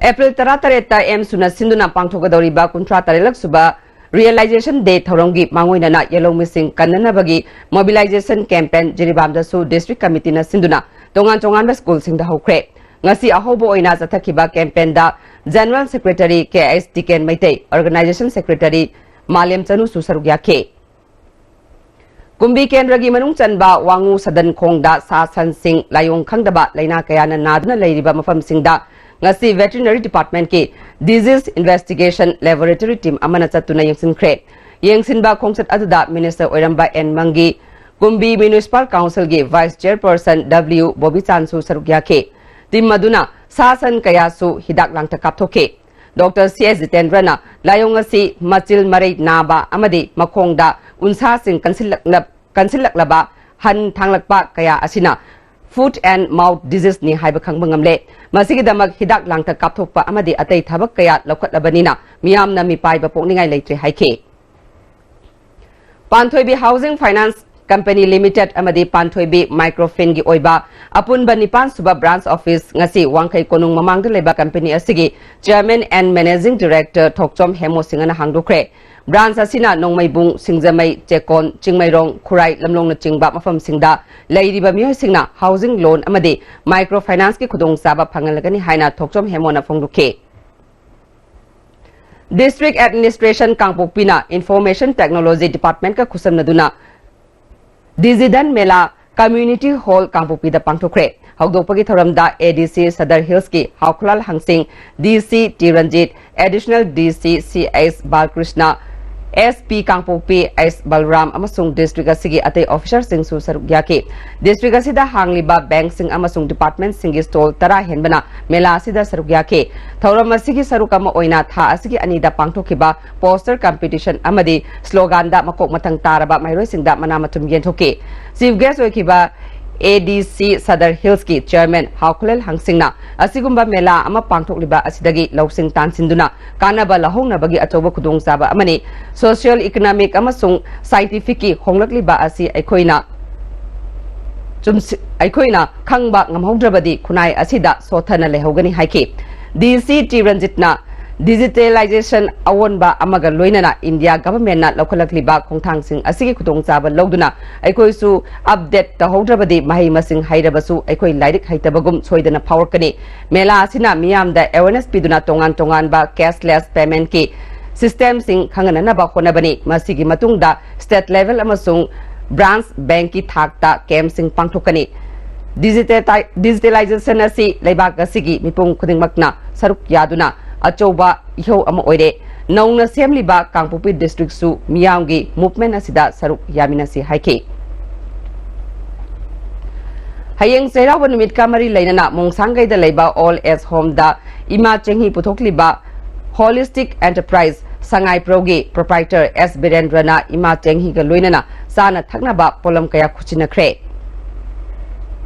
ꯑꯦꯄ꯭ꯔꯤꯜ ꯇꯔꯥꯇꯔꯦꯠꯇ ꯑꯦꯝꯁꯨꯅ ꯁꯤꯟꯗꯨꯅ ꯄꯥꯡꯊꯣꯛꯀꯗꯧꯔꯤꯕ ꯀꯨꯟꯊ꯭ꯔꯥ ꯇꯔꯦꯠꯂꯛ ꯁꯨꯕ Realization Day ꯊꯧꯔꯝꯒꯤ ꯃꯥꯡꯑꯣꯏꯅꯅ ꯌꯦꯜꯍꯧꯃꯤꯁꯤꯡ ꯀꯟꯅꯅꯕꯒꯤ mobilization campaign ꯖꯤꯔꯤꯕꯥꯝꯗꯁꯨ district committeeꯅ ꯁꯤꯟꯗꯨꯅ ꯇꯣꯉꯥꯟ ꯇꯣꯉꯥꯟꯕ schoolꯁꯤꯡꯗ ꯍꯧꯈ꯭ꯔꯦ꯫ ꯉꯁꯤ ꯑꯍꯧꯕ ꯑꯣꯏꯅ ꯆꯠꯊꯈꯤꯕ campaignꯗ General Secretary K S ꯗꯤꯀꯦꯟ Meitei, Organization Secretary ꯃꯥꯂꯦꯝ ꯆꯅꯨꯁꯨ ꯁꯔꯨꯛ ꯌꯥꯈꯤ꯫ ꯀꯨꯝꯕꯤ ꯀꯦꯟꯗ꯭ꯔꯒꯤ ꯃꯅꯨꯡ ꯆꯟꯕ ꯋꯥꯉꯨ ꯁꯗꯟꯈꯣꯡꯗ ꯁꯥ ꯁꯟꯁꯤꯡ ꯂꯥꯏꯑꯣꯡ ꯈꯪꯗꯕ ꯂꯥꯏꯅꯥ ꯀꯌꯥꯅ ꯅꯥꯗꯨꯅ ꯂꯩꯔꯤꯕ ꯃꯐꯝꯁꯤꯡꯗ ꯉꯁꯤ Veterinary Departmentꯀꯤ Disease Investigation Laboratory Team ꯑꯃꯅ ꯆꯠꯇꯨꯅ ꯌꯦꯡꯁꯤꯟꯈ꯭ꯔꯦ꯫ ꯌꯦꯡꯁꯤꯟꯕ ꯈꯣꯡꯆꯠ ꯑꯗꯨꯗ Minister ꯑꯣꯏꯔꯝꯕ ꯑꯦꯟ ꯃꯪꯒꯤ, ꯀꯨꯝꯕꯤ Municipal Councilꯒꯤ Vice Chairperson W ꯕꯣꯕꯤꯆꯥꯟꯁꯨ ꯁꯔꯨꯛ ꯌꯥꯈꯤ꯫ Team ꯑꯗꯨꯅ ꯁꯥ ꯁꯟ ꯀꯌꯥꯁꯨ ꯍꯤꯗꯥꯛ ꯂꯥꯡꯊꯛ ꯀꯥꯞꯊꯣꯛꯈꯤ꯫ Doctor C S ꯖꯤꯇꯦꯟꯗ꯭ꯔꯅ ꯂꯥꯏꯑꯣꯡ ꯑꯁꯤ ꯃꯆꯤꯜ ꯃꯔꯩ ꯅꯥꯕ ꯑꯃꯗꯤ ꯃꯈꯣꯡꯗ ꯎꯟꯁꯥꯁꯤꯡ ꯀꯟꯁꯤꯜꯂꯛꯅ-, ꯀꯟꯁꯤꯜꯂꯛꯂꯕ ꯍꯟ ꯊꯥꯡꯂꯛꯄ ꯀꯌꯥ ꯑꯁꯤꯅ Foot and Mouth Diseaseꯅꯤ ꯍꯥꯏꯕ ꯈꯪꯕ ꯉꯝꯂꯦ꯫ ꯃꯁꯤꯒꯤꯗꯃꯛ ꯍꯤꯗꯥꯛ ꯂꯥꯡꯊꯛ ꯀꯥꯞꯊꯣꯛꯄ ꯑꯃꯗꯤ ꯑꯇꯩ ꯊꯕꯛ ꯀꯌꯥ ꯂꯧꯈꯠꯂꯕꯅꯤꯅ ꯃꯤꯌꯥꯝꯅ ꯃꯤꯄꯥꯏꯕ ꯄꯣꯛꯅꯤꯡꯉꯥꯏ ꯂꯩꯇ꯭ꯔꯦ ꯍꯥꯏꯈꯤ꯫ ꯄꯥꯟꯊꯣꯏꯕꯤ Housing Finance Company Limited ꯑꯃꯗꯤ ꯄꯥꯟꯊꯣꯏꯕꯤ Microfinꯒꯤ ꯑꯣꯏꯕ ꯑꯄꯨꯟꯕ ꯅꯤꯄꯥꯟ ꯁꯨꯕ branch office ꯉꯁꯤ ꯋꯥꯡꯈꯩ ꯀꯣꯅꯨꯡ ꯃꯃꯥꯡꯗ ꯂꯩꯕ company ꯑꯁꯤꯒꯤ Chairman and Managing Director ꯊꯣꯛꯆꯣꯝ ꯍꯦꯃꯣ ꯁꯤꯡꯍꯅ ꯍꯥꯡꯗꯣꯛꯈ꯭ꯔꯦ꯫ Branch ꯑꯁꯤꯅ ꯅꯣꯡꯃꯩꯕꯨꯡ, ꯁꯤꯡꯖꯃꯩ, ꯆꯦꯛꯀꯣꯟ, ꯆꯤꯡꯃꯩꯔꯣꯡ, ꯈꯨꯔꯥꯏ, ꯂꯝꯂꯣꯡꯅꯆꯤꯡꯕ ꯃꯐꯝꯁꯤꯡꯗ ꯂꯩꯔꯤꯕ ꯃꯤꯑꯣꯏꯁꯤꯡꯅ housing loan ꯑꯃꯗꯤ micro financeꯀꯤ ꯈꯨꯗꯣꯡꯆꯥꯕ ꯐꯪꯍꯜꯂꯒꯅꯤ ꯍꯥꯏꯅ ꯊꯣꯛꯆꯣꯝ ꯍꯦꯃꯣꯅ ꯐꯣꯡꯗꯣꯛꯈꯤ꯫ District Administration ꯀꯥꯡꯄꯣꯛꯄꯤꯅ Information Technology Departmentꯀ ꯈꯨꯠꯁꯝꯅꯗꯨꯅ Digital Mela Community Hall ꯀꯥꯡꯄꯣꯛꯄꯤꯗ ꯄꯥꯡꯊꯣꯛꯈ꯭ꯔꯦ꯫ ꯍꯧꯗꯣꯛꯄꯒꯤ ꯊꯧꯔꯝꯗ A D C Sadar Hillsꯀꯤ ꯍꯥꯎꯈꯨꯂꯥꯜ ꯍꯪꯁꯤꯡ, D C T Ranjit, Additional D C C H Balkrishna, S P Kangpokpi H Balram ꯑꯃꯁꯨꯡ district ꯑꯁꯤꯒꯤ ꯑꯇꯩ officerꯁꯤꯡꯁꯨ ꯁꯔꯨꯛ ꯌꯥꯈꯤ꯫ District ꯑꯁꯤꯗ ꯍꯥꯡꯂꯤꯕ bankꯁꯤꯡ ꯑꯃꯁꯨꯡ departmentꯁꯤꯡꯒꯤ stall ꯇꯔꯥ ꯍꯦꯟꯕꯅ ꯃꯦꯂꯥ ꯑꯁꯤꯗ ꯁꯔꯨꯛ ꯌꯥꯈꯤ꯫ ꯊꯧꯔꯝ ꯑꯁꯤꯒꯤ ꯁꯔꯨꯛ ꯑꯃ ꯑꯣꯏꯅ ꯊꯥ ꯑꯁꯤꯒꯤ ꯑꯅꯤꯗ ꯄꯥꯡꯊꯣꯛꯈꯤꯕ poster competition ꯑꯃꯗꯤ sloganꯗ ꯃꯀꯣꯛ ꯃꯊꯪ ꯇꯥꯔꯕ ꯃꯍꯩꯔꯣꯏꯁꯤꯡꯗ ꯃꯅꯥ ꯃꯊꯨꯝ ꯌꯦꯟꯊꯣꯛꯈꯤ꯫ Chief guest ꯑꯣꯏꯈꯤꯕ A D C Sadar Hillsꯀꯤ chairman ꯍꯥꯎꯈꯨꯂꯦꯜ ꯍꯪꯁꯤꯡꯅ ꯑꯁꯤꯒꯨꯝꯕ ꯃꯦꯂꯥ ꯑꯃ ꯄꯥꯡꯊꯣꯛꯂꯤꯕ ꯑꯁꯤꯗꯒꯤ ꯂꯧꯁꯤꯡ ꯇꯥꯟꯁꯤꯟꯗꯨꯅ ꯀꯥꯟꯅꯕ ꯂꯧꯍꯧꯅꯕꯒꯤ ꯑꯆꯧꯕ ꯈꯨꯗꯣꯡꯆꯥꯕ ꯑꯃꯅꯤ꯫ Socio economic ꯑꯃꯁꯨꯡ scientificꯀꯤ ꯍꯣꯡꯂꯛꯂꯤꯕ ꯑꯁꯤ ꯑꯩꯈꯣꯏꯅ ꯆꯨꯝꯁꯤ-, ꯑꯩꯈꯣꯏꯅ ꯈꯪꯕ ꯉꯝꯍꯧꯗ꯭ꯔꯕꯗꯤ ꯈꯨꯟꯅꯥꯏ ꯑꯁꯤꯗ ꯁꯣꯠꯊꯅ ꯂꯩꯍꯧꯒꯅꯤ ꯍꯥꯏꯈꯤ꯫ D C T Ranjitꯅ digitalization ꯑꯑꯣꯟꯕ ꯑꯃꯒ ꯂꯣꯏꯅꯅ India governmentꯅ ꯂꯧꯈꯠꯂꯛꯂꯤꯕ ꯈꯣꯡꯊꯥꯡꯁꯤꯡ ꯑꯁꯤꯒꯤ ꯈꯨꯗꯣꯡꯆꯥꯕ ꯂꯧꯗꯨꯅ ꯑꯩꯈꯣꯏꯁꯨ update ꯇꯧꯍꯧꯗ꯭ꯔꯕꯗꯤ ꯃꯍꯩ ꯃꯁꯤꯡ ꯍꯩꯔꯕꯁꯨ ꯑꯩꯈꯣꯏ ꯂꯥꯏꯔꯤꯛ ꯍꯩꯇꯕꯒꯨꯝ ꯁꯣꯏꯗꯅ ꯐꯥꯎꯔꯛꯀꯅꯤ꯫ ꯃꯦꯂꯥ ꯑꯁꯤꯅ ꯃꯤꯌꯥꯝꯗ awareness ꯄꯤꯗꯨꯅ ꯇꯣꯉꯥꯟ ꯇꯣꯉꯥꯟꯕ cashless paymentꯀꯤ systemꯁꯤꯡ ꯈꯪꯍꯟꯅꯅꯕ ꯍꯣꯠꯅꯕꯅꯤ꯫ ꯃꯁꯤꯒꯤ ꯃꯇꯨꯡꯗ state level ꯑꯃꯁꯨꯡ branch bankꯀꯤ ꯊꯥꯛꯇ campꯁꯤꯡ ꯄꯥꯡꯊꯣꯛꯀꯅꯤ꯫ Digitali-, digitalization ꯑꯁꯤ ꯂꯩꯕꯥꯛ ꯑꯁꯤꯒꯤ ꯃꯤꯄꯨꯝ ꯈꯨꯗꯤꯡꯃꯛꯅ ꯁꯔꯨꯛ ꯌꯥꯗꯨꯅ ꯑꯆꯧꯕ ꯏꯍꯧ ꯑꯃ ꯑꯣꯏꯔꯦ꯫ ꯅꯧꯅ ꯁꯦꯝꯂꯤꯕ ꯀꯥꯡꯄꯣꯛꯄꯤ districtꯁꯨ ꯃꯤꯌꯥꯝꯒꯤ movement ꯑꯁꯤꯗ ꯁꯔꯨꯛ ꯌꯥꯃꯤꯟꯅꯁꯤ ꯍꯥꯏꯈꯤ꯫ ꯍꯌꯦꯡ ꯆꯩꯔꯥꯎꯕ ꯅꯨꯃꯤꯠꯀ ꯃꯔꯤ ꯂꯩꯅꯅ ꯃꯣꯡꯁꯥꯡꯒꯩꯗ ꯂꯩꯕ old age homeꯗ ꯏꯃꯥ ꯆꯦꯡꯍꯤ ꯄꯨꯊꯣꯛꯂꯤꯕ Holistic Enterprise ꯁꯉꯥꯏꯄ꯭ꯔꯧꯒꯤ proprietor S ꯕꯤꯔꯦꯟꯗ꯭ꯔꯅ ꯏꯃꯥ ꯆꯦꯡꯍꯤꯒ ꯂꯣꯏꯅꯅ ꯆꯥꯅ ꯊꯛꯅꯕ ꯄꯣꯠꯂꯝ ꯀꯌꯥ ꯈꯨꯠꯁꯤꯟꯅꯈ꯭ꯔꯦ꯫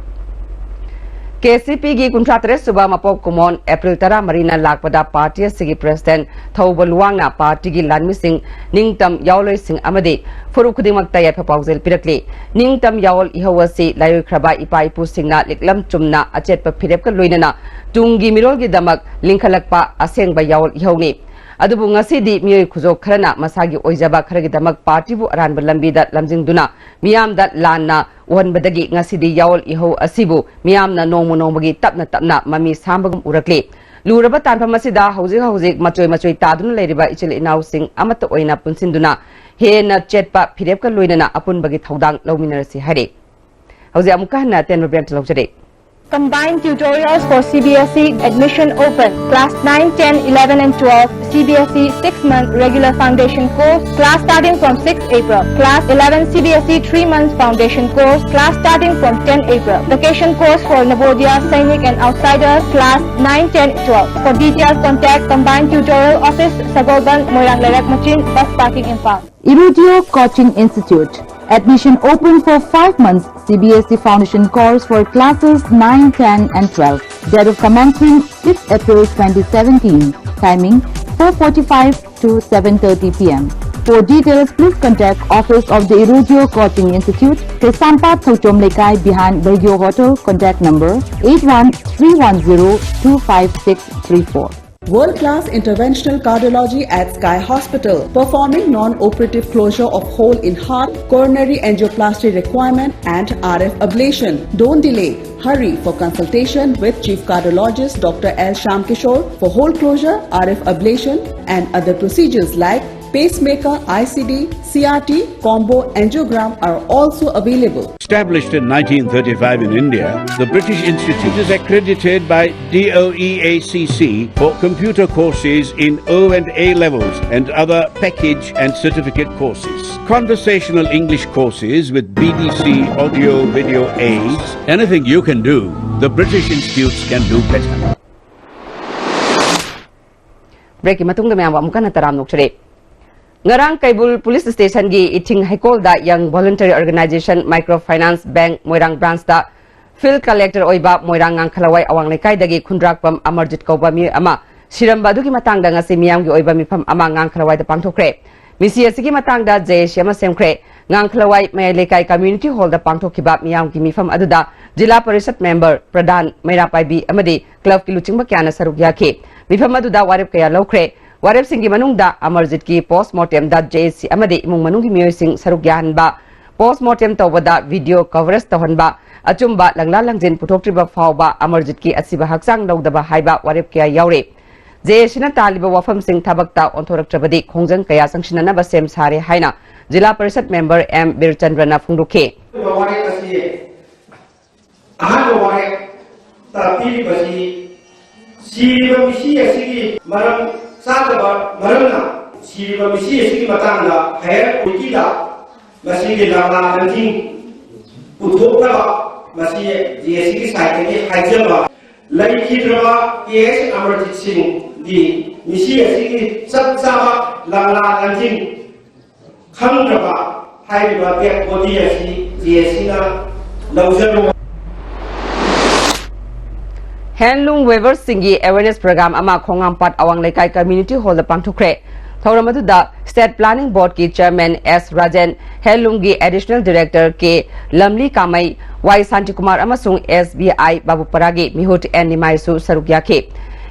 KCPꯒꯤ ꯀꯨꯟꯊ꯭ꯔꯥ ꯇꯔꯦꯠ ꯁꯨꯕ ꯃꯄꯣꯛ ꯀꯨꯝꯑꯣꯟ April ꯇꯔꯥ ꯃꯔꯤꯅ ꯂꯥꯛꯄꯗ party ꯑꯁꯤꯒꯤ president ꯊꯧꯕ ꯂꯨꯋꯥꯡꯅ partyꯒꯤ ꯂꯥꯟꯃꯤꯁꯤꯡ, ꯅꯤꯡꯇꯝ ꯌꯥꯑꯣꯜꯂꯣꯏꯁꯤꯡ ꯑꯃꯗꯤ ꯐꯨꯔꯨꯞ ꯈꯨꯗꯤꯡꯃꯛꯇ ꯌꯥꯏꯐ ꯄꯥꯎꯖꯦꯜ ꯄꯤꯔꯛꯂꯤ꯫ ꯅꯤꯡꯇꯝ ꯌꯥꯑꯣꯜ ꯏꯍꯧ ꯑꯁꯤ ꯂꯥꯏꯑꯣꯏꯈ꯭ꯔꯕ ꯏꯄꯥ ꯏꯄꯨꯁꯤꯡꯅ ꯂꯤꯛꯂꯝ ꯆꯨꯝꯅ ꯑꯆꯦꯠꯄ ꯐꯤꯔꯦꯞꯀ ꯂꯣꯏꯅꯅ ꯇꯨꯡꯒꯤ ꯃꯤꯔꯣꯜꯒꯤꯗꯃꯛ ꯂꯤꯡꯈꯠꯂꯛꯄ ꯑꯁꯦꯡꯕ ꯌꯥꯑꯣꯜ ꯏꯍꯧꯅꯤ꯫ ꯑꯗꯨꯕꯨ ꯉꯁꯤꯗꯤ ꯃꯤꯑꯣꯏ ꯈꯨꯖꯣꯛ ꯈꯔꯅ ꯃꯁꯥꯒꯤ ꯑꯣꯏꯖꯕ ꯈꯔꯒꯤꯗꯃꯛ partyꯕꯨ ꯑꯔꯥꯟꯕ ꯂꯝꯕꯤꯗ ꯂꯝꯖꯤꯡꯗꯨꯅ ꯃꯤꯌꯥꯝꯗ ꯂꯥꯟꯅ ꯎꯍꯟꯕꯗꯒꯤ ꯉꯁꯤꯗꯤ ꯌꯥꯑꯣꯜ ꯏꯍꯧ ꯑꯁꯤꯕꯨ ꯃꯤꯌꯥꯝꯅ ꯅꯣꯡꯃ ꯅꯣꯡꯃꯒꯤ ꯇꯞꯅ ꯇꯞꯅ ꯃꯃꯤ ꯁꯥꯝꯕꯒꯨꯝ ꯎꯔꯛꯂꯤ꯫ ꯂꯨꯔꯕ ꯇꯥꯟꯐꯝ ꯑꯁꯤꯗ ꯍꯧꯖꯤꯛ ꯍꯧꯖꯤꯛ ꯃꯆꯣꯏ ꯃꯆꯣꯏ ꯇꯥꯗꯨꯅ ꯂꯩꯔꯤꯕ ꯏꯆꯤꯜ ꯏꯅꯥꯎꯁꯤꯡ ꯑꯃꯠꯇ ꯑꯣꯏꯅ ꯄꯨꯟꯁꯤꯟꯗꯨꯅ ꯍꯦꯟꯅ ꯆꯦꯠꯄ ꯐꯤꯔꯦꯞꯀ ꯂꯣꯏꯅꯅ ꯑꯄꯨꯟꯕꯒꯤ ꯊꯧꯗꯥꯡ ꯂꯧꯃꯤꯟꯅꯔꯁꯤ ꯍꯥꯏꯔꯤ꯫ ꯍꯧꯖꯤꯛ ꯑꯃꯨꯛꯀ ꯍꯟꯅ ꯑꯇꯦꯟꯕ break ꯂꯧꯖꯔꯤ꯫ Combined tutorials for C B S E admission open. Class nine, ten, eleven and twelve, C B S E six-month regular foundation course, class starting from sixth April. Class eleven, C B S E three months foundation course, class starting from tenth April. Vacation course for Navodaya, Sainik and outsiders, class nine, ten, twelve. For details, contact Combined Tutorial Office, Sagolband, Moirang Lerak Machin, Bus Parking, Imphal. Irudio Coaching Institute. Admission open for five months, C B S E foundation course for classes nine, ten and twelve. Date of commencement, sixth April twenty seventeen. Timing, four forty-five to seven thirty P M. For details, please contact Office of the Irudio Coaching Institute, Kaisampat Thochom Lekai behind Baigyo Hotel, contact number eight one three one zero two five six three four. World-class interventional cardiology at Sky Hospital, performing non-operative closure of hole in heart, coronary angioplasty requirement, and R F ablation. Don't delay. Hurry for consultation with Chief Cardiologist Doctor L Shyam Kishore for hole closure, R F ablation, and other procedures like pacemaker, I C D, C R T, combo angiogram are also available. Established in nineteen thirty-five in India, the British Institute is accredited by D O E A C C for computer courses in O and A levels and other package and certificate courses. Conversational English courses with B B C Audio Video Aids. Anything you can do, the British Institutes can do better. Break ꯀꯤ ꯃꯇꯨꯡꯗ ꯃꯌꯥꯝꯕꯨ ꯑꯃꯨꯛ ꯍꯟꯅ ꯇꯔꯥꯝꯅ ꯑꯣꯛꯆꯔꯤ꯫ ꯉꯔꯥꯡ ꯀꯩꯕꯨꯜ Police Station ꯒꯤ ꯏꯊꯤꯡ ꯍꯩꯀꯣꯜꯗ Young Voluntary Organisation Micro Finance Bank ꯃꯣꯏꯔꯥꯡ branch ꯇ field collector ꯑꯣꯏꯕ ꯃꯣꯏꯔꯥꯡ ꯉꯥꯡꯈꯂꯋꯥꯏ ꯑꯋꯥꯡ ꯂꯩꯀꯥꯏꯗꯒꯤ ꯈꯨꯟꯗ꯭ꯔꯥꯛꯄꯝ ꯑꯃꯔꯖꯤꯠ ꯀꯧꯕ ꯃꯤꯑꯣꯏ ꯑꯃ ꯁꯤꯔꯝꯕ ꯑꯗꯨꯒꯤ ꯃꯇꯥꯡꯗ ꯉꯁꯤ ꯃꯤꯌꯥꯝꯒꯤ ꯑꯣꯏꯕ ꯃꯤꯐꯝ ꯑꯃ ꯉꯥꯡꯈꯂꯋꯥꯏꯗ ꯄꯥꯡꯊꯣꯛꯈ꯭ꯔꯦ꯫ ꯃꯤꯁꯤ ꯑꯁꯤꯒꯤ ꯃꯇꯥꯡꯗ J A C ꯑꯃ ꯁꯦꯝꯈ꯭ꯔꯦ꯫ ꯉꯥꯡꯈꯂꯋꯥꯏ ꯃꯌꯥꯏ ꯂꯩꯀꯥꯏ community hall ꯗ ꯄꯥꯡꯊꯣꯛꯈꯤꯕ ꯃꯤꯌꯥꯝꯒꯤ ꯃꯤꯐꯝ ꯑꯗꯨꯗ ꯖꯤꯂꯥ ꯄꯔꯤꯁꯠ member, ꯄ꯭ꯔꯙꯥꯟ, ꯃꯩꯔꯥ ꯄꯥꯏꯕꯤ ꯑꯃꯗꯤ club ꯀꯤ ꯂꯨꯆꯤꯡꯕ ꯀꯌꯥꯅ ꯁꯔꯨꯛ ꯌꯥꯈꯤ꯫ ꯃꯤꯐꯝ ꯑꯗꯨꯗ ꯋꯥꯔꯦꯞ ꯀꯌꯥ ꯂꯧꯈ꯭ꯔꯦ꯫ ꯋꯥꯔꯦꯞꯁꯤꯡꯒꯤ ꯃꯅꯨꯡꯗ ꯑꯃꯔꯖꯤꯠꯀꯤ post mortem the J A C ꯑꯃꯗꯤ ꯏꯃꯨꯡ ꯃꯅꯨꯡꯒꯤ ꯃꯤꯑꯣꯏꯁꯤꯡ ꯁꯔꯨꯛ ꯌꯥꯍꯟꯕ, Post mortem ꯇꯧꯕꯗ video coverage ꯇꯧꯍꯟꯕ, ꯑꯆꯨꯝꯕ ꯂꯪꯂꯥ ꯂꯪꯖꯤꯟ ꯄꯨꯊꯣꯛꯇ꯭ꯔꯤꯕ ꯐꯥꯎꯕ ꯑꯃꯔꯖꯤꯠꯀꯤ ꯑꯁꯤꯕ ꯍꯛꯆꯥꯡ ꯂꯧꯗꯕ ꯍꯥꯏꯕ ꯋꯥꯔꯦꯞ ꯀꯌꯥ ꯌꯥꯎꯔꯤ꯫ ꯖꯦ ꯑꯦ ꯁꯤꯅ ꯇꯥꯜꯂꯤꯕ ꯋꯥꯐꯝꯁꯤꯡ ꯊꯕꯛꯇ ꯑꯣꯟꯊꯣꯔꯛꯇ꯭ꯔꯕꯗꯤ ꯈꯣꯡꯖꯪ ꯀꯌꯥ ꯆꯪꯁꯤꯟꯅꯅꯕ ꯁꯦꯝ ꯁꯥꯔꯦ ꯍꯥꯏꯅ ꯖꯤꯂꯥ ꯄꯔꯤꯁꯠ ꯃꯦꯝꯕꯔ ꯑꯦꯝ ꯕꯤꯔꯆꯟꯗ꯭ꯔꯅ ꯐꯣꯡꯗꯣꯛꯈꯤ꯫ ꯋꯥꯔꯦꯞ ꯑꯁꯤ ꯑꯍꯥꯟꯕ ꯋꯥꯔꯦꯞꯇ ꯄꯤꯔꯤꯕꯁꯤ ꯁꯤꯔꯤꯕ ꯃꯤꯁꯤ ꯑꯁꯤꯒꯤ ꯃꯔꯝ ꯆꯥꯗꯕ ꯃꯔꯝꯅ ꯁꯤꯔꯤꯕ ꯃꯤꯁꯤ ꯑꯁꯤꯒꯤ ꯃꯇꯥꯡꯗ higher authority ꯗ ꯃꯁꯤꯒꯤ ꯂꯥꯡꯂꯥ ꯂꯝꯖꯤꯡ ꯄꯨꯊꯣꯛꯅꯕ ꯃꯁꯤ ꯖꯦ ꯑꯦ ꯁꯤꯒꯤ side ꯇꯒꯤ ꯍꯥꯏꯖꯕ꯫ ꯂꯩꯈꯤꯗ꯭ꯔꯕ ꯀꯦ ꯑꯦꯁ ꯑꯃꯔꯖꯤꯠ ꯁꯤꯡꯒꯤ ꯃꯤꯁꯤ ꯑꯁꯤꯒꯤ ꯆꯞ ꯆꯥꯕ ꯂꯪꯂꯥ ꯂꯝꯖꯤꯡ ꯈꯪꯗ꯭ꯔꯕ ꯍꯥꯏꯔꯤꯕ dead body ꯑꯁꯤ ꯖꯦ ꯑꯦ ꯁꯤꯅ ꯂꯧꯖꯔꯣꯏ꯫ Handloom weavers ꯁꯤꯡꯒꯤ awareness program ꯑꯃ ꯈꯣꯡꯉꯥꯝꯄꯥꯠ ꯑꯋꯥꯡ ꯂꯩꯀꯥꯏ community hall ꯗ ꯄꯥꯡꯊꯣꯛꯈ꯭ꯔꯦ꯫ ꯊꯧꯔꯝ ꯑꯗꯨꯗ State Planning Board ꯀꯤ Chairman ꯑꯦꯁ ꯔꯥꯖꯦꯟ, Handloom ꯒꯤ Additional Director ꯀꯦ ꯂꯝꯂꯤ ꯀꯥꯃꯩ, ꯋꯥꯏ ꯁꯥꯟꯇꯤꯀꯨꯃꯥꯔ ꯑꯃꯁꯨꯡ ꯑꯦꯁ ꯕꯤ ꯑꯥꯏ ꯕꯥꯕꯨꯄꯥꯔꯥꯒꯤ ꯃꯤꯍꯨꯠ ꯑꯦꯟ ꯅꯤꯃꯥꯏꯁꯨ ꯁꯔꯨꯛ ꯌꯥꯈꯤ꯫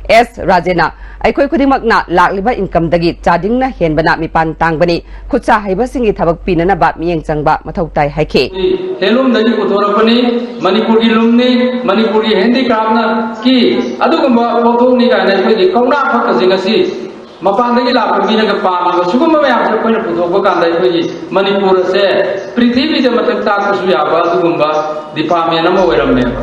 ꯑꯦꯁ ꯔꯥꯖꯦꯟꯅ ꯑꯩꯈꯣꯏ ꯈꯨꯗꯤꯡꯃꯛꯅ ꯂꯥꯛꯂꯤꯕ income ꯗꯒꯤ ꯆꯥꯗꯤꯡꯅ ꯍꯦꯟꯕꯅ ꯃꯤꯄꯥꯟ ꯇꯥꯡꯕꯅꯤ, ꯈꯨꯠꯁꯥ ꯍꯩꯕꯁꯤꯡꯒꯤ ꯊꯕꯛ ꯄꯤꯅꯅꯕ ꯃꯤꯠꯌꯦꯡ ꯆꯪꯕ ꯃꯊꯧ ꯇꯥꯏ ꯍꯥꯏꯈꯤ꯫ Handloom ꯗꯒꯤ ꯄꯨꯊꯣꯔꯛꯄꯅꯤ, ꯃꯅꯤꯄꯨꯔꯒꯤ ꯂꯨꯝꯅꯤ, ꯃꯅꯤꯄꯨꯔꯒꯤ handicraft ꯅ ꯀꯤ ꯑꯗꯨꯒꯨꯝꯕ ꯄꯣꯠꯊꯣꯛꯅꯤ ꯀꯥꯏꯅ ꯑꯩꯈꯣꯏꯒꯤ ꯀꯧꯅꯥ ꯐꯛ ꯑꯁꯤ ꯉꯁꯤ ꯃꯄꯥꯟꯗꯒꯤ ꯂꯥꯛꯄ ꯃꯤꯅꯒ ꯄꯥꯝꯃꯤꯕ ꯁꯤꯒꯨꯝꯕ ꯃꯌꯥꯝꯁꯦ ꯑꯩꯈꯣꯏꯅ ꯄꯨꯊꯣꯛꯄ ꯀꯥꯟꯗ ꯑꯩꯈꯣꯏꯒꯤ ꯃꯅꯤꯄꯨꯔ ꯑꯁꯦ ꯄ꯭ꯔꯤꯊꯤꯕꯤꯗ ꯃꯊꯛ ꯇꯥꯛꯄꯁꯨ ꯌꯥꯕ ꯑꯗꯨꯒꯨꯝꯕ department ꯑꯃ ꯑꯣꯏꯔꯝꯃꯦꯕ꯫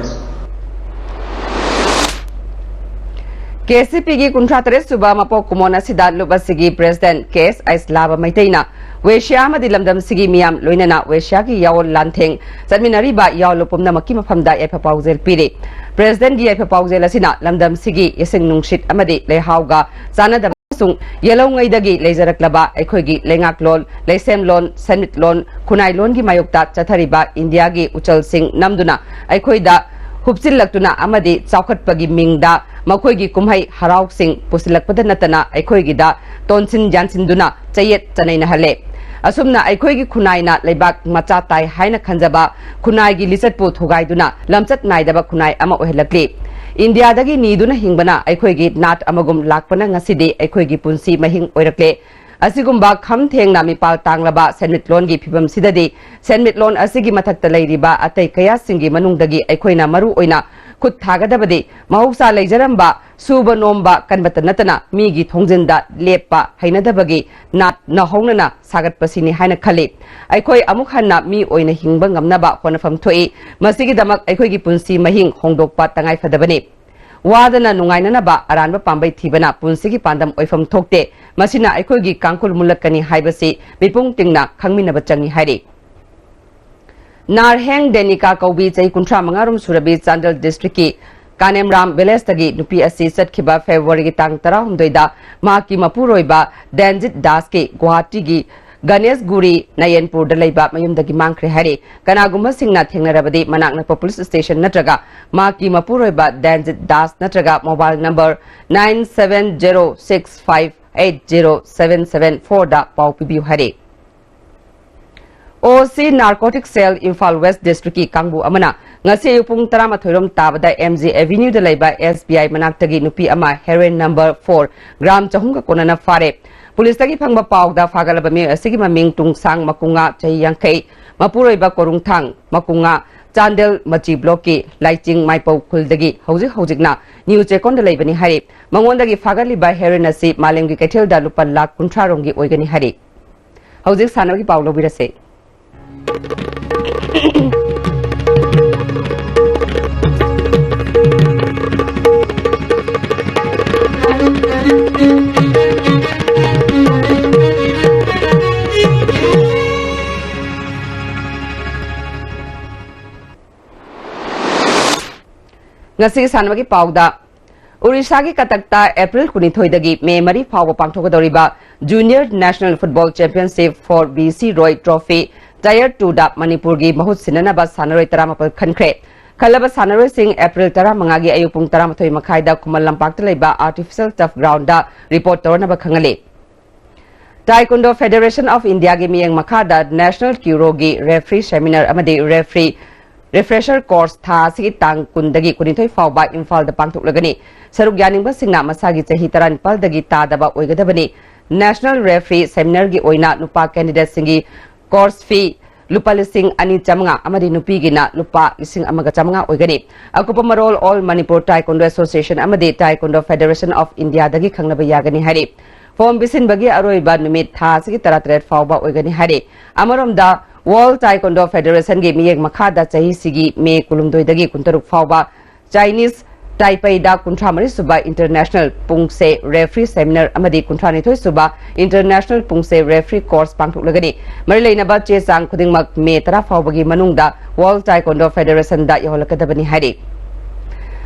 ꯀꯦ ꯁꯤ ꯄꯤ ꯒꯤ ꯀꯨꯟꯊ꯭ꯔꯥ ꯇꯔꯦꯠ ꯁꯨꯕ ꯃꯄꯣꯛ ꯀꯨꯝꯑꯣꯟ ꯑꯁꯤꯗ ꯂꯨꯞ ꯑꯁꯤꯒꯤ President ꯀꯦ ꯑꯦꯁ ꯑꯩꯁꯂꯥꯕ ꯃꯩꯇꯩꯅ ꯋꯦꯁꯤꯌꯥ ꯑꯃꯗꯤ ꯂꯝꯗꯝꯁꯤꯒꯤ ꯃꯤꯌꯥꯝ ꯂꯣꯏꯅꯅ ꯋꯦꯁꯤꯌꯥꯒꯤ ꯌꯥꯑꯣꯟ ꯂꯥꯟꯊꯦꯡ ꯆꯠꯃꯤꯟꯅꯔꯤꯕ ꯌꯥꯑꯣꯟꯂꯨꯞ ꯄꯨꯝꯅꯃꯛꯀꯤ ꯃꯐꯝꯗ ꯌꯥꯏꯐ ꯄꯥꯎꯖꯦꯜ ꯄꯤꯔꯤ꯫ President ꯒꯤ ꯌꯥꯏꯐ ꯄꯥꯎꯖꯦꯜ ꯑꯁꯤꯅ ꯂꯝꯗꯝꯁꯤꯒꯤ ꯏꯁꯤꯡ ꯅꯨꯡꯁꯤꯠ ꯑꯃꯗꯤ ꯂꯩꯍꯥꯎꯒ ꯆꯥꯟꯅꯗꯕ ꯑꯃꯁꯨꯡ ꯌꯦꯜꯍꯧꯉꯩꯗꯒꯤ ꯂꯩꯖꯔꯛꯂꯕ ꯑꯩꯈꯣꯏꯒꯤ ꯂꯩꯉꯥꯛꯂꯣꯟ, ꯂꯩꯁꯦꯝꯂꯣꯟ, ꯁꯦꯟꯃꯤꯠꯂꯣꯟ, ꯈꯨꯟꯅꯥꯏꯂꯣꯟꯒꯤ ꯃꯥꯌꯣꯛꯇ ꯆꯠꯊꯔꯤꯕ ꯏꯟꯗꯤꯌꯥꯒꯤ ꯎꯆꯜꯁꯤꯡ ꯅꯝꯗꯨꯅ ꯑꯩꯈꯣꯏꯗ ꯍꯨꯞꯆꯤꯜꯂꯛꯇꯨꯅ ꯑꯃꯗꯤ ꯆꯥꯎꯈꯠꯄꯒꯤ ꯃꯤꯡꯗ ꯃꯈꯣꯏꯒꯤ ꯀꯨꯝꯍꯩ ꯍꯔꯥꯎꯁꯤꯡ ꯄꯨꯁꯤꯜꯂꯛꯄꯗ ꯅꯠꯇꯅ ꯑꯩꯈꯣꯏꯒꯤꯗ ꯇꯣꯟꯁꯤꯟ ꯌꯥꯟꯁꯤꯟꯗꯨꯅ ꯆꯌꯦꯠ ꯆꯅꯩꯅꯍꯜꯂꯦ꯫ ꯑꯁꯨꯝꯅ ꯑꯩꯈꯣꯏꯒꯤ ꯈꯨꯟꯅꯥꯏꯅ ꯂꯩꯕꯥꯛ ꯃꯆꯥ ꯇꯥꯏ ꯍꯥꯏꯅ ꯈꯟꯖꯕ ꯈꯨꯟꯅꯥꯏꯒꯤ ꯂꯤꯆꯠꯄꯨ ꯊꯨꯒꯥꯏꯗꯨꯅ ꯂꯝꯆꯠ ꯅꯥꯏꯗꯕ ꯈꯨꯟꯅꯥꯏ ꯑꯃ ꯑꯣꯏꯍꯜꯂꯛꯂꯤ꯫ ꯏꯟꯗꯤꯌꯥꯗꯒꯤ ꯅꯤꯗꯨꯅ ꯍꯤꯡꯕꯅ ꯑꯩꯈꯣꯏꯒꯤ ꯅꯥꯠ ꯑꯃꯒꯨꯝ ꯂꯥꯛꯄꯅ ꯉꯁꯤꯗꯤ ꯑꯩꯈꯣꯏꯒꯤ ꯄꯨꯟꯁꯤ ꯃꯍꯤꯡ ꯑꯣꯏꯔꯛꯂꯦ꯫ ꯑꯁꯤꯒꯨꯝꯕ ꯈꯝ ꯊꯦꯡꯅ ꯃꯤꯄꯥꯜ ꯇꯥꯡꯂꯕ ꯁꯦꯟꯃꯤꯠꯂꯣꯟꯒꯤ ꯐꯤꯕꯝꯁꯤꯗꯗꯤ ꯁꯦꯟꯃꯤꯠꯂꯣꯟ ꯑꯁꯤꯒꯤ ꯃꯊꯛꯇ ꯂꯩꯔꯤꯕ ꯑꯇꯩ ꯀꯌꯥꯁꯤꯡꯒꯤ ꯃꯅꯨꯡꯗꯒꯤ ꯑꯩꯈꯣꯏꯅ ꯃꯔꯨ ꯑꯣꯏꯅ ꯈꯨꯠ ꯊꯥꯒꯗꯕꯗꯤ ꯃꯍꯧꯁꯥ ꯂꯩꯖꯔꯝꯕ ꯁꯨꯕ ꯅꯣꯝꯕ ꯀꯟꯕꯇ ꯅꯠꯇꯅ ꯃꯤꯒꯤ ꯊꯣꯡꯖꯤꯟꯗ ꯂꯦꯞꯄ ꯍꯩꯅꯗꯕꯒꯤ ꯅꯥꯠ ꯅꯧꯍꯧꯅꯅ ꯁꯥꯒꯠꯄꯁꯤꯅꯤ ꯍꯥꯏꯅ ꯈꯜꯂꯤ꯫ ꯑꯩꯈꯣꯏ ꯑꯃꯨꯛ ꯍꯟꯅ ꯃꯤ ꯑꯣꯏꯅ ꯍꯤꯡꯕ ꯉꯝꯅꯕ ꯍꯣꯠꯅꯐꯝ ꯊꯣꯛꯏ꯫ ꯃꯁꯤꯒꯤꯗꯃꯛ ꯑꯩꯈꯣꯏꯒꯤ ꯄꯨꯟꯁꯤ ꯃꯍꯤꯡ ꯍꯣꯡꯗꯣꯛꯄ ꯇꯉꯥꯏꯐꯗꯕꯅꯤ꯫ ꯋꯥꯗꯅ ꯅꯨꯡꯉꯥꯏꯅꯅꯕ ꯑꯔꯥꯟꯕ ꯄꯥꯝꯕꯩ ꯊꯤꯕꯅ ꯄꯨꯟꯁꯤꯒꯤ ꯄꯥꯟꯗꯝ ꯑꯣꯏꯐꯝ ꯊꯣꯛꯇꯦ꯫ ꯃꯁꯤꯅ ꯑꯩꯈꯣꯏꯒꯤ ꯀꯥꯡꯈꯨꯜ ꯃꯨꯜꯂꯛꯀꯅꯤ ꯍꯥꯏꯕꯁꯤ ꯃꯤꯄꯨꯝ ꯇꯤꯡꯅ ꯈꯪꯃꯤꯟꯅꯕ ꯆꯪꯏ ꯍꯥꯏꯔꯤ꯫ ꯅꯥꯔꯍꯦꯡ ꯗꯦꯅꯤꯀꯥ ꯀꯧꯕꯤ ꯆꯍꯤ ꯀꯨꯟꯊ꯭ꯔꯥ ꯃꯉꯥ ꯔꯣꯝ ꯁꯨꯔꯕꯤ ꯆꯥꯟꯗꯦꯜ district ꯀꯤ ꯀꯥꯅꯦꯝꯔꯥꯝ village ꯇꯒꯤ ꯅꯨꯄꯤ ꯑꯁꯤ ꯆꯠꯈꯤꯕ February ꯒꯤ ꯇꯥꯡ ꯇꯔꯥꯍꯨꯝꯗꯣꯏꯗ ꯃꯍꯥꯛꯀꯤ ꯃꯄꯨꯔꯣꯏꯕ ꯗꯦꯟꯖꯤꯠ ꯗꯥꯁꯀꯤ ꯒꯨꯋꯥꯍꯥꯇꯤꯒꯤ ꯒꯅꯦꯁꯒꯨꯔꯤ ꯅꯌꯦꯟꯄꯨꯔꯗ ꯂꯩꯕ ꯃꯌꯨꯝꯗꯒꯤ ꯃꯥꯡꯈ꯭ꯔꯦ ꯍꯥꯏꯔꯤ꯫ ꯀꯅꯥꯒꯨꯝꯕꯁꯤꯡꯅ ꯊꯦꯡꯅꯔꯕꯗꯤ ꯃꯅꯥꯛ ꯅꯛꯄ police station ꯅꯠꯇ꯭ꯔꯒ ꯃꯍꯥꯛꯀꯤ ꯃꯄꯨꯔꯣꯏꯕ ꯗꯦꯟꯖꯤꯠ ꯗꯥꯁ ꯅꯠꯇ꯭ꯔꯒ mobile number nine seven zero six five eight zero seven seven four ꯗ ꯄꯥꯎ ꯄꯤꯕꯤꯌꯨ ꯍꯥꯏꯔꯤ꯫ OC Narcotic Cell Imphal West district ꯀꯤ ꯀꯥꯡꯕꯨ ꯑꯃꯅ ꯉꯁꯤ ꯑꯌꯨꯛ ꯄꯨꯡ ꯇꯔꯥꯃꯥꯊꯣꯏ ꯔꯣꯝ ꯇꯥꯕꯗ MG Avenue ꯗ ꯂꯩꯕ SBI ꯃꯅꯥꯛꯇꯒꯤ ꯅꯨꯄꯤ ꯑꯃ heroin number four gram ꯆꯍꯨꯝꯒ ꯀꯣꯟꯅꯅ ꯐꯥꯔꯦ꯫ Police ꯇꯒꯤ ꯐꯪꯕ ꯄꯥꯎꯗ ꯐꯥꯒꯠꯂꯕ ꯃꯤꯑꯣꯏ ꯑꯁꯤꯒꯤ ꯃꯃꯤꯡ ꯇꯨꯡꯁꯥꯡ ꯃꯀꯨꯉꯥ, ꯆꯍꯤ ꯌꯥꯡꯈꯩ, ꯃꯄꯨꯔꯣꯏꯕ ꯀꯣꯔꯨꯡꯊꯥꯡ ꯃꯀꯨꯉꯥ, ꯆꯥꯟꯗꯦꯜ ꯃꯆꯤ block ꯀꯤ ꯂꯥꯏꯆꯤꯡ ꯃꯥꯏꯄꯧ ꯈꯨꯜꯗꯒꯤ ꯍꯧꯖꯤꯛ ꯍꯧꯖꯤꯛꯅ ꯅ꯭ꯌꯨ ꯆꯦꯛꯀꯣꯟꯗ ꯂꯩꯕꯅꯤ ꯍꯥꯏꯔꯤ꯫ ꯃꯉꯣꯟꯗꯒꯤ ꯐꯥꯒꯠꯂꯤꯕ heroin ꯑꯁꯤ ꯃꯥꯂꯦꯝꯒꯤ ꯀꯩꯊꯦꯜꯗ ꯂꯨꯄꯥ ꯂꯥꯈ ꯀꯨꯟꯊ꯭ꯔꯥ ꯔꯣꯝꯒꯤ ꯑꯣꯏꯒꯅꯤ ꯍꯥꯏꯔꯤ꯫ ꯍꯧꯖꯤꯛ ꯁꯥꯟꯅꯕꯒꯤ ꯄꯥꯎ ꯂꯧꯕꯤꯔꯁꯦ꯫ ꯉꯁꯤꯒꯤ ꯁꯥꯟꯅꯕꯒꯤ ꯄꯥꯎꯗ, ꯑꯣꯔꯤꯁꯥꯒꯤ ꯀꯇꯛꯇ April ꯀꯨꯟꯅꯤꯊꯣꯏꯗꯒꯤ May ꯃꯔꯤ ꯐꯥꯎꯕ ꯄꯥꯡꯊꯣꯛꯀꯗꯧꯔꯤꯕ Junior National Football Championship for BC Roy Trophy Tier two ꯗ ꯃꯅꯤꯄꯨꯔꯒꯤ ꯃꯍꯨꯠ ꯁꯤꯟꯅꯅꯕ ꯁꯥꯟꯅꯔꯣꯏ ꯇꯔꯥꯃꯥꯄꯜ ꯈꯟꯈ꯭ꯔꯦ꯫ ꯈꯜꯂꯕ ꯁꯥꯟꯅꯔꯣꯏꯁꯤꯡ April ꯇꯔꯥꯃꯉꯥꯒꯤ ꯑꯌꯨꯛ ꯄꯨꯡ ꯇꯔꯥꯃꯥꯊꯣꯏ ꯃꯈꯥꯏꯗ ꯈꯨꯃꯟ ꯂꯝꯄꯥꯛꯇ ꯂꯩꯕ Artificial Turf Ground ꯗ report ꯇꯧꯔꯅꯕ ꯈꯪꯍꯜꯂꯤ꯫ Taekwondo Federation of India ꯒꯤ ꯃꯤꯠꯌꯦꯡ ꯃꯈꯥꯗ National Kyodo ꯒꯤ referee seminar ꯑꯃꯗꯤ referee refresher course ꯊꯥ ꯑꯁꯤꯒꯤ ꯇꯥꯡ ꯀꯨꯟꯗꯒꯤ ꯀꯨꯟꯅꯤꯊꯣꯏ ꯐꯥꯎꯕ ꯏꯝꯐꯥꯜꯗ ꯄꯥꯡꯊꯣꯛꯂꯒꯅꯤ꯫ ꯁꯔꯨꯛ ꯌꯥꯅꯤꯡꯕꯁꯤꯡꯅ ꯃꯁꯥꯒꯤ ꯆꯍꯤ ꯇꯔꯥꯅꯤꯄꯥꯜꯗꯒꯤ ꯇꯥꯗꯕ ꯑꯣꯏꯒꯗꯕꯅꯤ꯫ National Referee Seminar-ꯒꯤ ꯑꯣꯏꯅ ꯅꯨꯄꯥ candidate-ꯁꯤꯡꯒꯤ course fee ꯂꯨꯄꯥ ꯂꯤꯁꯤꯡ ꯑꯅꯤ ꯆꯥꯃꯉꯥ ꯑꯃꯗꯤ ꯅꯨꯄꯤꯒꯤꯅ ꯂꯨꯄꯥ ꯂꯤꯁꯤꯡ ꯑꯃꯒ ꯆꯥꯃꯉꯥ ꯑꯣꯏꯒꯅꯤ꯫ ꯑꯀꯨꯞꯄ ꯃꯔꯣꯜ All Manipur Taekwondo Association ꯑꯃꯗꯤ Taekwondo Federation of India-ꯗꯒꯤ ꯈꯪꯅꯕ ꯌꯥꯒꯅꯤ ꯍꯥꯏꯔꯤ꯫ Form ꯄꯤꯁꯤꯟꯕꯒꯤ ꯑꯔꯣꯏꯕ ꯅꯨꯃꯤꯠ ꯊꯥ ꯑꯁꯤꯒꯤ ꯇꯔꯥꯇꯔꯦꯠ ꯐꯥꯎꯕ ꯑꯣꯏꯒꯅꯤ ꯍꯥꯏꯔꯤ꯫ ꯑꯃꯔꯣꯝꯗ, World Taekwondo Federation-ꯒꯤ ꯃꯤꯠꯌꯦꯡ ꯃꯈꯥꯗ ꯆꯍꯤꯁꯤꯒꯤ ꯃꯦ ꯀꯨꯟꯍꯨꯝꯗꯣꯏꯗꯒꯤ ꯀꯨꯟꯇꯔꯨꯛ ꯐꯥꯎꯕ Chinese Taipei-ꯗ ꯀꯨꯟꯊ꯭ꯔꯥ ꯃꯔꯤ ꯁꯨꯕ International ꯄꯨꯡꯁꯦ Referee Seminar ꯑꯃꯗꯤ ꯀꯨꯟꯊ꯭ꯔꯥ ꯅꯤꯊꯣꯏ ꯁꯨꯕ International ꯄꯨꯡꯁꯦ Referee Course ꯄꯥꯡꯊꯣꯛꯂꯒꯅꯤ꯫ ꯃꯔꯤ ꯂꯩꯅꯕ ꯆꯦ ꯆꯥꯡ ꯈꯨꯗꯤꯡꯃꯛ ꯃꯦ ꯇꯔꯥ ꯐꯥꯎꯕꯒꯤ ꯃꯅꯨꯡꯗ World Taekwondo Federation-ꯗ ꯌꯧꯍꯜꯂꯛꯀꯗꯕꯅꯤ ꯍꯥꯏꯔꯤ꯫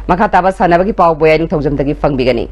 ꯃꯈꯥ ꯇꯥꯕ ꯁꯥꯟꯅꯕꯒꯤ ꯄꯥꯎ ꯕꯣꯌꯥ ꯅꯤꯡꯊꯧꯖꯝꯗꯒꯤ ꯐꯪꯕꯤꯒꯅꯤ꯫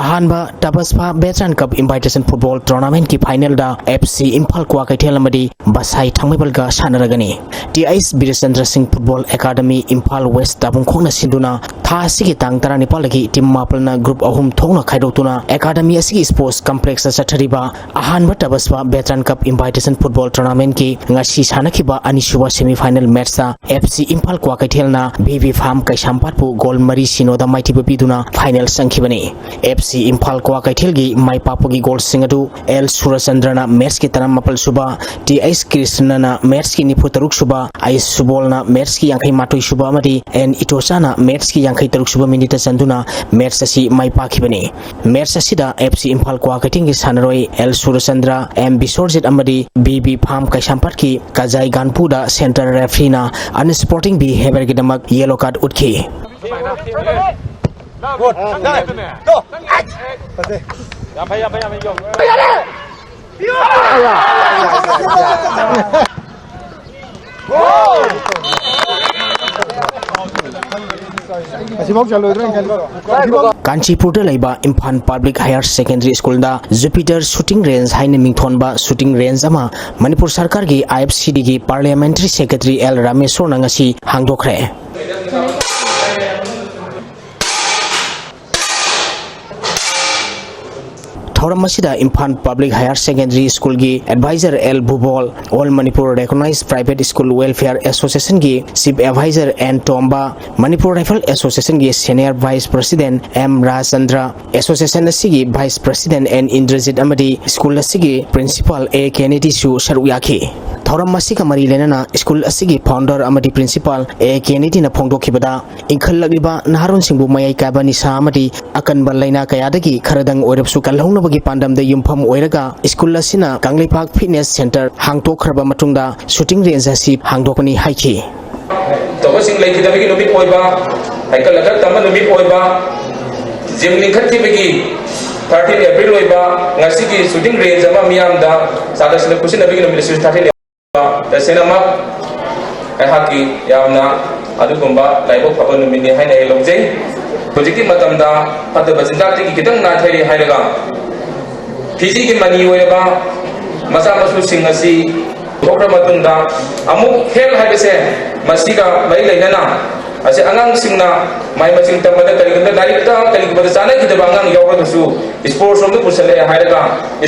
ꯑꯍꯥꯟꯕ ꯇꯕꯁꯐꯥ Veteran Cup Invitation Football Tournament-ꯀꯤ final-ꯗ F C Imphal Kwakeithel ꯑꯃꯗꯤ ꯕꯁꯥꯏ ꯊꯥꯡꯃꯩꯕꯜꯒ ꯁꯥꯟꯅꯔꯒꯅꯤ꯫ T H ꯕꯤꯔꯦꯆꯟꯗ꯭ꯔ ꯁꯤꯡ Football Academy ꯏꯝꯐꯥꯜ West ꯇꯥꯕꯨꯡꯈꯣꯛꯅ ꯁꯤꯟꯗꯨꯅ ꯊꯥ ꯑꯁꯤꯒꯤ ꯇꯥꯡ ꯇꯔꯥꯅꯤꯄꯥꯜꯗꯒꯤ team ꯃꯥꯄꯜꯅ group ꯑꯍꯨꯝ ꯊꯣꯛꯅ ꯈꯥꯏꯗꯣꯛꯇꯨꯅ academy ꯑꯁꯤꯒꯤ sports complex-ꯇ ꯆꯠꯊꯔꯤꯕ ꯑꯍꯥꯟꯕ ꯇꯕꯁꯐꯥ Veteran Cup Invitation Football Tournament-ꯀꯤ ꯉꯁꯤ ꯁꯥꯟꯅꯈꯤꯕ ꯑꯅꯤꯁꯨꯕ semi final match-ꯇ F C Imphal ꯀ꯭ꯋꯥꯀꯩꯊꯦꯜꯅ B B Farm ꯀꯩꯁꯥꯝꯄꯥꯠꯄꯨ goal ꯃꯔꯤ ꯁꯤꯅꯣꯗ ꯃꯥꯏꯊꯤꯕ ꯄꯤꯗꯨꯅ final ꯆꯪꯈꯤꯕꯅꯤ꯫ F C ꯏꯝꯐꯥꯜ ꯀ꯭ꯋꯥꯀꯩꯊꯦꯜꯒꯤ ꯃꯥꯏ ꯄꯥꯛꯄꯒꯤ goal-ꯁꯤꯡ ꯑꯗꯨ L ꯁꯨꯔꯆꯟꯗ꯭ꯔꯅ match-ꯀꯤ ꯇꯔꯥꯃꯥꯄꯜ ꯁꯨꯕ, T H ꯀ꯭ꯔꯤꯁꯅꯅ match-ꯀꯤ ꯅꯤꯐꯨ ꯇꯔꯨꯛ ꯁꯨꯕ, I ꯁꯨꯕꯣꯜꯅ match-ꯀꯤ ꯌꯥꯡꯈꯩ ꯃꯥꯊꯣꯏ ꯁꯨꯕ ꯑꯃꯗꯤ N ꯏꯇꯣꯆꯥꯅ match-ꯀꯤ ꯌꯥꯡꯈꯩ ꯇꯔꯨꯛ ꯁꯨꯕ minute-ꯇ ꯆꯟꯗꯨꯅ match ꯑꯁꯤ ꯃꯥꯏ ꯄꯥꯛꯈꯤꯕꯅꯤ꯫ Match ꯑꯁꯤꯗ F C ꯏꯝꯐꯥꯜ ꯀ꯭ꯋꯥꯀꯩꯊꯦꯜꯒꯤ ꯁꯥꯟꯅꯔꯣꯏ L ꯁꯨꯔꯆꯟꯗ꯭ꯔ, M ꯕꯤꯁꯣꯔꯖꯤꯠ ꯑꯃꯗꯤ B B Farm ꯀꯩꯁꯥꯝꯄꯥꯠꯀꯤ ꯀꯖꯥꯏ ꯒꯥꯟꯄꯨꯗ center referee-ꯅ unsporting behaviour-ꯒꯤꯗꯃꯛ yellow card ꯎꯠꯈꯤ꯫ ꯌꯥꯝ ꯐꯩ, ꯌꯥꯝ ꯐꯩ, ꯌꯥꯝ ꯐꯩ, ꯌꯣ꯫ ꯑꯁꯤꯐꯥꯎ ꯆꯠꯂꯣꯏꯗ꯭ꯔꯥ ꯈꯜꯂꯤ꯫ ꯀꯥꯟꯆꯤꯄꯨꯔꯗ ꯂꯩꯕ Imphal Public Higher Secondary School-ꯗ Jupiter Shooting Range ꯍꯥꯏꯅ ꯃꯤꯡꯊꯣꯟꯕ shooting range ꯑꯃ ꯃꯅꯤꯄꯨꯔ ꯁꯔꯀꯥꯔꯒꯤ I F C D-ꯒꯤ Parliamentary Secretary L ꯔꯥꯃꯦꯁꯣꯔꯅ ꯉꯁꯤ ꯍꯥꯡꯗꯣꯛꯈ꯭ꯔꯦ꯫ ꯊꯧꯔꯝ ꯑꯁꯤꯗ ꯏꯝꯐꯥꯜ Public Higher Secondary Schoolꯒꯤ Advisor L Bhubol, All Manipur Recognized Private School Welfare Associationꯒꯤ Chief Advisor N Tomba, Manipur Rifle Associationꯒꯤ Senior Vice President M Rajchandra, Association ꯑꯁꯤꯒꯤ Vice President ꯑꯦꯟ ꯏꯟꯗ꯭ꯔꯖꯤꯠ ꯑꯃꯗꯤ school ꯑꯁꯤꯒꯤ Principal ꯑꯦ ꯀꯦꯅꯦꯗꯤꯁꯨ ꯁꯔꯨꯛ ꯌꯥꯈꯤ꯫ ꯊꯧꯔꯝ ꯑꯁꯤꯒ ꯃꯔꯤ ꯂꯩꯅꯅ school ꯑꯁꯤꯒꯤ founder ꯑꯃꯗꯤ principal ꯑꯦ ꯀꯦꯅꯦꯗꯤꯅ ꯐꯣꯡꯗꯣꯛꯈꯤꯕꯗ, ꯏꯟꯈꯠꯂꯛꯂꯤꯕ ꯅꯍꯥꯔꯣꯟꯁꯤꯡꯕꯨ ꯃꯌꯥꯏ ꯀꯥꯏꯕ ꯅꯤꯁꯥ ꯑꯃꯗꯤ ꯑꯀꯟꯕ ꯂꯥꯏꯅꯥ ꯀꯌꯥꯗꯒꯤ ꯈꯔꯗꯪ ꯑꯣꯏꯔꯕꯁꯨ ꯀꯜꯍꯧꯅꯕꯒꯤ ꯄꯥꯟꯗꯝꯗ ꯌꯨꯝꯐꯝ ꯑꯣꯏꯔꯒ school ꯑꯁꯤꯅ ꯀꯪꯂꯩꯄꯥꯛ Fitness Centre ꯍꯥꯡꯗꯣꯛꯈ꯭ꯔꯕ ꯃꯇꯨꯡꯗ shooting range ꯑꯁꯤ ꯍꯥꯡꯗꯣꯛꯀꯅꯤ ꯍꯥꯏꯈꯤ꯫ ꯇꯧꯕꯁꯤꯡ ꯂꯩꯈꯤꯗꯕꯒꯤ ꯅꯨꯃꯤꯠ ꯑꯣꯏꯕ, ꯍꯩꯀꯠ ꯂꯩꯀꯠ ꯇꯝꯕ ꯅꯨꯃꯤꯠ ꯑꯣꯏꯕ, gym ꯂꯤꯡꯈꯠꯈꯤꯕꯒꯤ thirteen April ꯑꯣꯏꯕ, ꯉꯁꯤꯒꯤ shooting range ꯑꯃ ꯃꯤꯌꯥꯝꯗ ꯁꯥꯇ꯭ꯔꯁꯤꯡꯅ ꯈꯨꯠꯁꯤꯟꯅꯕꯒꯤ ꯅꯨꯃꯤꯠ ꯑꯁꯤꯁꯨ thirteen April꯫ ꯇꯁꯦꯡꯅꯃꯛ ꯑꯩꯍꯥꯛꯀꯤ ꯌꯥꯝꯅ ꯑꯗꯨꯒꯨꯝꯕ ꯂꯥꯏꯕꯛ ꯐꯕ ꯅꯨꯃꯤꯠꯅꯤ ꯍꯥꯏꯅ ꯑꯩ ꯂꯧꯖꯩ꯫ ꯍꯧꯖꯤꯛꯀꯤ ꯃꯇꯝꯗ ꯐꯠꯇꯕ ꯆꯤꯟꯖꯥꯛꯇꯒꯤ ꯈꯤꯇꯪ ꯅꯥꯊꯩꯔꯦ ꯍꯥꯏꯔꯒ ꯐꯤꯖꯤꯒꯤ ꯃꯅꯤ ꯑꯣꯏꯔꯕ ꯃꯆꯥ ꯃꯁꯨꯁꯤꯡ ꯑꯁꯤ ꯊꯣꯛꯈ꯭ꯔ ꯃꯇꯨꯡꯗ ꯑꯃꯨꯛ health ꯍꯥꯏꯕꯁꯦ ꯃꯁꯤꯒ ꯃꯔꯤ ꯂꯩꯅꯅ ꯑꯁꯤ ꯑꯉꯥꯡꯁꯤꯡꯅ ꯃꯍꯩ ꯃꯁꯤꯡ ꯇꯝꯕꯗ ꯀꯔꯤꯒꯨꯝꯕ ꯂꯥꯏꯔꯤꯛꯇ ꯀꯔꯤꯒꯨꯝꯕꯗ ꯆꯥꯅꯈꯤꯗꯕ ꯑꯉꯥꯡ ꯌꯥꯎꯔꯒꯁꯨ sports ꯔꯣꯝꯗ ꯄꯨꯁꯜꯂꯛꯑꯦ ꯍꯥꯏꯔꯒ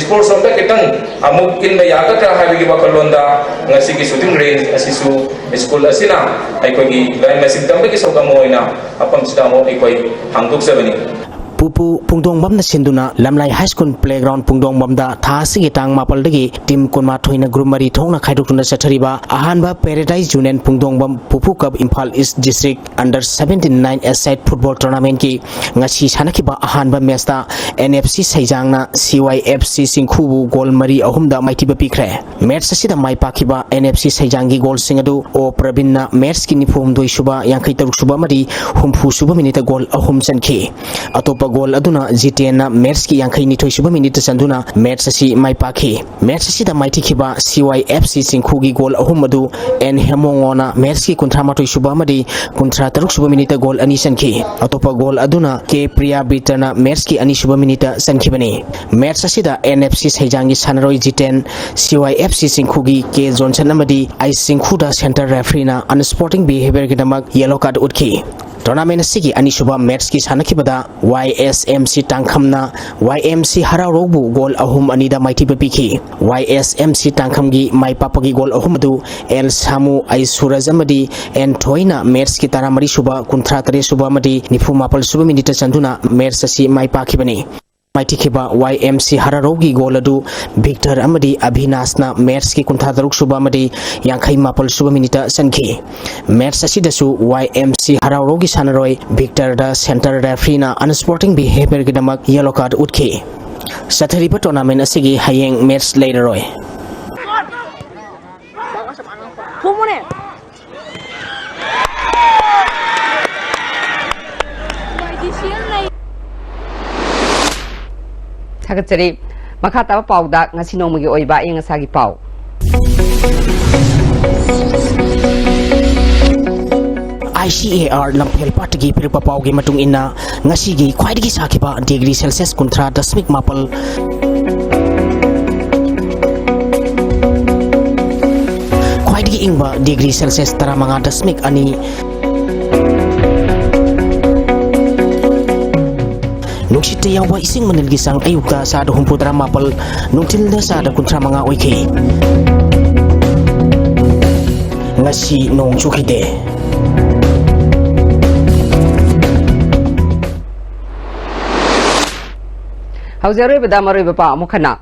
sports ꯔꯣꯝꯗ ꯈꯤꯇꯪ ꯑꯃꯨꯛ ꯏꯟꯕ ꯌꯥꯒꯗ꯭ꯔꯥ ꯍꯥꯏꯕꯒꯤ ꯋꯥꯈꯜꯂꯣꯟꯗ ꯉꯁꯤꯒꯤ shooting range ꯑꯁꯤꯁꯨ school ꯑꯁꯤꯅ ꯑꯩꯈꯣꯏꯒꯤ ꯃꯍꯩ ꯃꯁꯤꯡ ꯇꯝꯕꯒꯤ ꯁꯔꯨꯛ ꯑꯃ ꯑꯣꯏꯅ ꯃꯐꯝꯁꯤꯗ ꯑꯃꯨꯛ ꯑꯩꯈꯣꯏ ꯍꯥꯡꯗꯣꯛꯆꯕꯅꯤ꯫ ꯄꯨꯄꯨ ꯄꯨꯡꯗꯣꯡꯕꯝꯅ ꯁꯤꯟꯗꯨꯅ ꯂꯝꯂꯥꯏ High School playground ꯄꯨꯡꯗꯣꯡꯕꯝꯗ ꯊꯥ ꯑꯁꯤꯒꯤ ꯇꯥꯡ ꯃꯥꯄꯜꯗꯒꯤ team ꯀꯨꯟꯃꯥꯊꯣꯏꯅ group ꯃꯔꯤ ꯊꯣꯛꯅ ꯈꯥꯏꯗꯣꯛꯇꯨꯅ ꯆꯠꯊꯔꯤꯕ ꯑꯍꯥꯟꯕ Paradise Union ꯄꯨꯡꯗꯣꯡꯕꯝ ꯄꯨꯄꯨ Cup Imphal East District under seventeen nine A-side football tournamentꯀꯤ ꯉꯁꯤ ꯁꯥꯟꯅꯈꯤꯕ ꯑꯍꯥꯟꯕ matchꯇ N F C ꯁꯩꯖꯥꯡꯅ C Y F C ꯆꯤꯡꯈꯨꯕꯨ goal ꯃꯔꯤ ꯑꯍꯨꯝꯗ ꯃꯥꯏꯊꯤꯕ ꯄꯤꯈ꯭ꯔꯦ꯫ Match ꯑꯁꯤꯗ ꯃꯥꯏ ꯄꯥꯛꯈꯤꯕ N F C ꯁꯩꯖꯥꯡꯒꯤ goalꯁꯤꯡ ꯑꯗꯨ ꯑꯣ ꯄ꯭ꯔꯕꯤꯟꯅ matchꯀꯤ ꯅꯤꯐꯨ ꯍꯨꯝꯗꯣꯏ ꯁꯨꯕ, ꯌꯥꯡꯈꯩ ꯇꯔꯨꯛ ꯁꯨꯕ ꯑꯃꯗꯤ ꯍꯨꯝꯐꯨ ꯁꯨꯕ minuteꯇ goal ꯑꯍꯨꯝ ꯆꯟꯈꯤ꯫ ꯑꯇꯣꯞꯄ goal ꯑꯗꯨꯅ ꯖꯤꯇꯦꯟꯅ matchꯀꯤ ꯌꯥꯡꯈꯩ ꯅꯤꯊꯣꯏ ꯁꯨꯕ minuteꯇ ꯆꯟꯗꯨꯅ match ꯑꯁꯤ ꯃꯥꯏ ꯄꯥꯛꯈꯤ꯫ Match ꯑꯁꯤꯗ ꯃꯥꯏꯊꯤꯈꯤꯕ C Y F C ꯆꯤꯡꯈꯨꯒꯤ goal ꯑꯍꯨꯝ ꯑꯗꯨ ꯑꯦꯟ ꯍꯦꯃꯣꯉꯣꯅ matchꯀꯤ ꯀꯨꯟꯊ꯭ꯔꯥ ꯃꯥꯊꯣꯏ ꯁꯨꯕ ꯑꯃꯗꯤ ꯀꯨꯟꯊ꯭ꯔꯥ ꯇꯔꯨꯛ ꯁꯨꯕ minuteꯇ goal ꯑꯅꯤ ꯆꯟꯈꯤ꯫ ꯑꯇꯣꯞꯄ goal ꯑꯗꯨꯅ ꯀꯦ ꯄ꯭ꯔꯤꯌꯥ ꯕꯤꯇꯔꯅ matchꯀꯤ ꯑꯅꯤꯁꯨꯕ minuteꯇ ꯆꯟꯈꯤꯕꯅꯤ꯫ Match ꯑꯁꯤꯗ N F C ꯁꯩꯖꯥꯡꯒꯤ ꯁꯥꯟꯅꯔꯣꯏ Jiten, C Y F C ꯆꯤꯡꯈꯨꯒꯤ ꯀꯦ ꯖꯣꯟꯁꯟ ꯑꯃꯗꯤ ꯑꯥꯏ ꯆꯤꯡꯈꯨꯗ centre refereeꯅ unsporting behaviourꯒꯤꯗꯃꯛ yellow card ꯎꯠꯈꯤ꯫ Tournament ꯑꯁꯤꯒꯤ ꯑꯅꯤꯁꯨꯕ matchꯀꯤ ꯁꯥꯟꯅꯈꯤꯕꯗ Y S M C ꯇꯥꯡꯈꯝꯅ Y M C ꯍꯔꯥꯎꯔꯧꯕꯨ goal ꯑꯍꯨꯝ ꯑꯅꯤꯗ ꯃꯥꯏꯊꯤꯕ ꯄꯤꯈꯤ꯫ Y S M C ꯇꯥꯡꯈꯝꯒꯤ ꯃꯥꯏ ꯄꯥꯛꯄꯒꯤ goal ꯑꯍꯨꯝ ꯑꯗꯨ ꯑꯦꯜ ꯁꯥꯃꯨ, ꯑꯩ ꯁꯨꯔꯖ ꯑꯃꯗꯤ ꯑꯦꯟ ꯊꯣꯏꯅ matchꯀꯤ ꯇꯔꯥꯃꯔꯤ ꯁꯨꯕ, ꯀꯨꯟꯊ꯭ꯔꯥ ꯇꯔꯦꯠ ꯁꯨꯕ ꯑꯃꯗꯤ ꯅꯤꯐꯨ ꯃꯥꯄꯜ ꯁꯨꯕ minuteꯇ ꯆꯟꯗꯨꯅ match ꯑꯁꯤ ꯃꯥꯏ ꯄꯥꯛꯈꯤꯕꯅꯤ꯫ ꯃꯥꯏꯊꯤꯈꯤꯕ Y M C ꯍꯔꯥꯔꯧꯒꯤ goal ꯑꯗꯨ ꯚꯤꯛꯇꯔ ꯑꯃꯗꯤ ꯑꯚꯤꯅꯥꯁꯅ matchꯀꯤ ꯀꯨꯟꯊ꯭ꯔꯥ ꯇꯔꯨꯛ ꯁꯨꯕ ꯑꯃꯗꯤ ꯌꯥꯡꯈꯩ ꯃꯥꯄꯜ ꯁꯨꯕ minuteꯇ ꯆꯟꯈꯤ꯫ Match ꯑꯁꯤꯗꯁꯨ Y M C ꯍꯔꯥꯔꯧꯒꯤ ꯁꯥꯟꯅꯔꯣꯏ ꯚꯤꯛꯇꯔꯗ centre refereeꯅ unsporting behaviourꯒꯤꯗꯃꯛ yellow card ꯎꯠꯈꯤ꯫ ꯆꯠꯊꯔꯤꯕ tournament ꯑꯁꯤꯒꯤ ꯍꯌꯦꯡ match ꯂꯩꯔꯔꯣꯏ꯫ ꯊꯥꯒꯠꯆꯔꯤ꯫ ꯃꯈꯥ ꯇꯥꯕ ꯄꯥꯎꯗ ꯉꯁꯤ ꯅꯣꯡꯃꯒꯤ ꯑꯣꯏꯕ ꯑꯏꯪ ꯑꯁꯥꯒꯤ ꯄꯥꯎ꯫ I C A R ꯂꯝꯐꯦꯜ ꯄꯥꯠꯇꯒꯤ ꯄꯤꯔꯛꯄ ꯄꯥꯎꯒꯤ ꯃꯇꯨꯡ ꯏꯟꯅ, ꯉꯁꯤꯒꯤ ꯈ꯭ꯋꯥꯏꯗꯒꯤ ꯁꯥꯈꯤꯕ degree Celsius ꯀꯨꯟꯊ꯭ꯔꯥ ꯗꯁꯃꯤꯛ ꯃꯥꯄꯜ, ꯈ꯭ꯋꯥꯏꯗꯒꯤ ꯏꯪꯕ degree Celsius ꯇꯔꯥꯃꯉꯥ ꯗꯁꯃꯤꯛ ꯑꯅꯤ, ꯅꯨꯡꯁꯤꯠꯇ ꯌꯥꯎꯕ ꯏꯁꯤꯡ ꯃꯅꯤꯜꯒꯤ ꯆꯥꯡ ꯑꯌꯨꯛꯇ ꯆꯥꯗ ꯍꯨꯝꯐꯨꯇꯔꯥ ꯃꯥꯄꯜ, ꯅꯨꯡꯊꯤꯜꯗ ꯆꯥꯗ ꯀꯨꯟꯊ꯭ꯔꯥ ꯃꯉꯥ ꯑꯣꯏꯈꯤ꯫ ꯉꯁꯤ ꯅꯣꯡ ꯆꯨꯈꯤꯗꯦ꯫ ꯍꯧꯖꯤꯛ ꯑꯔꯣꯏꯕꯗ ꯃꯔꯨꯑꯣꯏꯕ ꯄꯥꯎ ꯑꯃꯨꯛ ꯍꯟꯅ꯫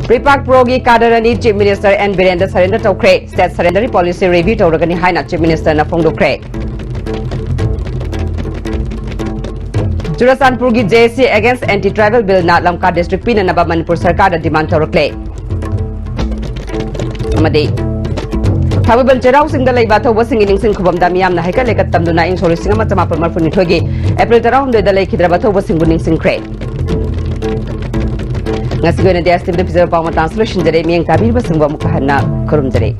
ꯔꯤꯄꯥꯛ ꯄ꯭ꯔꯣꯒꯤ cadre ꯑꯅꯤ Chief Minister N ꯕꯤꯔꯦꯟꯗ surrender ꯇꯧꯈ꯭ꯔꯦ꯫ State surrender policy review ꯇꯧꯔꯒꯅꯤ ꯍꯥꯏꯅ Chief Ministerꯅ ꯐꯣꯡꯗꯣꯛꯈ꯭ꯔꯦ꯫ ꯆꯨꯔꯆꯥꯟꯄꯨꯔꯒꯤ J A C against anti tribal billꯅ ꯂꯝꯀꯥ district ꯄꯤꯅꯅꯕ Manipur ꯁꯔꯀꯥꯔꯗ demand ꯇꯧꯔꯛꯂꯦ꯫ ꯑꯃꯗꯤ ꯊꯥꯡꯃꯩꯕꯟ ꯆꯩꯔꯥꯎ ꯆꯤꯡꯗ ꯂꯩꯕ ꯑꯊꯧꯕꯁꯤꯡꯒꯤ ꯅꯤꯡꯁꯤꯡ ꯈꯨꯕꯝꯗ ꯃꯤꯌꯥꯝꯅ ꯍꯩꯀꯠ ꯂꯩꯀꯠ ꯇꯝꯗꯨꯅ ꯏꯪ ꯁꯣꯛ ꯂꯤꯁꯤꯡ ꯑꯃ ꯆꯃꯥꯄꯜ ꯃꯔꯤꯐꯨꯅꯤꯊꯣꯏꯒꯤ April ꯇꯔꯥꯍꯨꯝꯗꯣꯏꯗ ꯂꯩꯈꯤꯗ꯭ꯔꯕ ꯑꯊꯧꯕꯁꯤꯡꯕꯨ ꯅꯤꯡꯁꯤꯡꯈ꯭ꯔꯦ꯫ ꯉꯁꯤꯒꯤ ꯑꯣꯏꯅꯗꯤ ꯑꯦꯁ ꯇꯤ ꯚꯤꯗ ꯐꯤꯖꯕ ꯄꯥꯎ ꯃꯇꯥꯡꯁꯤ ꯂꯣꯏꯁꯤꯟꯖꯔꯦ꯫ ꯃꯤꯠꯌꯦꯡ ꯇꯥꯕꯤꯔꯤꯕꯁꯤꯡꯕꯨ ꯑꯃꯨꯛꯀ ꯍꯟꯅ ꯈꯨꯔꯨꯝꯖꯔꯤ꯫